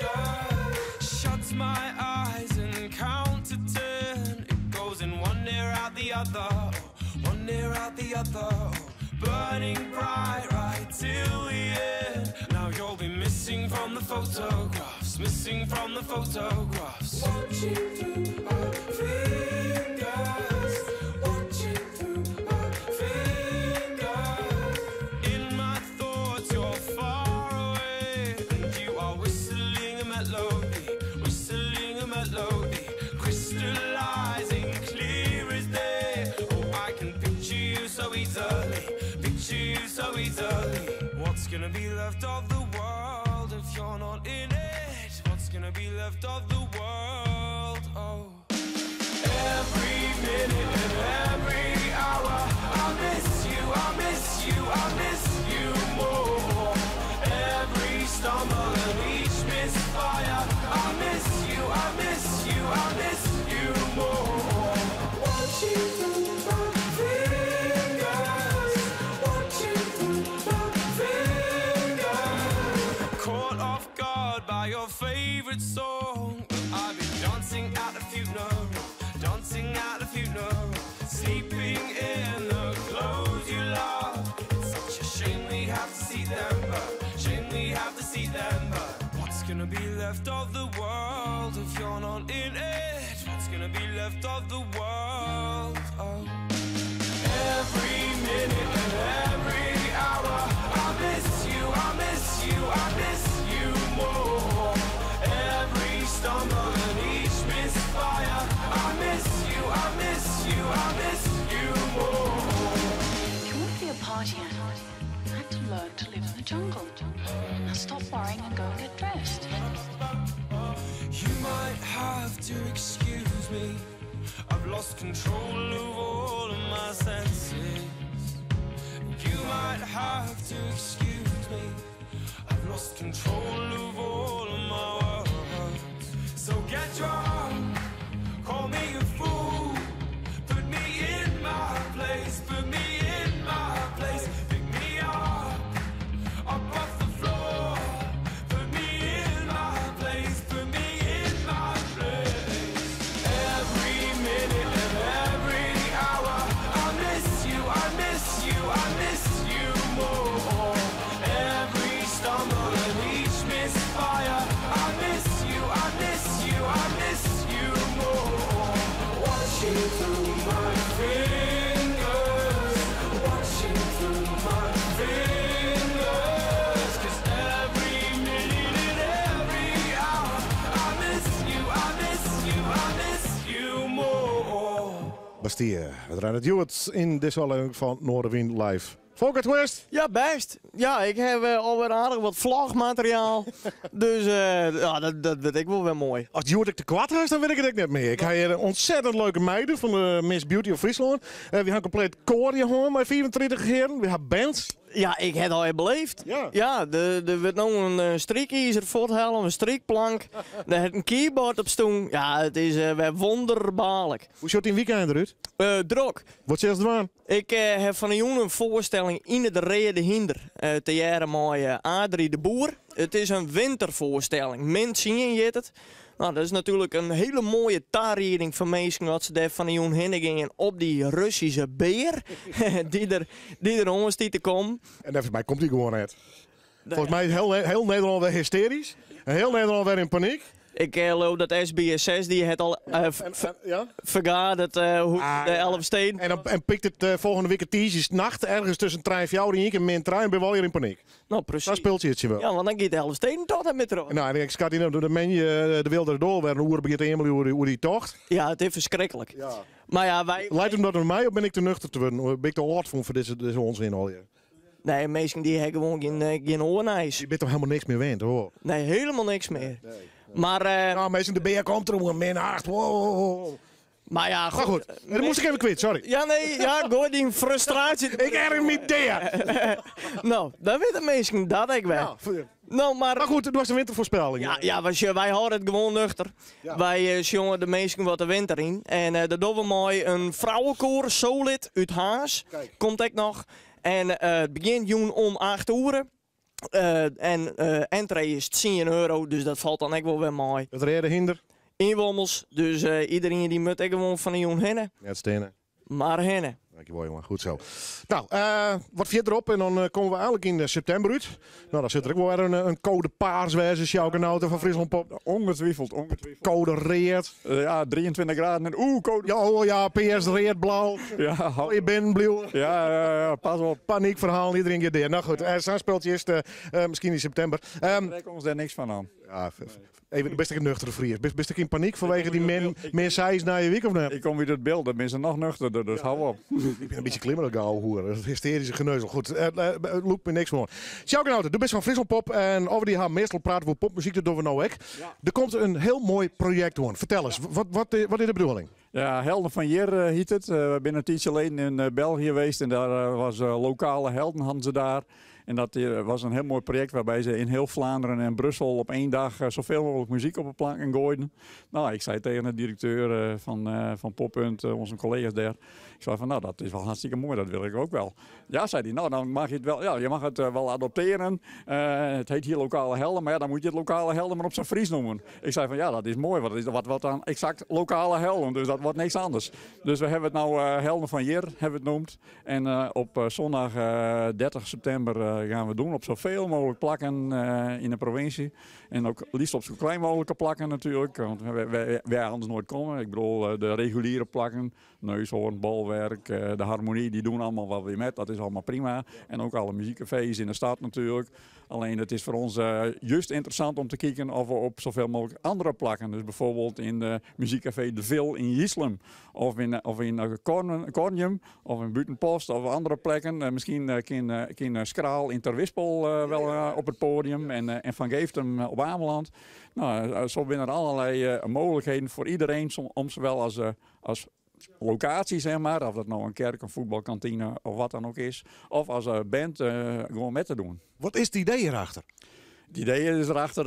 Shut my eyes and count to 10. It goes in one ear out the other, oh, one ear out the other. Oh, burning bright right till the end. Now you'll be missing from the photographs, missing from the photographs. Watching through my fingers, watching through my fingers. In my thoughts, you're far away, and you are whistling a melody, whistling a melody, crystallizing clear as day. Oh, I can picture you so easily, picture you so easily. What's gonna be left of the world if you're not in it? What's gonna be left of the world? Oh. Every minute and every hour, I miss you, I miss you, I miss you more. Every stumble and each misfire, I miss you, I miss you, favorite song. I've been dancing at the funeral, dancing at the funeral, sleeping in the clothes you love. It's such a shame we have to see them, but shame we have to see them, but what's gonna be left of the world if you're not in it? What's gonna be left of the world? Oh. Every minute and every hour, I miss you, I miss you, I miss you more. Every stumble and each misfire, I miss you, I miss you, I miss you more. If you want to be a party animal, you have to learn to live in the jungle. Now stop worrying and go and get dressed. You might have to excuse me. I've lost control of all of my senses. You might have to excuse me. I've lost control of all of my words. So get drunk, call me a fool. Put me in my place, put me in my place. Pick me up, up off the floor. Put me in my place, put me in my place. Every minute and every hour, I miss you, I miss you, I miss you more. Every stumble and each misfire, I miss you, I miss you, I miss you more. Watching through my fingers, watching through my fingers. 'Cause every minute and every hour, I miss you, I miss you, I miss you more. Bastille, we draaien het Hewitt in deze aflevering van Noardewyn Live. Volkert, hoe is het? Ja, best. Ja, ik heb alweer aardich wat vlogmateriaal. Dus ja, dat weet ik wel weer moai. As Hewitt ik te kwart is, dan weet ik het ook net mear. Ik heb hier een ontzettend leuke meiden van de Miss Beauty of Friesland. We hebben compleet koor hier met 34 heren. We hebben bands. Ja, ik heb het al beleefd. Ja. Ja, er wordt nou een striekizer voorthalen, een striekplank. Daar heeft een keyboard op stoel. Ja, het is weer wonderbaarlijk. Hoe ziet die weekend eruit? Drok. Wat zeg je ervan? Ik heb van de jongen een voorstelling in het Rede Hinder. Te jaren met Adrie de Boer. Het is een wintervoorstelling. Min zien je het. Nou, dat is natuurlijk een hele mooie tarieding van mensen wat ze daar van de jongen heen gingen op die Russische beer die er ons die te komen. En volgens mij komt die gewoon uit. Volgens mij is heel Nederland weer hysterisch. En heel Nederland weer in paniek. Ik geloof dat SBS6 die het al vergaderd hoe de 11 steden. En dan en pikt het volgende week het is nacht ergens tussen trein en jou en ik en min trein ben wel weer in paniek. Nou, precies. Dan speelt je het je wel. Ja, want dan gaat de 11 steden toch net met erop. Nou, en ik schat in de menje de wilde door weer een uur begint helemaal hoe die tocht. Ja, het is verschrikkelijk. Ja. Maar ja, wij Leidt hem dat door mij of ben ik te nuchter te worden? Of ben ik te hard voor deze onzin al? Ja? Nee, mensen die hebben gewoon geen oornijs. Je bent toch helemaal niks meer wend, hoor? Nee, helemaal niks meer. Nee, nee. Maar nou, mensen, de beer komt er, min 8. Wow, wow, wow. Maar ja, Maar goed. goed. Dat moest ik even kwijt, sorry. Ja, nee, ja, gooi die frustratie. Ik erg me deer. Nou, dan weten mensen dat ik wel. Ja, Nou, maar maar goed, het was een wintervoorspelling. Ja, ja, wij houden het gewoon nuchter. Ja. Wij jongen de mensen wat de winter in. En dat doen we mooi. Een vrouwenkoor, Solid uit Haas. Kijk. Komt ook nog. En het begint juni om 8 uur. En entree is 10 euro, dus dat valt dan ook wel weer mooi. Het reden hinder. Inwommels, dus iedereen die moet ook gewoon van de jong hennen. Net stenen. Maar hennen. Dankjewel jongen, goed zo. Nou, wat verderop en dan komen we eigenlijk in september uit. Nou, dan zit er ook wel weer een code paars wezen, Sjouke Nauta van Friesland Pop. Ongetwijfeld, ongetwijfeld. Code reet. Ja, 23 graden en oeh, code. Ja, oh, ja, PS reet, blauw. Ja, hou je binnen, blauw. Ja, ja, ja, pas op. Paniekverhaal, iedereen gaat deer. Nou goed, zo'n speeltje is misschien in september. Trek ons daar niks van aan. Ja, even, best ik een nuchtere vriend. Best ik in paniek vanwege die min 6 na je week of niet? Ik kom weer het beeld, dan ben ze nog nuchterder, dus Ja. hou op. Ik ben een beetje klimmerig, ouwe hoer. Dat is hysterische geneuzel. Goed, loop me niks voor. Sjouke Nauta, de best van Friesland Pop. En over die haar meestal praten we popmuziek, dat doen we nou ook. Ja. Er komt een heel mooi project door. Vertel eens, wat is de bedoeling? Ja, Helden van Jir heet het. We zijn een tijdje geleden in België geweest en daar was lokale helden hadden ze daar. En dat was een heel mooi project waarbij ze in heel Vlaanderen en Brussel op één dag zoveel mogelijk muziek op de planken gooiden. Nou, ik zei tegen de directeur van Poppunt, onze collega's daar, ik zei van nou, dat is wel hartstikke mooi, dat wil ik ook wel. Ja, zei hij, nou dan mag je het wel, ja, je mag het wel adopteren. Het heet hier Lokale Helden, maar ja, dan moet je het Lokale Helden maar op zijn Fries noemen. Ik zei van ja, dat is mooi, want dat wordt dan exact Lokale Helden, dus dat wordt niks anders. Dus we hebben het nou Helden van Hjir, hebben we het noemd. En op zondag 30 september gaan we het doen op zoveel mogelijk plakken in de provincie. En ook liefst op zo klein mogelijke plakken natuurlijk, want wij anders nooit komen. Ik bedoel, de reguliere plakken, Neushoorn, Bolwerk, de Harmonie, die doen allemaal wat weer met. Dat is allemaal prima. En ook alle muziekcafés in de stad natuurlijk. Alleen het is voor ons juist interessant om te kijken of we op zoveel mogelijk andere plakken. Dus bijvoorbeeld in de muziekcafé De Vil in Jislum. Of in Kornjum. Of in Butenpost of andere plekken. Misschien kan Skraal in Terwispel wel op het podium. En Van Geeftem op Ameland. Nou, zo zijn er allerlei mogelijkheden voor iedereen om zowel als locatie, zeg maar, of dat nou een kerk, een voetbalkantine of wat dan ook is, of als band gewoon met te doen. Wat is het idee hierachter? Het idee is erachter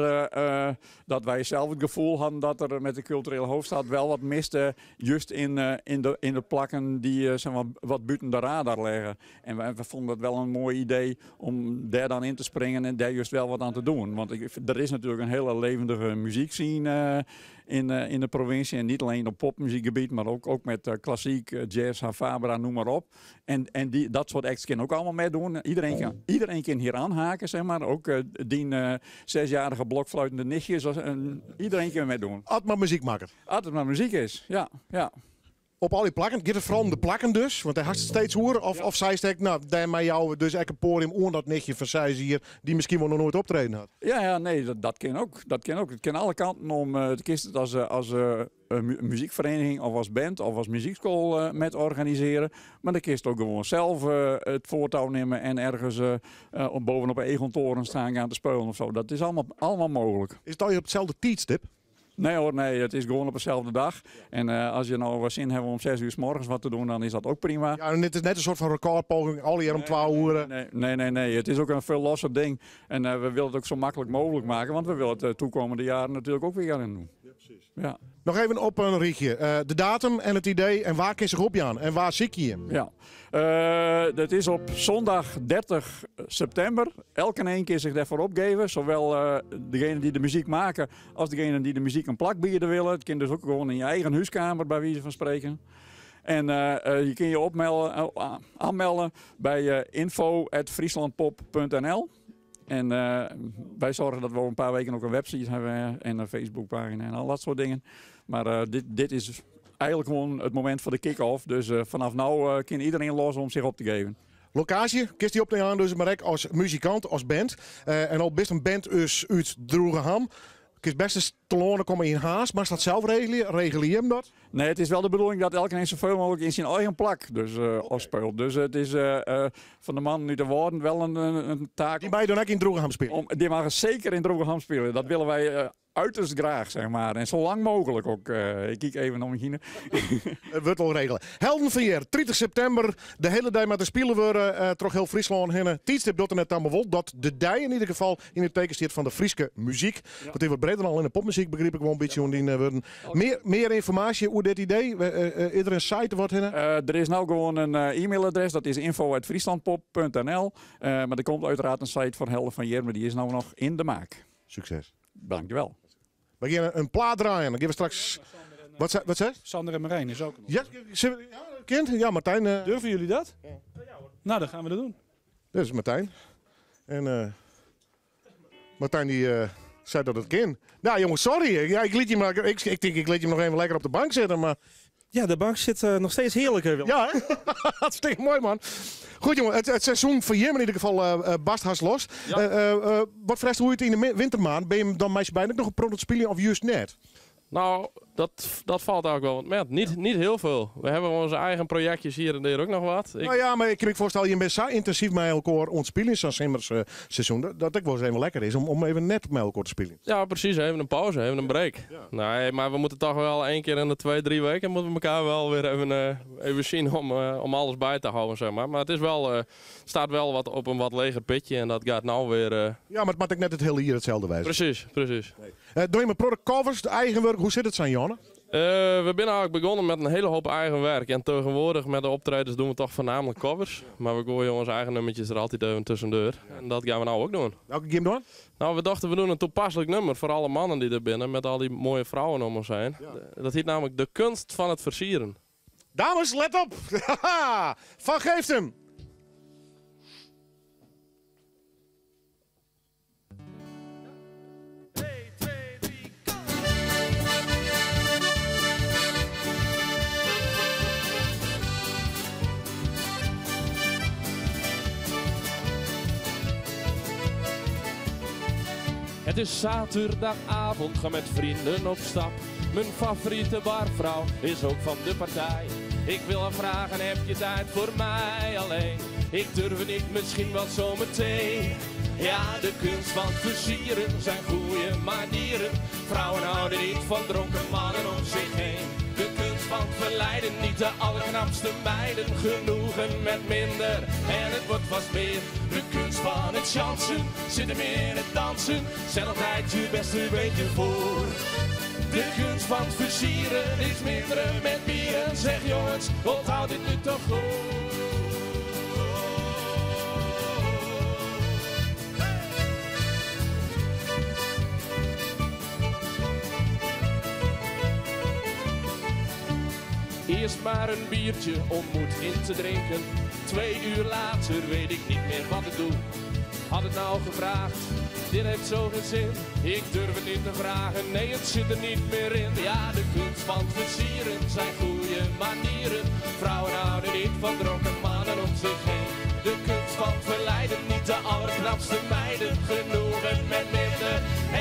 dat wij zelf het gevoel hadden dat er met de culturele hoofdstad wel wat miste, juist in de plakken die zeg maar, wat buiten de radar liggen. En wij vonden het wel een mooi idee om daar dan in te springen en daar juist wel wat aan te doen. Want er is natuurlijk een hele levendige muziekscene in de provincie. En niet alleen op popmuziekgebied, maar ook met klassiek, jazz, HaFaBra, noem maar op. En dat soort acts kunnen ook allemaal meedoen. Iedereen kan hier aanhaken, zeg maar. Ook die 6-jarige blokfluitende nichtjes. Iedereen kan meedoen. Als maar muziek maken. Als het maar muziek is, ja. Ja. Op al die plakken, gaat het vooral om de plakken dus? Want hij had het steeds horen. Of zij steekt, nou, daar met jou dus echt een podium onder dat nichtje van zij hier, die misschien wel nog nooit optreden had. Ja, ja, nee, dat kan ook. Dat kan ook. Het kan alle kanten om te kiezen het als een muziekvereniging of als band of als muziekschool met organiseren. Maar dan kun je het ook gewoon zelf het voortouw nemen en ergens bovenop een Egontoren staan gaan te spelen of zo. Dat is allemaal mogelijk. Is het al op hetzelfde tijdstip? Nee hoor, nee, het is gewoon op dezelfde dag. En als je nou wat zin hebt om 6 uur 's morgens wat te doen, dan is dat ook prima. Ja, en het is net een soort van recordpoging, al hier om 12 uur. Nee, nee, nee, nee, het is ook een veel losser ding. En we willen het ook zo makkelijk mogelijk maken, want we willen het de toekomende jaren natuurlijk ook weer gaan doen. Ja, precies. Ja. Nog even op een rietje. De datum en het idee en waar kun je zich op gaan en waar zie je hem? Ja, dat is op zondag 30 september. Elke een keer zich daarvoor opgeven. Zowel degene die de muziek maken als degene die de muziek een plak bieden willen. Het kan dus ook gewoon in je eigen huiskamer bij wijze van spreken. En je kunt je aanmelden bij info at frieslandpop punt N L. En wij zorgen dat we over een paar weken ook een website hebben en een Facebookpagina en al dat soort dingen. Maar dit is eigenlijk gewoon het moment voor de kick-off. Dus vanaf nu kan iedereen los om zich op te geven. Locatie, kist die op de aan dus maar ik als muzikant, als band. En al best een band is uit Droegeham. Het is best eens te lonen komen in haast, maar is dat zelf regelen? Regel je hem dat? Nee, het is wel de bedoeling dat elke zoveel mogelijk in zijn eigen plak dus afspeelt. Dus het is van de man nu te worden wel een taak. Die mag dan ook in Droegeham spelen? Die mag zeker in Droegeham spelen. Dat willen wij uiterst graag, zeg maar. En zo lang mogelijk ook. Ik kijk even om me heen. Het wordt wel regelen. Helden van Hjir, 30 september. De hele dag met de spelen worden toch heel Friesland heen. Tijdstip doet er net allemaal wel dat de dij in ieder geval in het teken staat van de Frieske muziek. Want die wordt breder al in de popmuziek, begreep ik wel een beetje hoe die worden. Meer informatie over dit idee? Is er een site wat heen? Er is nou gewoon een e-mailadres. Dat is info at frieslandpop punt N L. Maar er komt uiteraard een site van Helden van Hjir, maar die is nou nog in de maak. Succes. Dankjewel. We gaan een plaat draaien. Dan gaan we straks... Wat zei? Sander en Marijn is ook een Ja, ja, kind? Ja, Martijn. Durven jullie dat? Ja. Nou, dan gaan we dat doen. Dit is Martijn. En Martijn die zei dat het kind. Nou jongens, sorry. Ja, ik liet je maar, ik, ik denk, ik liet je nog even lekker op de bank zitten, maar... Ja, de bank zit nog steeds heerlijk, hè, Willem. Ja, hè? Dat is echt mooi, man. Goed, jongen, het seizoen voor Jim in ieder geval barst haast los. Wat vreest hoe je het in de wintermaand? Ben je dan meestal bijna nog een product spelen of juist net? Nou, Dat valt eigenlijk wel wat met. Niet heel veel. We hebben onze eigen projectjes hier en daar ook nog wat. Nou ja, maar ik kan me voorstellen, je bent zo intensief met elkaar ontspelen zo'n simmers seizoen, dat het wel eens even lekker is om even net met elkaar te spelen. Ja, precies. Even een pauze, even een break. Nee, maar we moeten toch wel één keer in de 2, 3 weken moeten we elkaar wel weer even zien om alles bij te houden, zeg maar. Maar het is wel, staat wel wat op een wat leger pitje en dat gaat nou weer. Ja, maar het mag ik net het hele hier hetzelfde wijzen. Precies, precies. Nee. Doe je met product covers, de eigen werk, hoe zit het, San Jonne? We zijn eigenlijk begonnen met een hele hoop eigen werk. En tegenwoordig met de optredens doen we toch voornamelijk covers. Maar we gooien onze eigen nummertjes er altijd even tussendoor. En dat gaan we nou ook doen. Welke game doen? Nou, we dachten we doen een toepasselijk nummer voor alle mannen die er binnen. Met al die mooie vrouwen om ons heen. Dat heet namelijk De Kunst van het Versieren. Dames, let op! Van Geeft hem! Het is zaterdagavond, ga met vrienden op stap. Mijn favoriete barvrouw is ook van de partij. Ik wil haar vragen, heb je tijd voor mij alleen? Ik durf het niet, misschien wel zometeen. Ja, de kunst van het versieren zijn goede manieren. Vrouwen houden niet van dronken mannen om zich heen. De kunst van het verleiden, niet de allerknapste meiden. Genoegen met minder en het wordt vast meer. De kunst van het chansen zit hem in het dansen. Zet altijd je beste beentje voor. De kunst van het versieren is minderen met bieren. Zeg jongens, onthoud dit nu toch goed. Eerst maar een biertje om moed in te drinken. 2 uur later weet ik niet meer wat ik doe. Had het nou gevraagd, dit heeft zo geen zin. Ik durf het niet te vragen, nee het zit er niet meer in. Ja, de kunst van het versieren zijn goede manieren. Vrouwen houden niet van dronken mannen om zich heen. De kunst van het verleiden, niet de allerknapste meiden. Genoegen met minder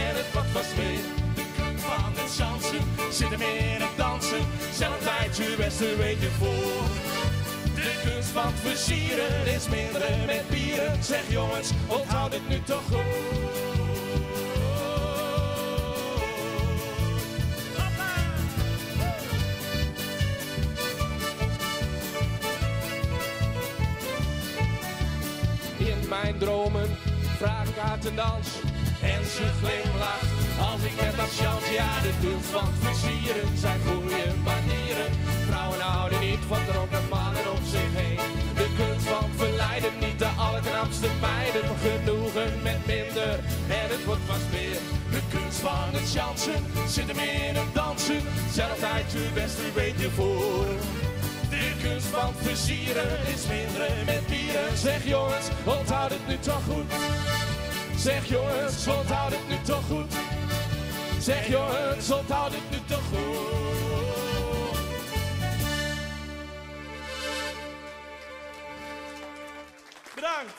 en het wordt vast meer. De kunst van het chansen zit hem in het dansen. Zet altijd je beste beetje voor. De kunst van het versieren is minderen met bieren. Zeg jongens, onthoud dit nu toch goed. In mijn dromen vraag ik haar ten dans. En ze glimlacht als ik met haar chans. Ja, de kunst van het versieren zijn goede manieren. Vrouwen houden niet van dronken mannen om zich heen. De kunst van het verleiden, niet de allerknapste meiden. Genoegen met minder en het wordt vast meer. De kunst van het chansen zit hem in het dansen. Zet altijd je beste beetje voor. De kunst van het versieren is minderen met bieren. Zeg jongens, onthoud het nu toch goed. Zeg jongens, onthoud het nu toch goed. Zeg jongens, onthoud het nu toch goed. Bedankt.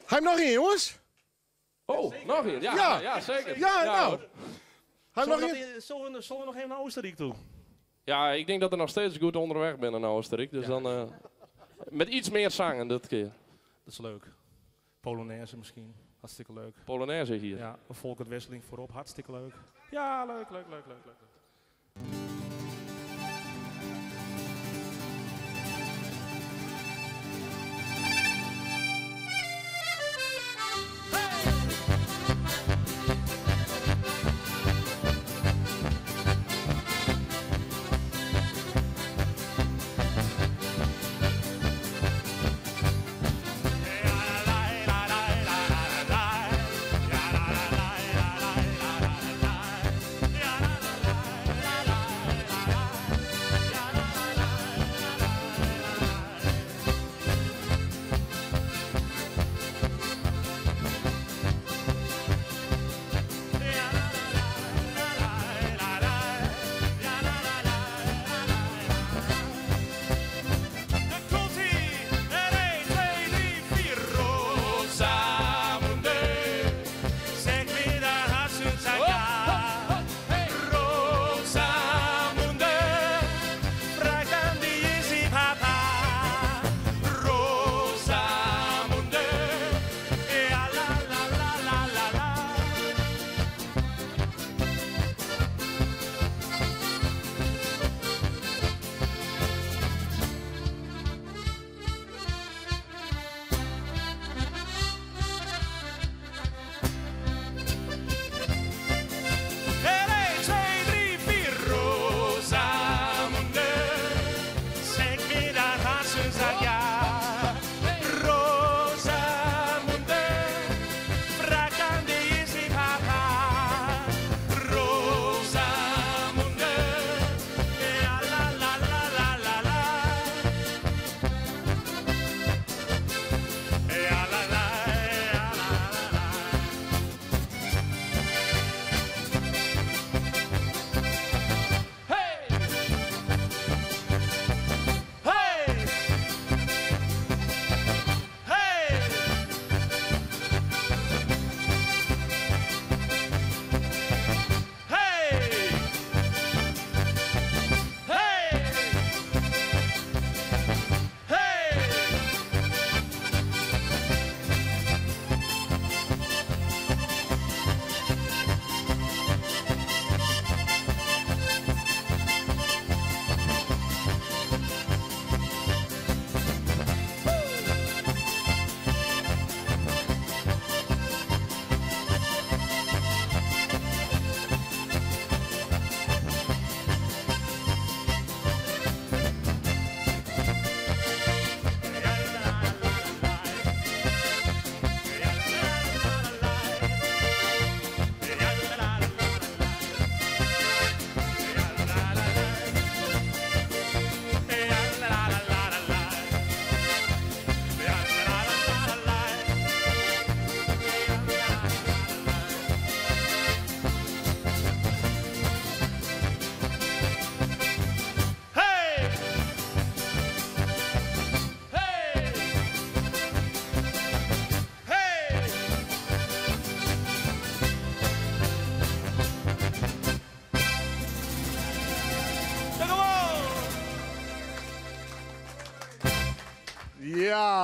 Ga je hem nog in, jongens? Oh, nog in? Ja, Ja. ja, zeker. Ja, Ja, nou. hoor. Ga je nog Zullen in? we nog even naar Oostenrijk toe? Ja, ik denk dat er nog steeds goed onderweg ben naar Oostenrijk. Dus dan met iets meer zangen dit keer. Dat is leuk. Polonaise misschien. Hartstikke leuk. Polonaise hier. Ja, een Volkert Wesseling voorop. Hartstikke leuk. Ja, leuk, leuk, leuk, leuk, leuk. La la la.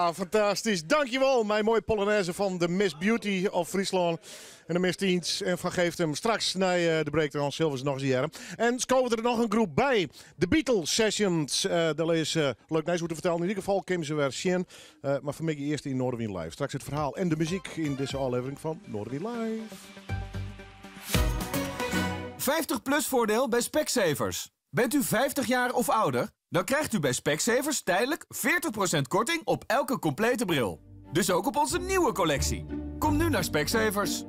Ja, fantastysk. Dankjewol, mijn mooie Polonaise van de Miss Beauty of Fryslân. En de Miss Teens. En Van Geeft hem straks na de break dan Silvers nog eens jaren. En skoven er nog een groep bij. De Beatles Sessions. Daar is leuk nieuws hoe te vertellen. In ieder geval komen ze weer zien. Maar vanmiddag eerst in Noardewyn Live. Straks het verhaal en de muziek in deze aflevering van Noardewyn Live. 50 plus voordeel bij Specsavers. Bent u 50 jaar of ouder? Dan krijgt u bij Specsavers tijdelijk 40% korting op elke complete bril. Dus ook op onze nieuwe collectie. Kom nu naar Specsavers.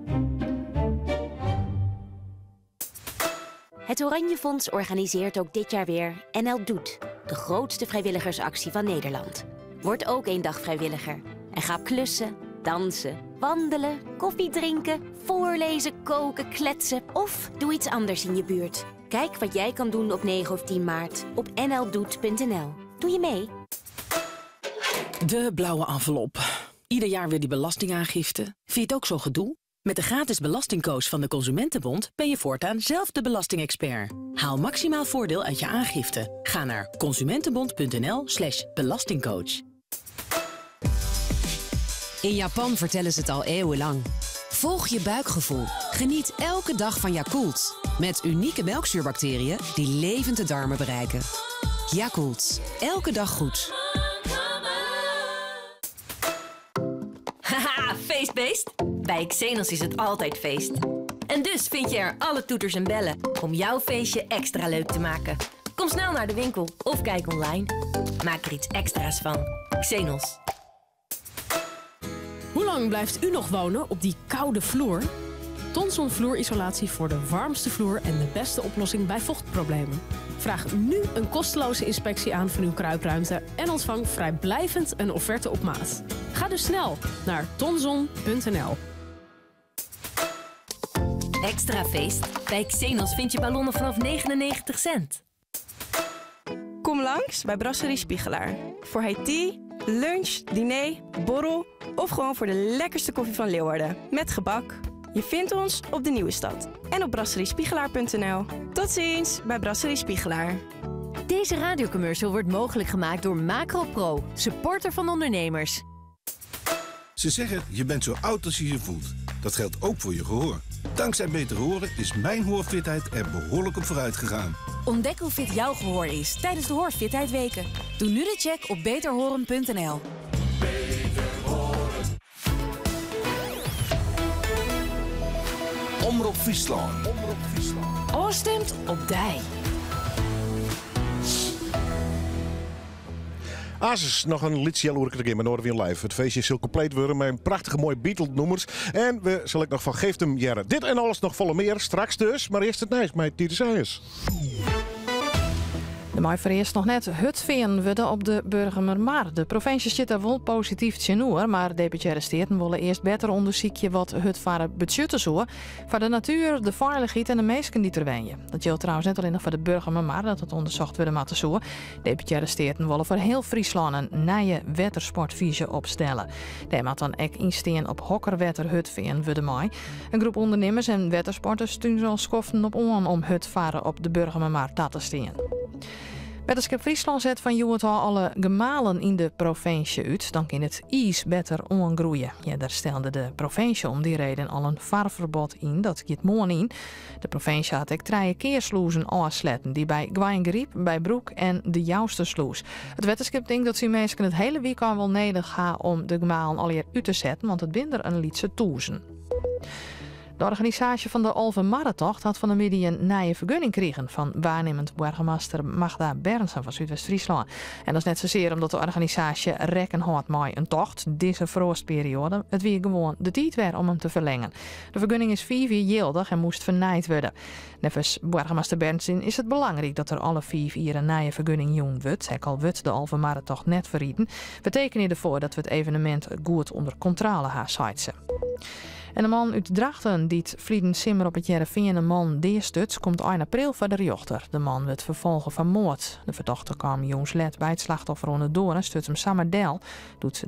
Het Oranje Fonds organiseert ook dit jaar weer NL Doet, de grootste vrijwilligersactie van Nederland. Word ook één dag vrijwilliger en ga klussen, dansen, wandelen, koffie drinken, voorlezen, koken, kletsen of doe iets anders in je buurt. Kijk wat jij kan doen op 9 of 10 maart op N L doet punt N L. Doe je mee? De blauwe envelop. Ieder jaar weer die belastingaangifte. Vind je het ook zo gedoe? Met de gratis belastingcoach van de Consumentenbond ben je voortaan zelf de belastingexpert. Haal maximaal voordeel uit je aangifte. Ga naar consumentenbond punt N L slash belastingcoach. In Japan vertellen ze het al eeuwenlang. Volg je buikgevoel. Geniet elke dag van Yakult. Met unieke melkzuurbacteriën die levend de darmen bereiken. Yakult. Elke dag goed. Haha, feestbeest! Bij Xenos is het altijd feest. En dus vind je er alle toeters en bellen om jouw feestje extra leuk te maken. Kom snel naar de winkel of kijk online. Maak er iets extra's van. Xenos. Hoe lang blijft u nog wonen op die koude vloer? Tonson vloerisolatie voor de warmste vloer en de beste oplossing bij vochtproblemen. Vraag nu een kosteloze inspectie aan van uw kruipruimte en ontvang vrijblijvend een offerte op maat. Ga dus snel naar tonson punt N L. Extra feest. Bij Xenos vind je ballonnen vanaf 99 cent. Kom langs bij Brasserie Spiegelaar. Voor high tea, lunch, diner, borrel of gewoon voor de lekkerste koffie van Leeuwarden. Met gebak. Je vindt ons op de Nieuwe Stad en op brasseriespiegelaar punt N L. Tot ziens bij Brasserie Spiegelaar. Deze radiocommercial wordt mogelijk gemaakt door Macro Pro, supporter van ondernemers. Ze zeggen, je bent zo oud als je je voelt. Dat geldt ook voor je gehoor. Dankzij Beter Horen is mijn hoorfitheid er behoorlijk op vooruit gegaan. Ontdek hoe fit jouw gehoor is tijdens de Hoorfitheid Weken. Doe nu de check op beterhoren punt N L. Omrop Fryslân. Omrop Fryslân. Oorstemt op dij. Asus, nog een liedje jaloer te met Noardewyn Live. Het feestje is heel compleet worden met een prachtige mooie Beatle-nummers. En we zal ik nog van Geeft hem Jerre. Dit en alles nog volle meer, straks dus. Maar eerst het nieuws met Titus Eijers. De mei vereerst nog net hutveer worden op de Burgumermar. De provincie zit daar wel positief tjenoer, maar deputaire steden willen eerst beter onderzoeken wat hutvaren budgetten zo voor de natuur, de veiligheid en de mensen die er wonen. Dat geldt trouwens net alleen nog voor de Burgumermar dat het onderzocht worden moet zo. Deputaire steden willen voor heel Friesland een nieuwe wettersportvisie opstellen. Daar moet dan ook insteen op hokkerwetter hutveen worden mei. Een groep ondernemers en wettersporters sturen al schoften op on om hutvaren op de Burgumermar te steen. Wetterskip Friesland zet van Joet al alle gemalen in de provincie uit. Dan kan het ijs beter ongroeien. Ja, daar stelde de provincie om die reden al een vaarverbod in. Dat gaat morgen in. De provincie had ook 3 keersloezen afsletten. Die bij Gwijngriep, bij Broek en de Jouster sloes. Het wetterskip denkt dat ze mensen het hele weekend wel nederig gaan om de gemalen alweer uit te zetten. Want het binder een lietse toezen. De organisatie van de Alve-Marretocht had van de middag een nieuwe vergunning gekregen van waarnemend burgemeester Magda Berndsen van Zuidwest-Friesland. En dat is net zozeer omdat de organisatie rekken houdt met een tocht deze vroostperiode. Het wie gewoon de tijd weer om hem te verlengen. De vergunning is 4 jaar geldig en moest vernijd worden. Nevens burgemeester Berndsen is het belangrijk dat er alle 4 jaar een nieuwe vergunning jong wordt. Hij al wordt de Alve-Marretocht net verrieden. We tekenen ervoor dat we het evenement goed onder controle gaan zetten. En de man uit Drachten die het vlieden simmer op het Hearrenfean een man deerstuts, komt eind april voor de rechter. De man werd vervolgen van moord. De verdachte kwam jongslet bij het slachtoffer onder door en stut hem samen del, doet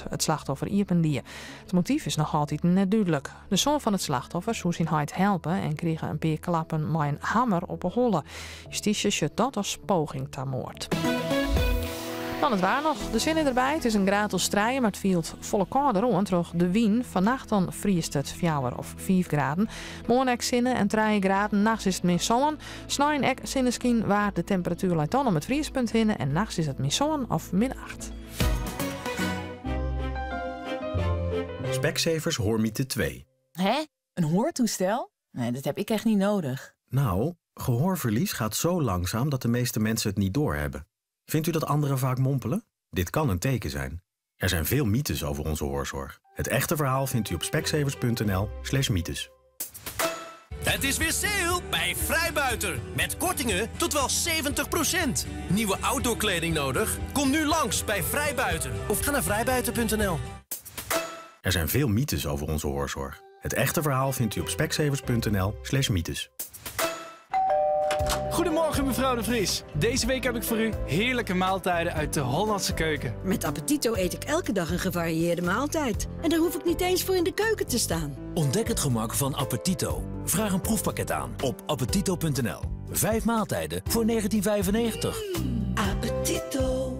het slachtoffer iependier. Het motief is nog altijd net duidelijk. De zoon van het slachtoffer zou zijn huid helpen en kreeg een paar klappen met een hamer op een holle. Justitie zet dat als poging ta moord. Dan it waar noch. De sinne derby. It is in graad as 3, mar it fielt folle kâlder oan troch de wyn. Fannacht dan friest it 4 of 5 graden. Moarn ek sinne en 3 graden. Nachts is it min 7. Snein ek sinneskyn waar. De temperatuer leit dan om it friespunt hinne en nachts is it min 7 of min 8. Specsavers Hoormythe 2. Hè? Een hoortoestel? Nee, dat heb ik echt niet nodig. Nou, gehoorverlies gaat zo langzaam dat de meeste mensen het niet doorhebben. Vindt u dat anderen vaak mompelen? Dit kan een teken zijn. Er zijn veel mythes over onze hoorzorg. Het echte verhaal vindt u op specsavers.nl slash mythes. Het is weer sale bij Vrijbuiter. Met kortingen tot wel 70%. Nieuwe outdoorkleding nodig? Kom nu langs bij Vrijbuiter of ga naar vrijbuiter.nl. Er zijn veel mythes over onze hoorzorg. Het echte verhaal vindt u op specsavers.nl slash mythes. Goedemorgen mevrouw de Vries. Deze week heb ik voor u heerlijke maaltijden uit de Hollandse keuken. Met Appetito eet ik elke dag een gevarieerde maaltijd. En daar hoef ik niet eens voor in de keuken te staan. Ontdek het gemak van Appetito. Vraag een proefpakket aan op appetito.nl. Vijf maaltijden voor 1995. Appetito.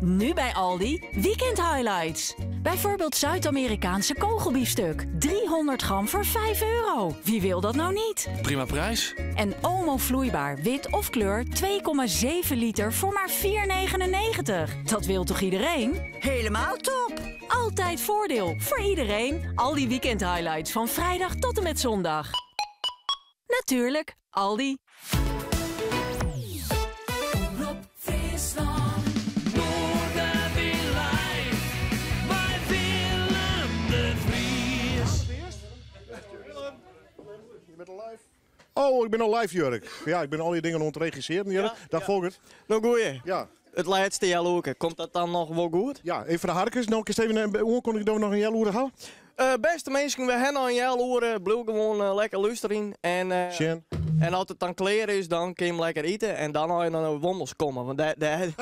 Nu bij Aldi Weekend Highlights. Bijvoorbeeld Zuid-Amerikaanse kogelbiefstuk. 300 gram voor 5 euro. Wie wil dat nou niet? Prima prijs. En Omo vloeibaar, wit of kleur, 2,7 liter voor maar 4,99. Dat wil toch iedereen? Helemaal top! Altijd voordeel voor iedereen. Aldi Weekend Highlights van vrijdag tot en met zondag. Natuurlijk, Aldi. Omrop Fryslân. Noardewyn live. Mei Willem de Vries. Oh, ik ben al live, Jurk. Ja, ik ben al die dingen aan het regisseren, Jurk. Dag Volkert. Nou goeie. Ja. It lêste healoerke, komt dat dan noch wol goed? Ja, even de harkers. Nou, ik even een oankondiging dat we noch in healoere ha. Bêste minsken, we ha noch in healoere. Bliuw gewoan lekker lústerjen. En, Sjen. en as it dan klear is, dan kin je 'm lekker ite. En dan mei je dan nei Wommels komme. Want dêr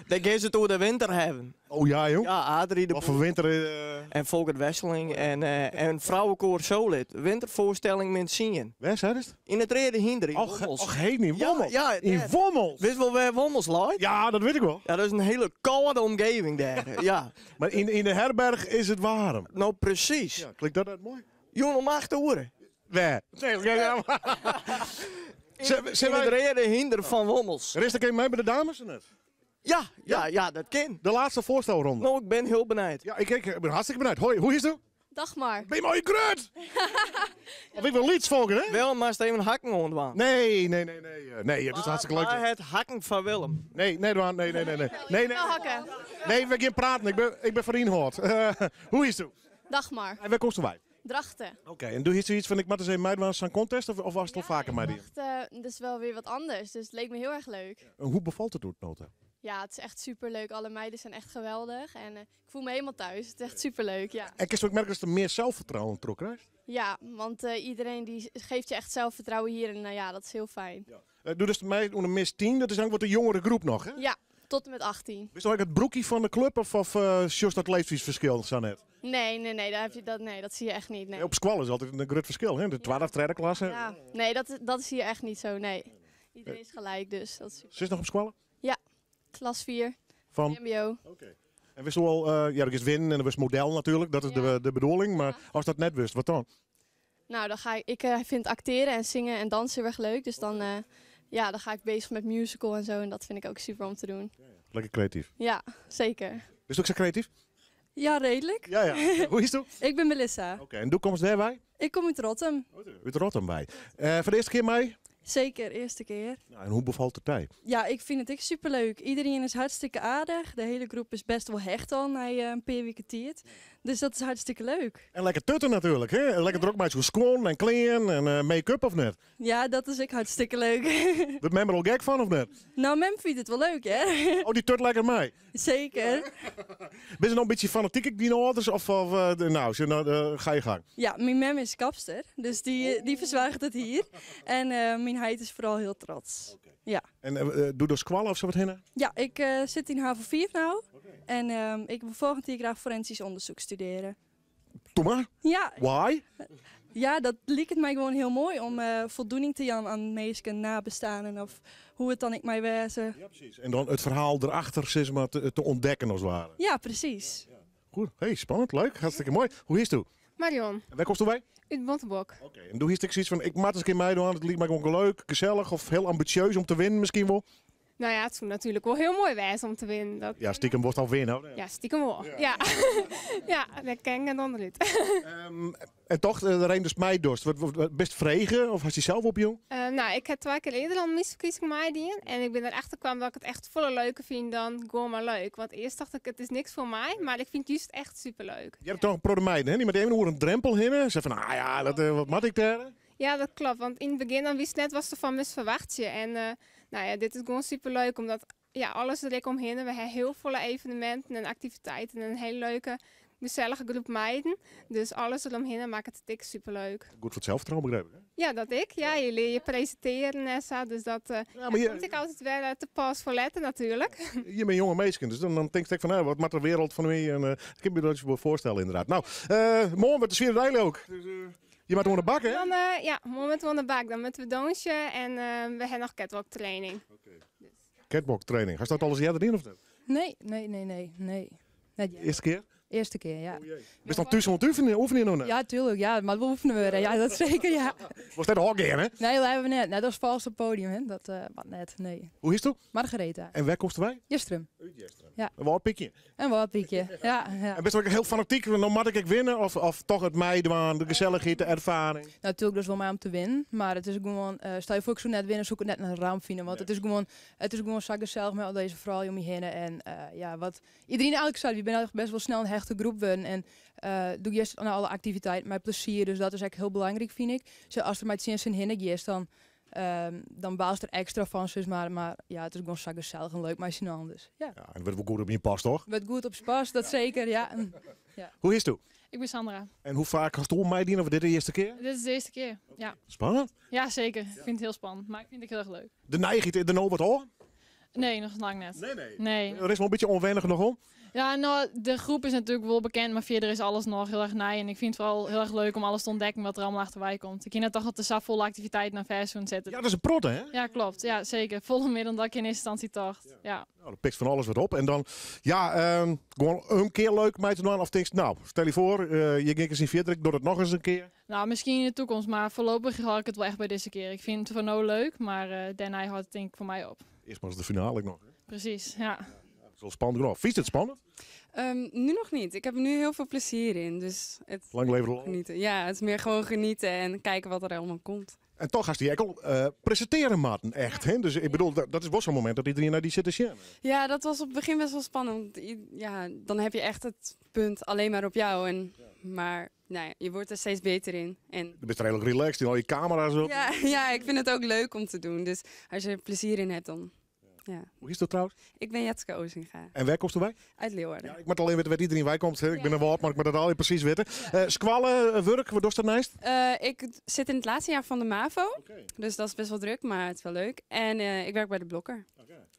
gean se it oer de winter hawwen. Oh ja, joh. Ja, Adrie de Wat foar winter... En Volkert Wesseling en Vrouwenkoor Solid. Winterfoarstelling min tsien. Wêr seidest? Yn it Reade Hynder, yn Och, Wommels. och, heet yn Wommels? Ja, In dêr. Wommels? Witst wol wêr Wommels leit? Ja, dat wit ik wol. Ja, dat is in hiele kâlde omjouwing dêr. ja. Mar yn de herberch is it waarm. No, presys. Ja, klinkt dat net moai? Jûn om 8 oere. Wêr? Nee, oké, ja. Yn it Reade Hynder fan Wommels. Rinst ek mei by de dames net? Ja, dat kin. De lêste foarstelronde. No, ik bin hiel benijd. Ja, ik bin hartstikke benijd. Hoi, hoe is it? Dag Mark. Bin je moai grut? Of ik wil lyts Volkert, hè? Willem, moatst even hakken oandwaan. Nee. Nee, it is hartstikke leuk. Maar it hakken fan Willem. Nee, dwaan. Nee. Nee. Wel hakken. Nee, we geane praten. Ik bin foar ynhâld. Hoe is it? Dag Mark. En wêr komst wei? Drachten. Oké, en doe je soks fan ik moat ris even meidwaan sa'n contest of was it al faker mei dy? Echt, dat is wel weer wat anders, dus het leek me heel erg leuk. En hoe befalt it oant no ta? Ja, het is echt superleuk. Alle meiden zijn echt geweldig en ik voel me helemaal thuis. Het is echt superleuk, ja. En kinst ek merke datst mear selsfertrouwen troch krijst? Ja, want iedereen die geeft je echt zelfvertrouwen hier en ja, dat is heel fijn. Ja. Doe dus mei ûnder min 10, dat is ek wat de jongere groep noch, hè? Ja, tot en met 18. Wist ek it broekje fan de klup of sjochst dat leeftydsferskil sa net? Nee, daar heb je dat, nee, dat zie je echt niet. Nee. Op skoalle is altyd in grut ferskil, hè? De twadde of tredde klasse. Ja, nee, dat zie je echt niet zo, nee. Iedereen is gelijk, dus dat is super. Sitst noch op skoalle? Ja, klas 4. Fan? MBO. Oké. En wist al, ja, dat is winnen en dat was model natuerlik, dat is de bedoeling. Mar ast dat net wist, wat dan? Nou, dan ga ik, ik vind acteren en zingen en dansen heel erg leuk. Dus dan, ja, dan ga ik bezig met musical en zo. En dat vind ik ook super om te doen. Ja, ja. Lekker creatief. Ja, zeker. Is het ook zo creatief? Ja, redelijk. Ja. Hoe is het? Ik ben Melissa. Oké, en doe komst dêrwei? Ik kom út Rottum. Út Rottum wei. Foar de earste kear mei? Seker, earste kear. Nou, en hoe befalt it dy? Ja, ik fyn it ek superleuk. Iderien is hartstikke aardich. De hiele groep is bêst wol hecht al nei in pear wiken tiid. Dus dat is hartstikke leuk. En lekker tutten natuerlik, hè? En lekker drok mei skuon en klean en make-up of net? Ja, dat is ek hartstikke leuk. Wurdt mem der al gek fan of net? Nou, mem fynt it wol leuk, hè? Oh, dy tut lekker mei? Seker. Ben je noch in bytsje fanatyk dyn âlders of nou, ze, nou, ga je gang? Ja, myn mem is kapster, dus dy fersoarget it hier. En myn heit is foaral hiel trots. Oké. Ja. En doe je skoalle of sa wat hinne? Ja, ik sit yn HAVO 4 no. En ik wol folgjend jier graach forensysk ûndersyk studearje. Doe mar. Ja. Why? Ja, dat liket my gewoan hiel moai om foldoening te jaan oan minsken, nabestaanden of hoe it dan ek mei wêze. Ja, presys. En dan it ferhaal derachter sis mar te ûntdekken as it ware. Ja, presys. Goed. Hey, spannend, leuk, hartstikke moai. Hoe hiest do? Marion. En wêr komsto wei? Út Bontebok. Oké, en do hiest ek soiets fan ik moat ris in kear meidwaan, it liket my gewoan leuk, gesellich of hiel ambisjeus om te winnen miskien wol? No ja, it soe natuerlik wol hiel moai wêze om te winnen. Dat... Ja, stikem wolst al winne, hoor. Ja, stikem wol. Ja, ja. dêr kin ik net ûnderút. En toch, de reden datst meidochst, bist frege of hast dysels opjûn? No, ik ha twa kear earder al in missferkiezing meidien en ik bin derachter kaam dat ik it echt folle leuker fyn dan gewoan mar leuk. Want earst tocht ik, it is niks foar my, mar ik fyn it júst echt superleuk. Je hebt toch in protte meiden, hè? Dy moatte even oer in drempel hinne. Se fan, ah ja, dat, wat moat ik dêr? Ja, dat klopt. Want yn it begjin dan witst net watst derfan moatst ferwachtsje. En no ja, dit is gewoan superleuk, omdat ja, alles der ek omhinne. We ha hiel folle eveneminten en aktiviteiten en in hiele leuke, gesellige groep meiden. Dus alles deromhinne makket it ek superleuk. Goed foar it selsfertrouwen, begryp ik, hè? Ja, dat ek. Ja, je leare je presintearjen en sa. Dus dat Ja, mar je- komt ek altyd wer te pas foar letter natuerlik. Je binne jonge minsken, dus dan tinkst ek fan, nou, wat moat de wereld fan my? En ik kin my dat wol foarstelle, ynderdaad. No, moarn wurdt de swiere dei leau ik. Dus, je moatte oan de bak, hè? Dan, ja, moarn moatte we oan de bak. Dan moatte we dûnsje en we ha noch catwalk training. Catwalk training. Hast dat alris earder dien of net? Nee, nee, nee, nee, nee. Net earder. Earste kear? Earste kear, ja. Bist dan thús oan it oefenjen, oefenjen of net? Ja, tuurlijk. Ja, moat wol oefene wurde. Ja, dat seker, ja. Wolst net ôfgean, hè? Nee, leaver net. Net as falst op podium, hè. Dat moat net, nee. Hoe hiest do? Margaretha. En wêr komst wei? Jistrum. Út Jistrum. Ja. In Wâldpykje? In Wâldpykje, ja, ja. En bist ek hiel fanatyk, want no moat ik ek winne? Of toch it meidwaan, de gesellichheid, de erfaring? Nou, natuerlik, dat is wol mei om te winnen. Mar it is gewoan, stel je foar ik soe net winne, soe ik it net in ramp fine. Want it is gewoan sa gesellich mei al dizze froulju om my hinne. En ja, wat iderien eigenlik seit, wy binne eigentlik best wol snel in hechte groep wurden. En do giest nei alle aktiviteiten mei plezier, dus dat is ek hiel belangryk, fyn ik. So, ast der mei tsjinsin hinne giest, dan baalst der ekstra fan, sis mar. Mar ja, it is gewoan sa gesellich en leuk mei syn allen, dus ja. Ja, en wurdt wol goed op jin past, toch? Wurdt goed op syn past, dat seker, ja. Ja. Hoe hiest do? Ik bin Sandra. En hoe faak hast do meidien, of dit de earste kear? Dit is de earste kear, ja. Spannend? Ja, seker. Ik fyn it hiel spannend, mar ik fyn it ek hiel erch leuk. De nijichheid der no wat ôf? Nee, noch lang net. Nee, nee. Nee. Der is wol in bytsje ûnwennich noch om? Ja, no, de groep is natuerlik wol bekend, mar fierder is alles noch hiel erch nij. En ik fyn it foaral hiel erch leuk om alles te ûntdekken wat der allegear achterwei komt. Ik hie net tocht dat der safolle aktiviteiten oan fêst soene sitte. Ja, dat is in protte, hè? Ja, klopt. Ja, seker. Folle mear dan dat ik yn earste ynstânsje tocht. Ja. No, dan pikst fan alles wat op. En dan, ja, gewoan in kear leuk mei te dwaan. Of tinkst, no, stel je foar, je gean ris fierder, ik doch dat noch ris in kear. No, miskien yn de takomst, mar foarlopich hâld ik it wol echt by dizze kear. Ik fyn it foar no leuk, mar dêrnei hâldt it tink ik foar my op. Earst mar ris de finale ek noch. Presys, ja. Dat is wol spannend genôch. Fynst it spannend? Nu nog niet. Ik heb er nu heel veel plezier in. Dus het Lang leve de lol. genieten. Ja, het is meer gewoon genieten en kijken wat er allemaal komt. En toch hast dy ek al presintearje moatten, echt. Hè? Dus ik bedoel, dat is wol sa'n momint dat iderien nei dy sit te sjen. Ja, dat was op het begin best wel spannend. Want ja, dan heb je echt het punt alleen maar op jou. En, maar nou ja, je wordt er steeds beter in. En Je bist redelijk relaxed, in al je camera's op. Ja, ja, ik vind het ook leuk om te doen. Dus als je er plezier in hebt, dan... Ja. Hoe is dat trouwens? Ik ben Jetske Ozinga. En wêr komst wei? Uit Leeuwarden. Ja, ik moat allinne witte wêr't iderien wei komt. Ik bin in Wâld, mar ik moat dat allegear presys witte. Skoalle, wurk, wat dochst dêrneist? Ik zit in het laatste jaar van de MAVO. Dus dat is best wel druk, maar het is wel leuk. En ik werk bij de Blokker.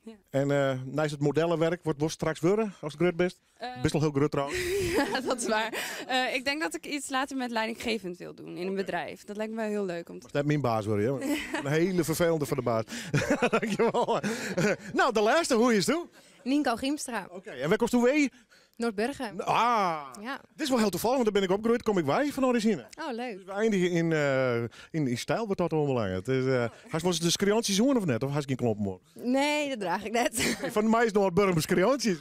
Ja. En neist it modellenwerk, wat wolst straks wurde ast grut bist? Bist al hiel grut trouwens. Ja, dat is waar. Ik denk dat ik iets later met leidinggevend wil doen in een bedrijf. Dat lijkt me wel heel leuk om te Moatst net myn baas wurde, ja. Een hele vervelende foar de baas. Dankjewel. No, de lêste, hoe is it? Nienko Giemstra. Oké, en wêr komst wei? Noardburgum. Ah, Ja. Dit is wol hiel tafallich, want dêr bin ik opgroeid, kom ik wei fan origine. Oh, leuk. Dus we eindigje yn styl wat dat oanbelanget. Dus, hast wolris de skriantsjes oan of net? Of hast gjin klompen oan? Nee, dat draach ik net. Fan my is Noardburgum skriantsjes.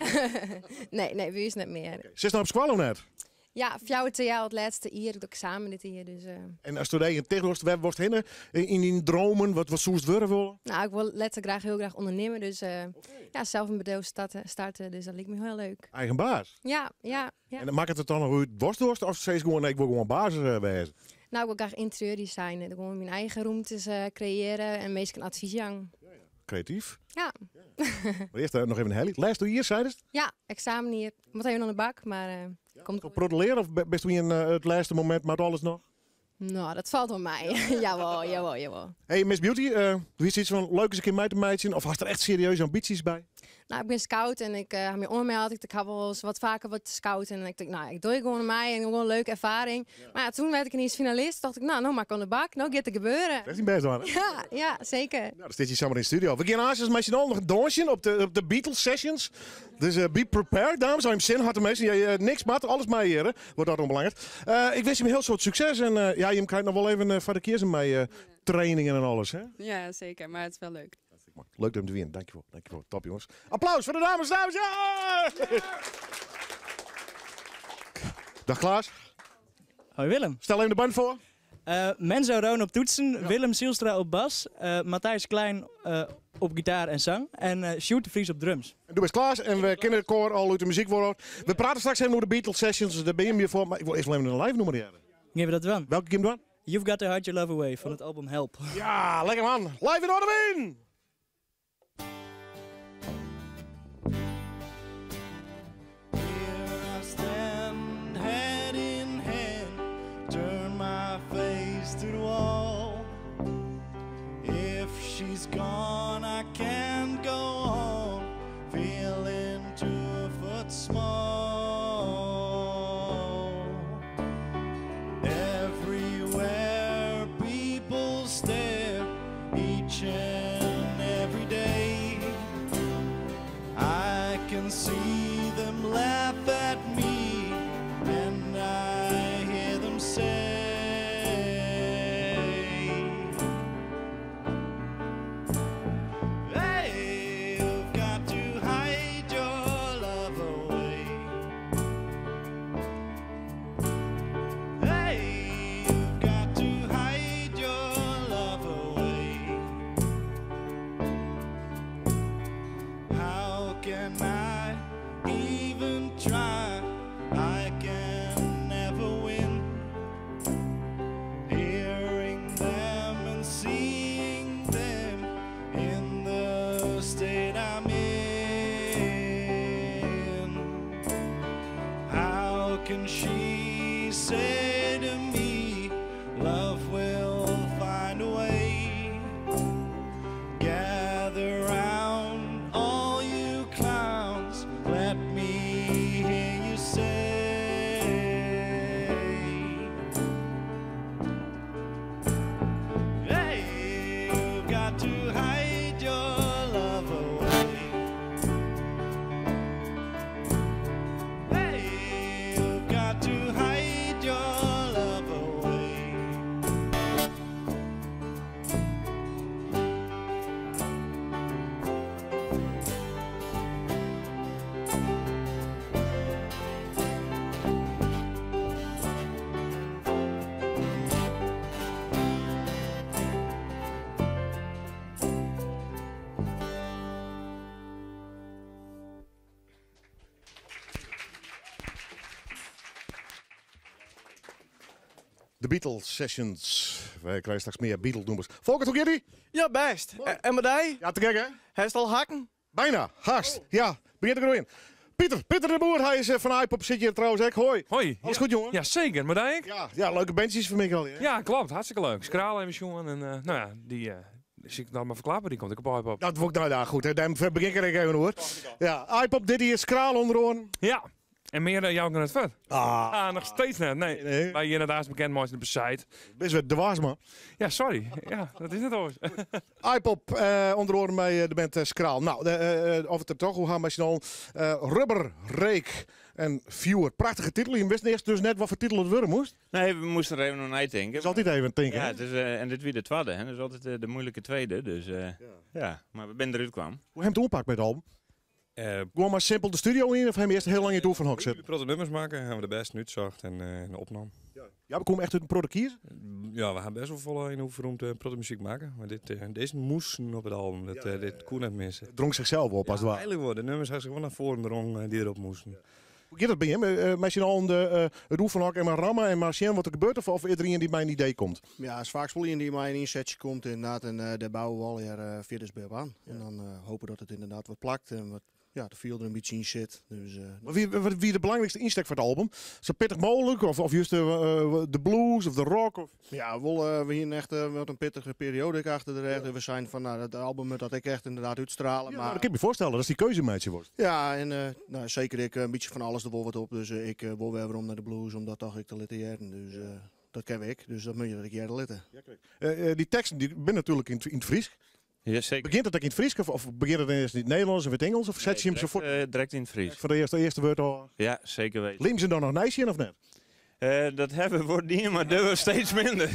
Nee, nee, by ús net mear. Oké. Sitst no op skoalle of net? Ja, fjouwer TL, it lêste jier. Ik doch eksamen dit jier. Dus. En ast de eagen ticht dochst, wêr wolst hinne? Yn dyn dromen, wat soest wurde wolle? No, ik wol letter graach hiel graach ûndernimme. Dus ja, sels in bedriuw starte, dus dat liket my hiel leuk. Eigen baas? Ja, ja, ja. En makket it dan noch út watst dochst of sizst gewoan, nee, ik wol gewoan baas wêze? No, ik wol graach ynterieurdesigner. Gewoan myn eigen rûmtes kreëarje en minsken advys jaan. Kreatyf. Ja. Mar earst noch even helje. Lêste jier, seidest? Ja, eksamenjier. Moat even oan de bak, mar komt goed. Protte leare of bist yn it lêste momint moat alles noch? Nou, dat falt wol mei. Jawol, jawol, jawol. Hey, Miss Beauty, do hiest yts fan leuk ris in kear mei te meitsjen of hast der echt serieuze ambysjes by? Nou, ik bin scout en ik ha my oanmeld. Ik ha wolris wat faker wat scout en ik tink, nou, ik doch gewoan mei en gewoan in leuke erfaring. Mar ja, toen werd ik ineens finalist, tocht ik, nou, no moat ik oan de bak, no giet it gebeuren. Dat is dyn bêst dwaan, hè? Ja, ja, seker. Nou, dan sit je samar yn de studio. We gean aansens mei syn allen noch dânsjen op de Beatles Sessions. Dus be prepared, dames. As jim sin ha teminsten. Ja, niks moat, alles mei hjir, wat dat oanbelanget. Ik winsk jim in hiel soad sukses en ja, jim krije noch wol even foar de kiezzen mei trainingen en alles, hè? Ja, seker. Mar it is wol leuk. Leuk dat jim der wienen. Dankjewol, dankjewol. Top, jonges. Applaus foar de dames, dames. Ja! Dag Klaas. Hoi Willem. Stel even de band foar. Menzo Roon op toetsen, Willem Zielstra op bas, Matthijs Klein op gitaar en zang en Sjoerd de Vries op drums. En do bist Klaas en we kenne de koar al út de muzykwereld. We prate straks even oer de Beatles Sessions, dêr binne jim hjir foar, mar ik wol earst wol even in live nûmer hearre. Gean we dat dwaan? Welke gean we dwaan? You've Got to Hide Your Love Away fan it album Help. Ja, lekker man! Live yn Noardewyn! Here I stand, hand in hand, turn my face to the wall. If she's gone, I can't go on, feeling 2 foot small. Everywhere people stare, each and every day. I can see them laugh at me, and I hear them say, Hey, you've got to hide your love away. Hey, you've got to hide your love away. How can I even try? I can never win. Hearing them and seeing them in the state I'm in. How can she say to me, love will find a way? Gather round, all you clowns, let me hear you say. Hey, you've got to hide your love away. Hey, you've got to hide your love away. De Beatles Sessions. Wy krije straks mear Beatle-nûmers. Folkert, hoe giet ie? Ja, bêst. En mei dy? Ja, te gek hè? Hast al hakken? Bijna, hast. Ja, begjint te groeien. Pieter, Pieter de Boer, hy is fan Aaipop, sit hjir trouwens ek. Hoi. Hoi. Alles goed, jongen? Ja, seker. Mei dy ek? Ja, ja, leuke bandjes fan my al. Hè? Ja, kloppet. Hartstikke leuk. Skraal even sjoen en nou ja, dy sil ik dan mar ferklappe, dy komt ek op Aaipop. Dat wol ik nou ja, goed. Hè. Dêr begjin ik ek even oer. Ja, Aaipop, dit jier Skraal ûnder oaren. Ja. En mear jou ik noch net fuort. Ah. Ah, noch steeds net. Nee. Wy geane it aanst bekend meitsjen op de site. Bist wer dwaas, man. Ja, sorry. Ja, dat is net oars. Aaipop, ûnder oaren mei de band Skraal. Nou, oft it der toch oer ha mei syn allen. Rubber, reek en fjoer. Prachtige titel. Je wist earst dus net watfoar titel it wurde moast. Nee, we moasten der even oer neitinke. Dat is altyd even tinke. Ja, it is, en dit wie de twadde. Hè? Dat is altyd de muoilike tweede. Dus ja. Mar we binne derút kaam. Hoe ha jim it oanpakt mei it album? Gewoan mar simpel de studio yn of ha jim earst hiel lang yn it oefenhok sitten? In protte nûmers makke, ha we de bêsten útsocht en opnommen. Ja, we komme echt út in protte kiezen? Ja, we ha bêst wol folle yn de oefenromte in protte muzyk makke. Mar dit, dizze moasten op it album, dat, dit koe net misse. It drong sichsels op as it Ja, ware. eigenlik wol. De nûmers ha sich wol nei foaren drongen dy't derop moasten. Hoe giet dat by jim? Mei syn allen de, it oefenhok en mar ramme en mar sjen wat der gebeurt? Of is der ien dy't mei in idee komt? Ja, it is faaks wol ien dy't mei in ynsetsje komt inderdaad. En dêr bouwe we allegear fierders by op oan. En dan hope dat it inderdaad wat plakt en wat, ja, de feel der in bytsje yn sit. Dus, Maar wie, wie de belangrijkste ynsteek foar it album? Sa pittich mooglik? Of just de blues of de rock? Of? Ja, wol, we hiene echt wat in pittige perioade ek achter de rêch. We seinen fan, nou, dat album moat dat ek echt inderdaad útstrale. Ja, mar dat kin ik my foarstelle, dat dy keuze meitsje wolst. Ja, en nou, seker ek in bytsje fan alles der wol wat op. Dus ik wol wer werom nei de blues om dat toch ek te litten hearren. Dus dat kin we ek, dus dat moat je dat ek hearre litte. Dy teksten dy binne natuerlik yn it Frysk. Ja, seker. Begjint it ek yn it Frysk of begjint it earst yn it Nederlânsk of it Ingelsk? Of set je him sa fuort? Direkt yn it Frysk. Foar de earste wurd ôf? Ja, seker weten. Liemden se dan noch neisjen of net? Dat hawwe we wol dien, mar dêr wurdt steeds minder.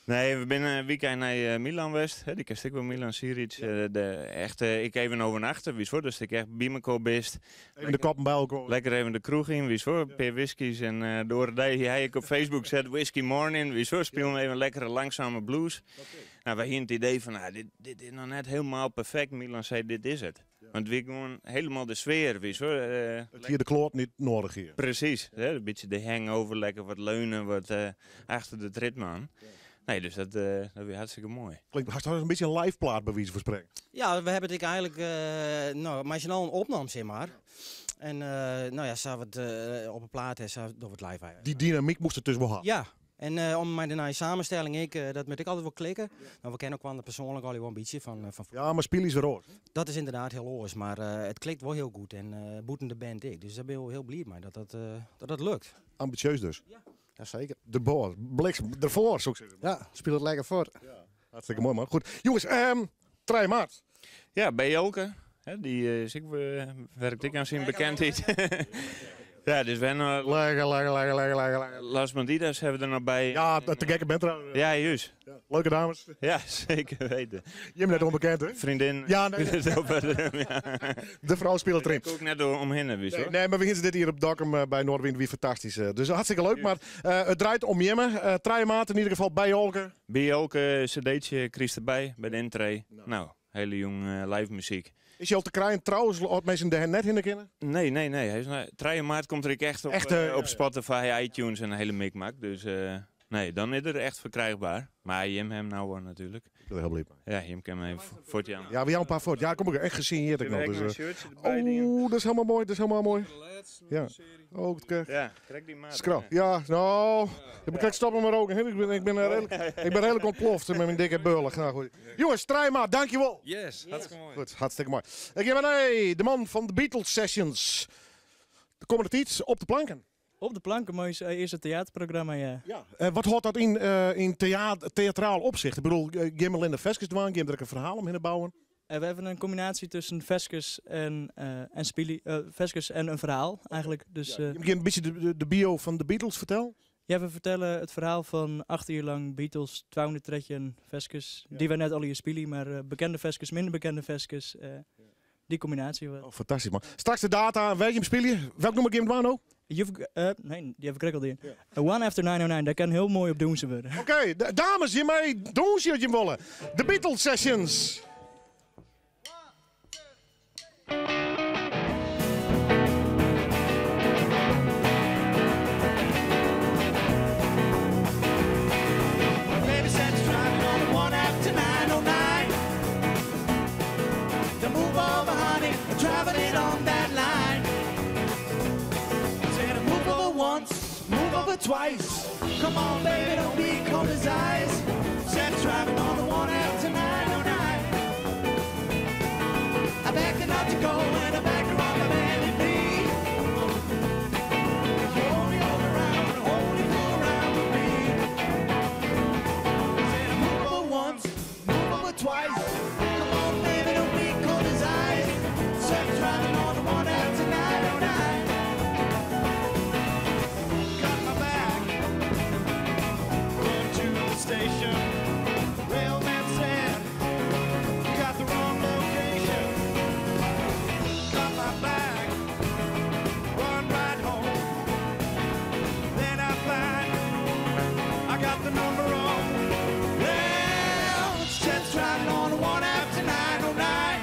Nee, we binne in weekend nei Milan west. Hè, dy kenst ek wol, Milan Siric. De, echt, ik even overnachten, witst wol, dus ik echt by mekoar bist. Even de koppen by elkoar. Lekker even de kroech yn, witst wol, in pear whiskies. En de oare dei hie ik op Facebook set whisky morning, witst wol, spelen we even lekkere langzame blues. Nou, wy hiene it idee fan, nou, dit is noch net hielendal perfekt. Milan sei, dit is it. Want wie gewoan hielendal de sfear, witst wol. It hie de kloat net nedich hier. Presys, hè, in bytsje de hangover, lekker wat leunen, wat achter de ritme oan. Nee, dus dat wie hartstikke moai. Klinkt hast in bytsje in live plaat, by wize fan sprekken. Ja, we hawwe it ek eigenlik, nou, mei syn allen opnommen, sis mar. En nou ja, sa wat op 'e plaat is, sa dogge we it live eigenlik. Dy dynamyk moast it dus wol ha. Ja, en om mei de nije samenstelling ek, dat moat ek altyd wol klikke. Nou, we kenne elkoar persoanlik al wol in bytsje fan Ja, mar spylje is wer oars. Dat is ynderdaad hiel oars, mar it klikt wol hiel goed en bûten de band ek. Dus dêr bin ik wol hiel bliid mei dat dat lukt. Ambisjeus dus. Ja. Ja, seker. De boar, bliksem, derfoar, soe ik sizze. Ja, spilet lekker foar. Ja, hartstikke moai, man. Goed. Jonges, 3 maart. Ja, by Jolke. Hè, dy is ek, werkt ek oan syn bekendheid. Ja, dus we hebben Lekker, lekker, lekker, lekker, lekker, lekker. Las Bandidas hawwe we der noch by. Ja, te gekke band trouwens. Ja, juist. Ja, leuke dames. Ja, zeker weten. Je bent net onbekend, hè? Vriendin. Ja, nee. Ja. De vrouw speelt erin. Ik ook net door omheen, wist Nee, hoor. nee, maar we gingen dit hier op Dokkum bij Noardewyn, wie fantastisch. Dus hartstikke leuk, maar het draait om Jimme. 3 maart in ieder geval bij Jolke. Bij Jolke, cd'tje, Chris erbij, bij de intree. Nou, hele jong live muziek. Is je al te krijgen trouwens, als mensen de net in kennen? Nee, nee, nee. Hij is nou, 3 maart komt er echt Echt, op Spotify, iTunes en een hele mikmak. Dus nee, dan is er echt verkrijgbaar. Maar Jim hem nou wel natuurlijk. Ik ben er heel blij mee. Ja, Jim kan hem even voor het jaar. Ja, we jou een paar voor. Ja, kom ik echt gesigneerd ik Zullen nog. we Dus, ook nog een shirtje erbij doen? Oh, dat is helemaal mooi. Dat is helemaal mooi. Ja. Oh, het krijg. Ja, trek die maat. Skral. Ja, nou, ik ben stoppen met roken. hè. Ik ben redelijk ontploft met mijn dikke beullig. Nou, goed. Jongens, 3 maart, dankjewel. Yes, hartstikke mooi. Goed, hartstikke mooi. Ik heb nee, de man van de Beatles Sessions. De komende tijd op de planken. Op de planken, mooi is eerste theaterprogramma, ja. Ja. Wat houdt dat in theatraal opzicht? Ik bedoel, Gimmel in de Veskes dwaan, Gimmel er een verhaal om in te bouwen. We hebben een combinatie tussen Veskes en Spili Veskes en een verhaal eigenlijk. Dus, Ja, je begint een beetje de bio van de Beatles vertellen? Ja, we vertellen het verhaal van 8 uur lang Beatles, 213 Veskes, Ja. die wij net al hier spelen, maar bekende Veskes, minder bekende Veskes. Die combinatie. Oh, fantastisch man. Straks de data, weet je hem spelen? Welk nummer game het nou? Nee, die heb ik al in. One After 909, daar kan heel mooi op doen ze worden. Oké, dames, je mij doen ze wat je willen. De Beatles Sessions. Baby said she's driving on the 1 after 909. To move over, honey, I'm driving it on that line. Said move over once, move over twice. Come on, baby, don't be cold as ice. Said she's driving on the 1 after 909. I begged her not to go and I begged her on my bended knee. You only hold around, only fool around with me. Said move over once, move over twice. Come on, baby, don't be cold as ice. Said I'm driving on the 1 after 909. Got my back, going to the station. Railman said you got the wrong location. Got my back, run right home. Then I find I got the number wrong. Well, it's just driving on the 1 after 909.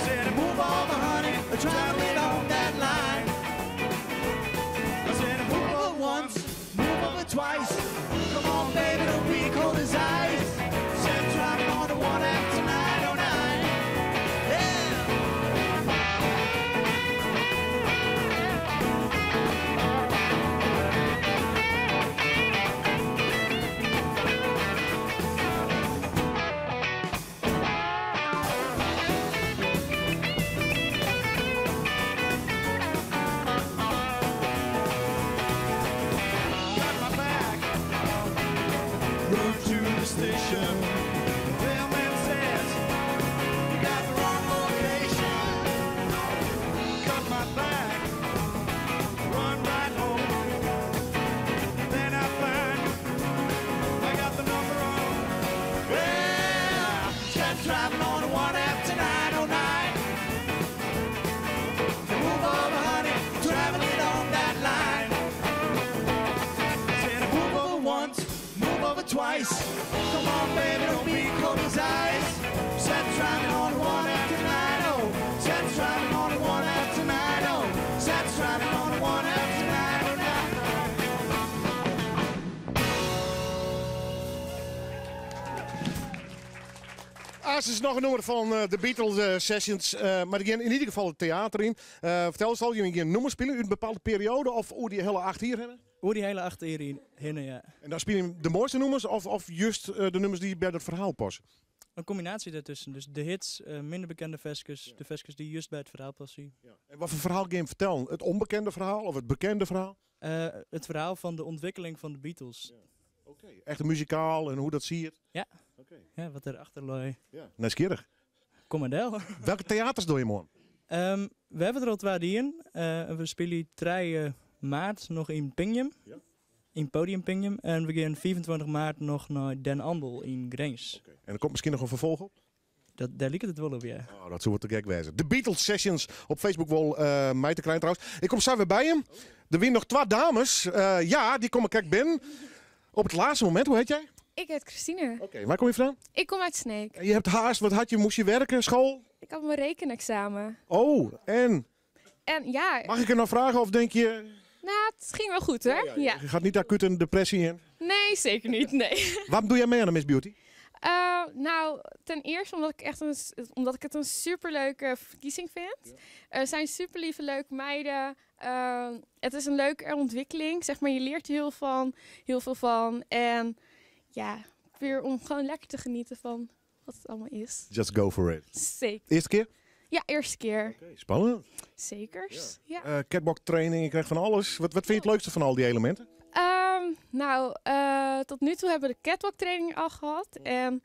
Said move over, honey, I'm traveling on that line. I said move over once, move over twice. Come on, baby, don't be cold as ice. Said driving on the 1 after 909. station. The mailman says, you got the wrong location. Cut my back, run right home. Then I find I got the number wrong. Yeah, just driving on the one after 909. Move over, honey, traveling on that line. Said move over once, move over twice. Come on, baby, don't be cold as ice. Said driving on the one after 90. Said driving on the one after 90. Said driving on the one after 909. Aas is noch in nûmer fan de Beatles Sessions, mar dy gean yn ieder gefal it teater yn. Fertel ris al, jimme gean nûmers spylje út in bepaalde perioade of oer dy hiele 8 jier hinne? Oer dy hiele 8 jier hinne, ja. En dan spylje jim de moaiste nûmers of just de nûmers dy't by dat ferhaal passe? In kombinaasje dêrtusken. Dus de hits, minder bekende ferskes, de ferskes dy't just by it ferhaal passe. En wat foar ferhaal gean jim fertellen? It ûnbekende ferhaal of it bekende ferhaal? It ferhaal fan de ûntwikkeling fan de Beatles. Oké, echt in muzikaal en hoe't dat siet? Ja. Ja, wat derachter lei. Ja. Nijsgjirrich. Kom mar del. Welke teaters dogge jim oan? We hawwe der al twa dien. We spylje 3 maart noch yn Pingjum. Yn Podium Pingjum. En we gean 25 maart noch nei Den Andel yn Grins. Oké. En der komt miskien noch in ferfolch op? Dat, dêr liket it wol op, ja. Oh, dat soe wol te gek wêze. De Beatles Sessions op Facebook wol mei te krijen trouwens. Ik kom sa wer by jim. Der wiene noch twa dames. Ja, dy komme krekt binnen. Op it lêste momint. Hoe hjit jy? Ik heet Christine. Oké, wêr komme je vandaan? Ik kom uit Sneek. En je hebt haast, wat had je? Moest je werken, school? Ik had mijn rekenexamen. Oh, en? En ja. Mag ik er nog vragen of denk je... Nou, het ging wel goed hoor. Ja, ja. Je gaat niet acuut een depressie in? Nee, zeker niet, nee. Waarom doe jij mee aan de Miss Beauty? Nou, ten eerste omdat ik, echt een, omdat ik het een superleuke verkiezing vind. Er zijn superlieve, leuke meiden. Het is een leuke ontwikkeling. Zeg maar, je leert er heel veel van. En ja, puur om gewoon lekker te genieten van wat het allemaal is. Just go for it. Zeker. Eerste keer? Ja, eerste keer. Oké, spannend. Zekers, ja. Catwalk training, je krijgt van alles. Wat vind je het leukste van al die elementen? Tot nu toe hebben we de catwalk training al gehad. En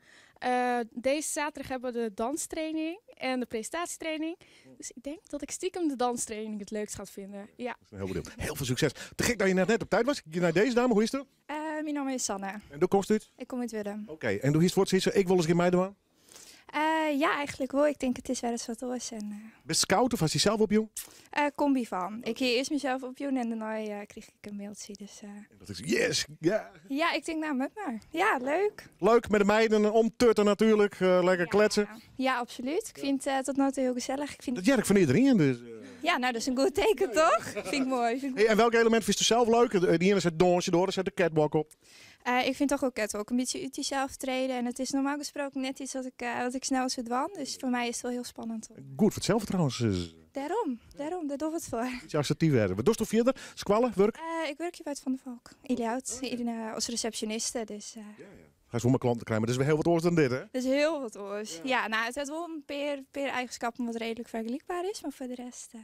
deze zaterdag hebben we de danstraining en de presentatietraining. Dus ik denk dat ik stiekem de danstraining het leukst ga vinden. Ja. Dat is een heel benieuwd. Heel veel succes. Te gek dat je net op tijd was. Naar deze dame, hoe is het? Mijn naam is Sanne. En hoe komt u? Ik kom uit Willem. Oké, en hoe is het woord zoiets? Ik wil eens een keer meedoen. Ja, eigenlijk wel. Ik denk het is wel eens wat oors. En Ben je scout of was hij zelf op jong? Combi van. Ik hier eerst mezelf op jong en daarna kreeg ik een mailtje. Dus. En dat is yes, ja. Ja, ik denk nou met maar. Ja, leuk. Leuk, met de meiden omtutten natuurlijk. Lekker kletsen. Ja, absoluut. Ik vind het tot nu toe heel gezellig. Ik vind Dat werkt van iedereen dus. Ja, nou dat is een goed teken toch? Vind ik mooi. Vind ik Hey, en welk element vind je zelf leuk? Die ene zet dansje door, zet de catwalk op. Ik vind toch ook catwalk een beetje uit jezelf treden. En het is normaal gesproken net iets wat ik snel zou doen. Dus voor mij is het wel heel spannend. Goed voor het zelfvertrouwen. Daarom, daar doe ik het voor. Iets assertief werden. Wat doe je verder? Squallen, werk? Ik werk hier bij het Van der Valk. Iliout, als receptioniste. Dus. Ga eens voor mijn klanten krijgen, maar dat is weer heel wat oors dan dit, hè? Dat is heel wat oors. Ja, het heeft wel een paar eigenschappen wat redelijk vergelijkbaar is. Maar voor de rest het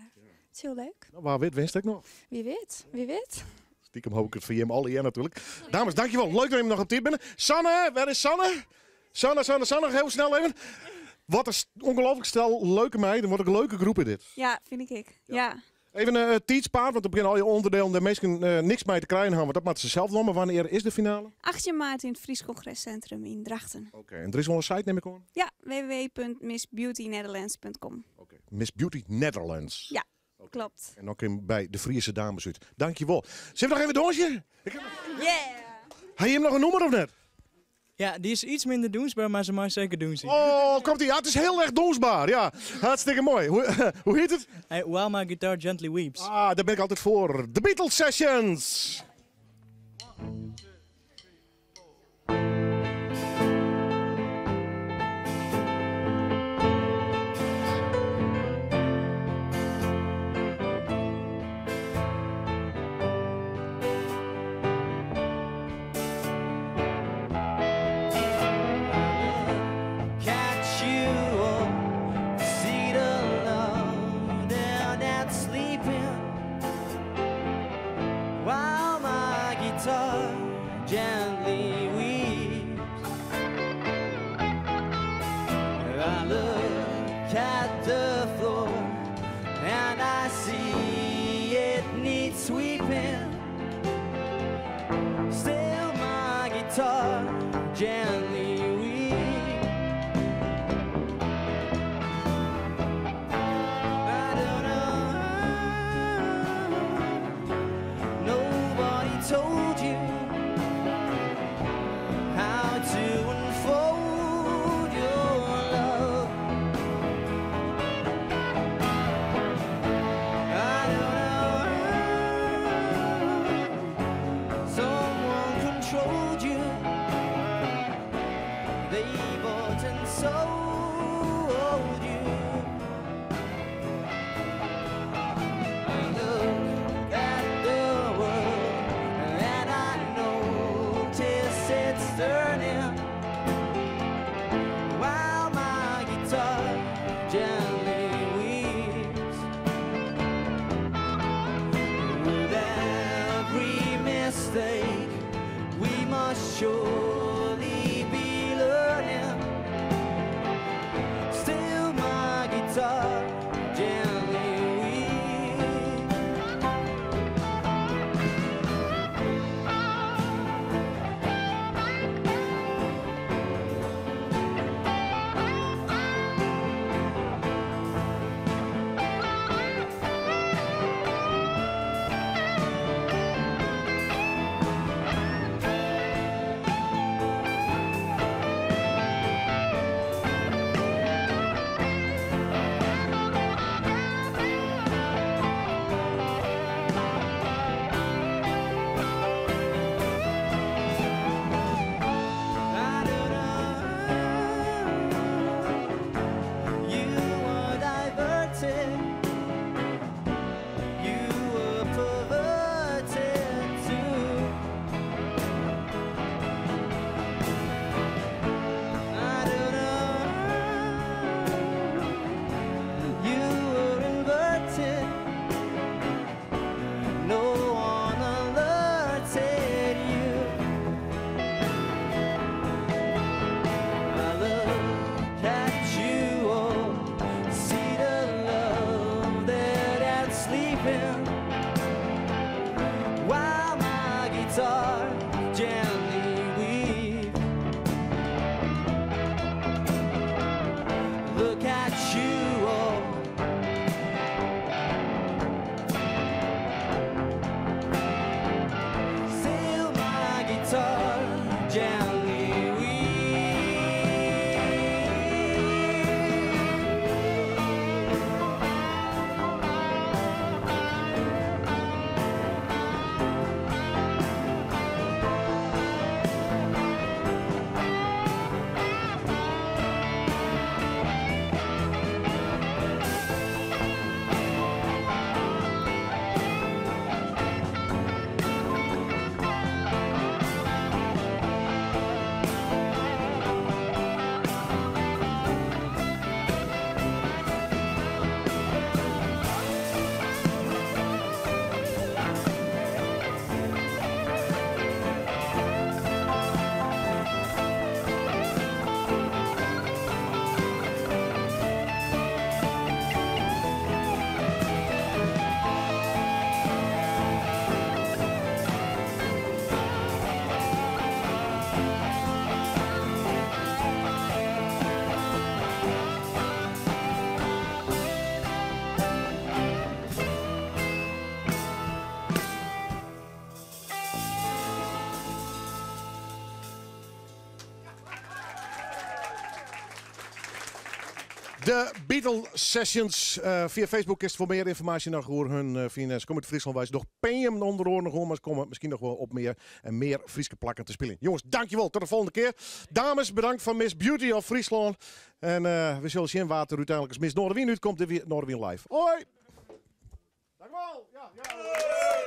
is heel leuk. Nou, waar wit winst ik nog? Wie weet, wie weet. Stiekem hoop ik het voor Jim alle jaar natuurlijk. Dames, dankjewel. Leuk dat je nog op tijd bent. Sanne, waar is Sanne? Sanne, Sanne, Sanne, heel snel even. Wat een ongelooflijk stel leuke meiden. Wat een leuke groep is dit. Ja, vind ik. Ja. Ja. Even een teachpaard, want er beginnen al je onderdelen de meesten niks mee te krijgen hebben, want dat moeten ze zelf doen. Maar wanneer is de finale? 18 maart in het Fries Congrescentrum in Drachten. Oké, en er is wel een site, neem ik aan? Ja, w w w punt miss beauty netherlands punt com. Oké, Miss Beauty Netherlands. Ja, klopt. En dan kun je bij de Friese dames uit. Dankjewel. Zullen we nog even doosje? Ik heb Yeah! Heb je hem nog een noemer of net? Ja, die is iets minder doensbaar, maar ze mag zeker doen zien. Oh, komt ie. Ja, het is heel erg doensbaar. Ja, hartstikke mooi. Hoe heet het? Hey, While My Guitar Gently Weeps. Ah, daar ben ik altijd voor. The Beatles Sessions. While my gently weeps. I don't know. Nobody told you how to unfold your love. I don't know. Someone controlled you. They bought and sold you. I look at the world and I notice it's turning while my guitar gently weeps. With every mistake, we must surely be learning. Still, my guitar gently weeps. I don't know. You were diverted. You were perverted too. I don't know. You were inverted. No one alerted you. I look at you all, see the love that that's sleeping, while my guitar gently weeps. Look at you all. Still my guitar gently weeps. De Beatle Sessions. Via Facebook is voor meer informatie nog over hun via Kom uit Friesland wijs nog PM onder oren nog om, maar ze komen misschien nog wel op meer en meer Frieske plakken te spelen. Jongens, dankjewel. Tot de volgende keer. Dames, bedankt van Miss Beauty of Friesland. En we zullen zien waar er uiteindelijk als Miss Noardewyn uitkomt. Dit weer Noardewyn Live. Hoi! Dankjewel! Ja, ja.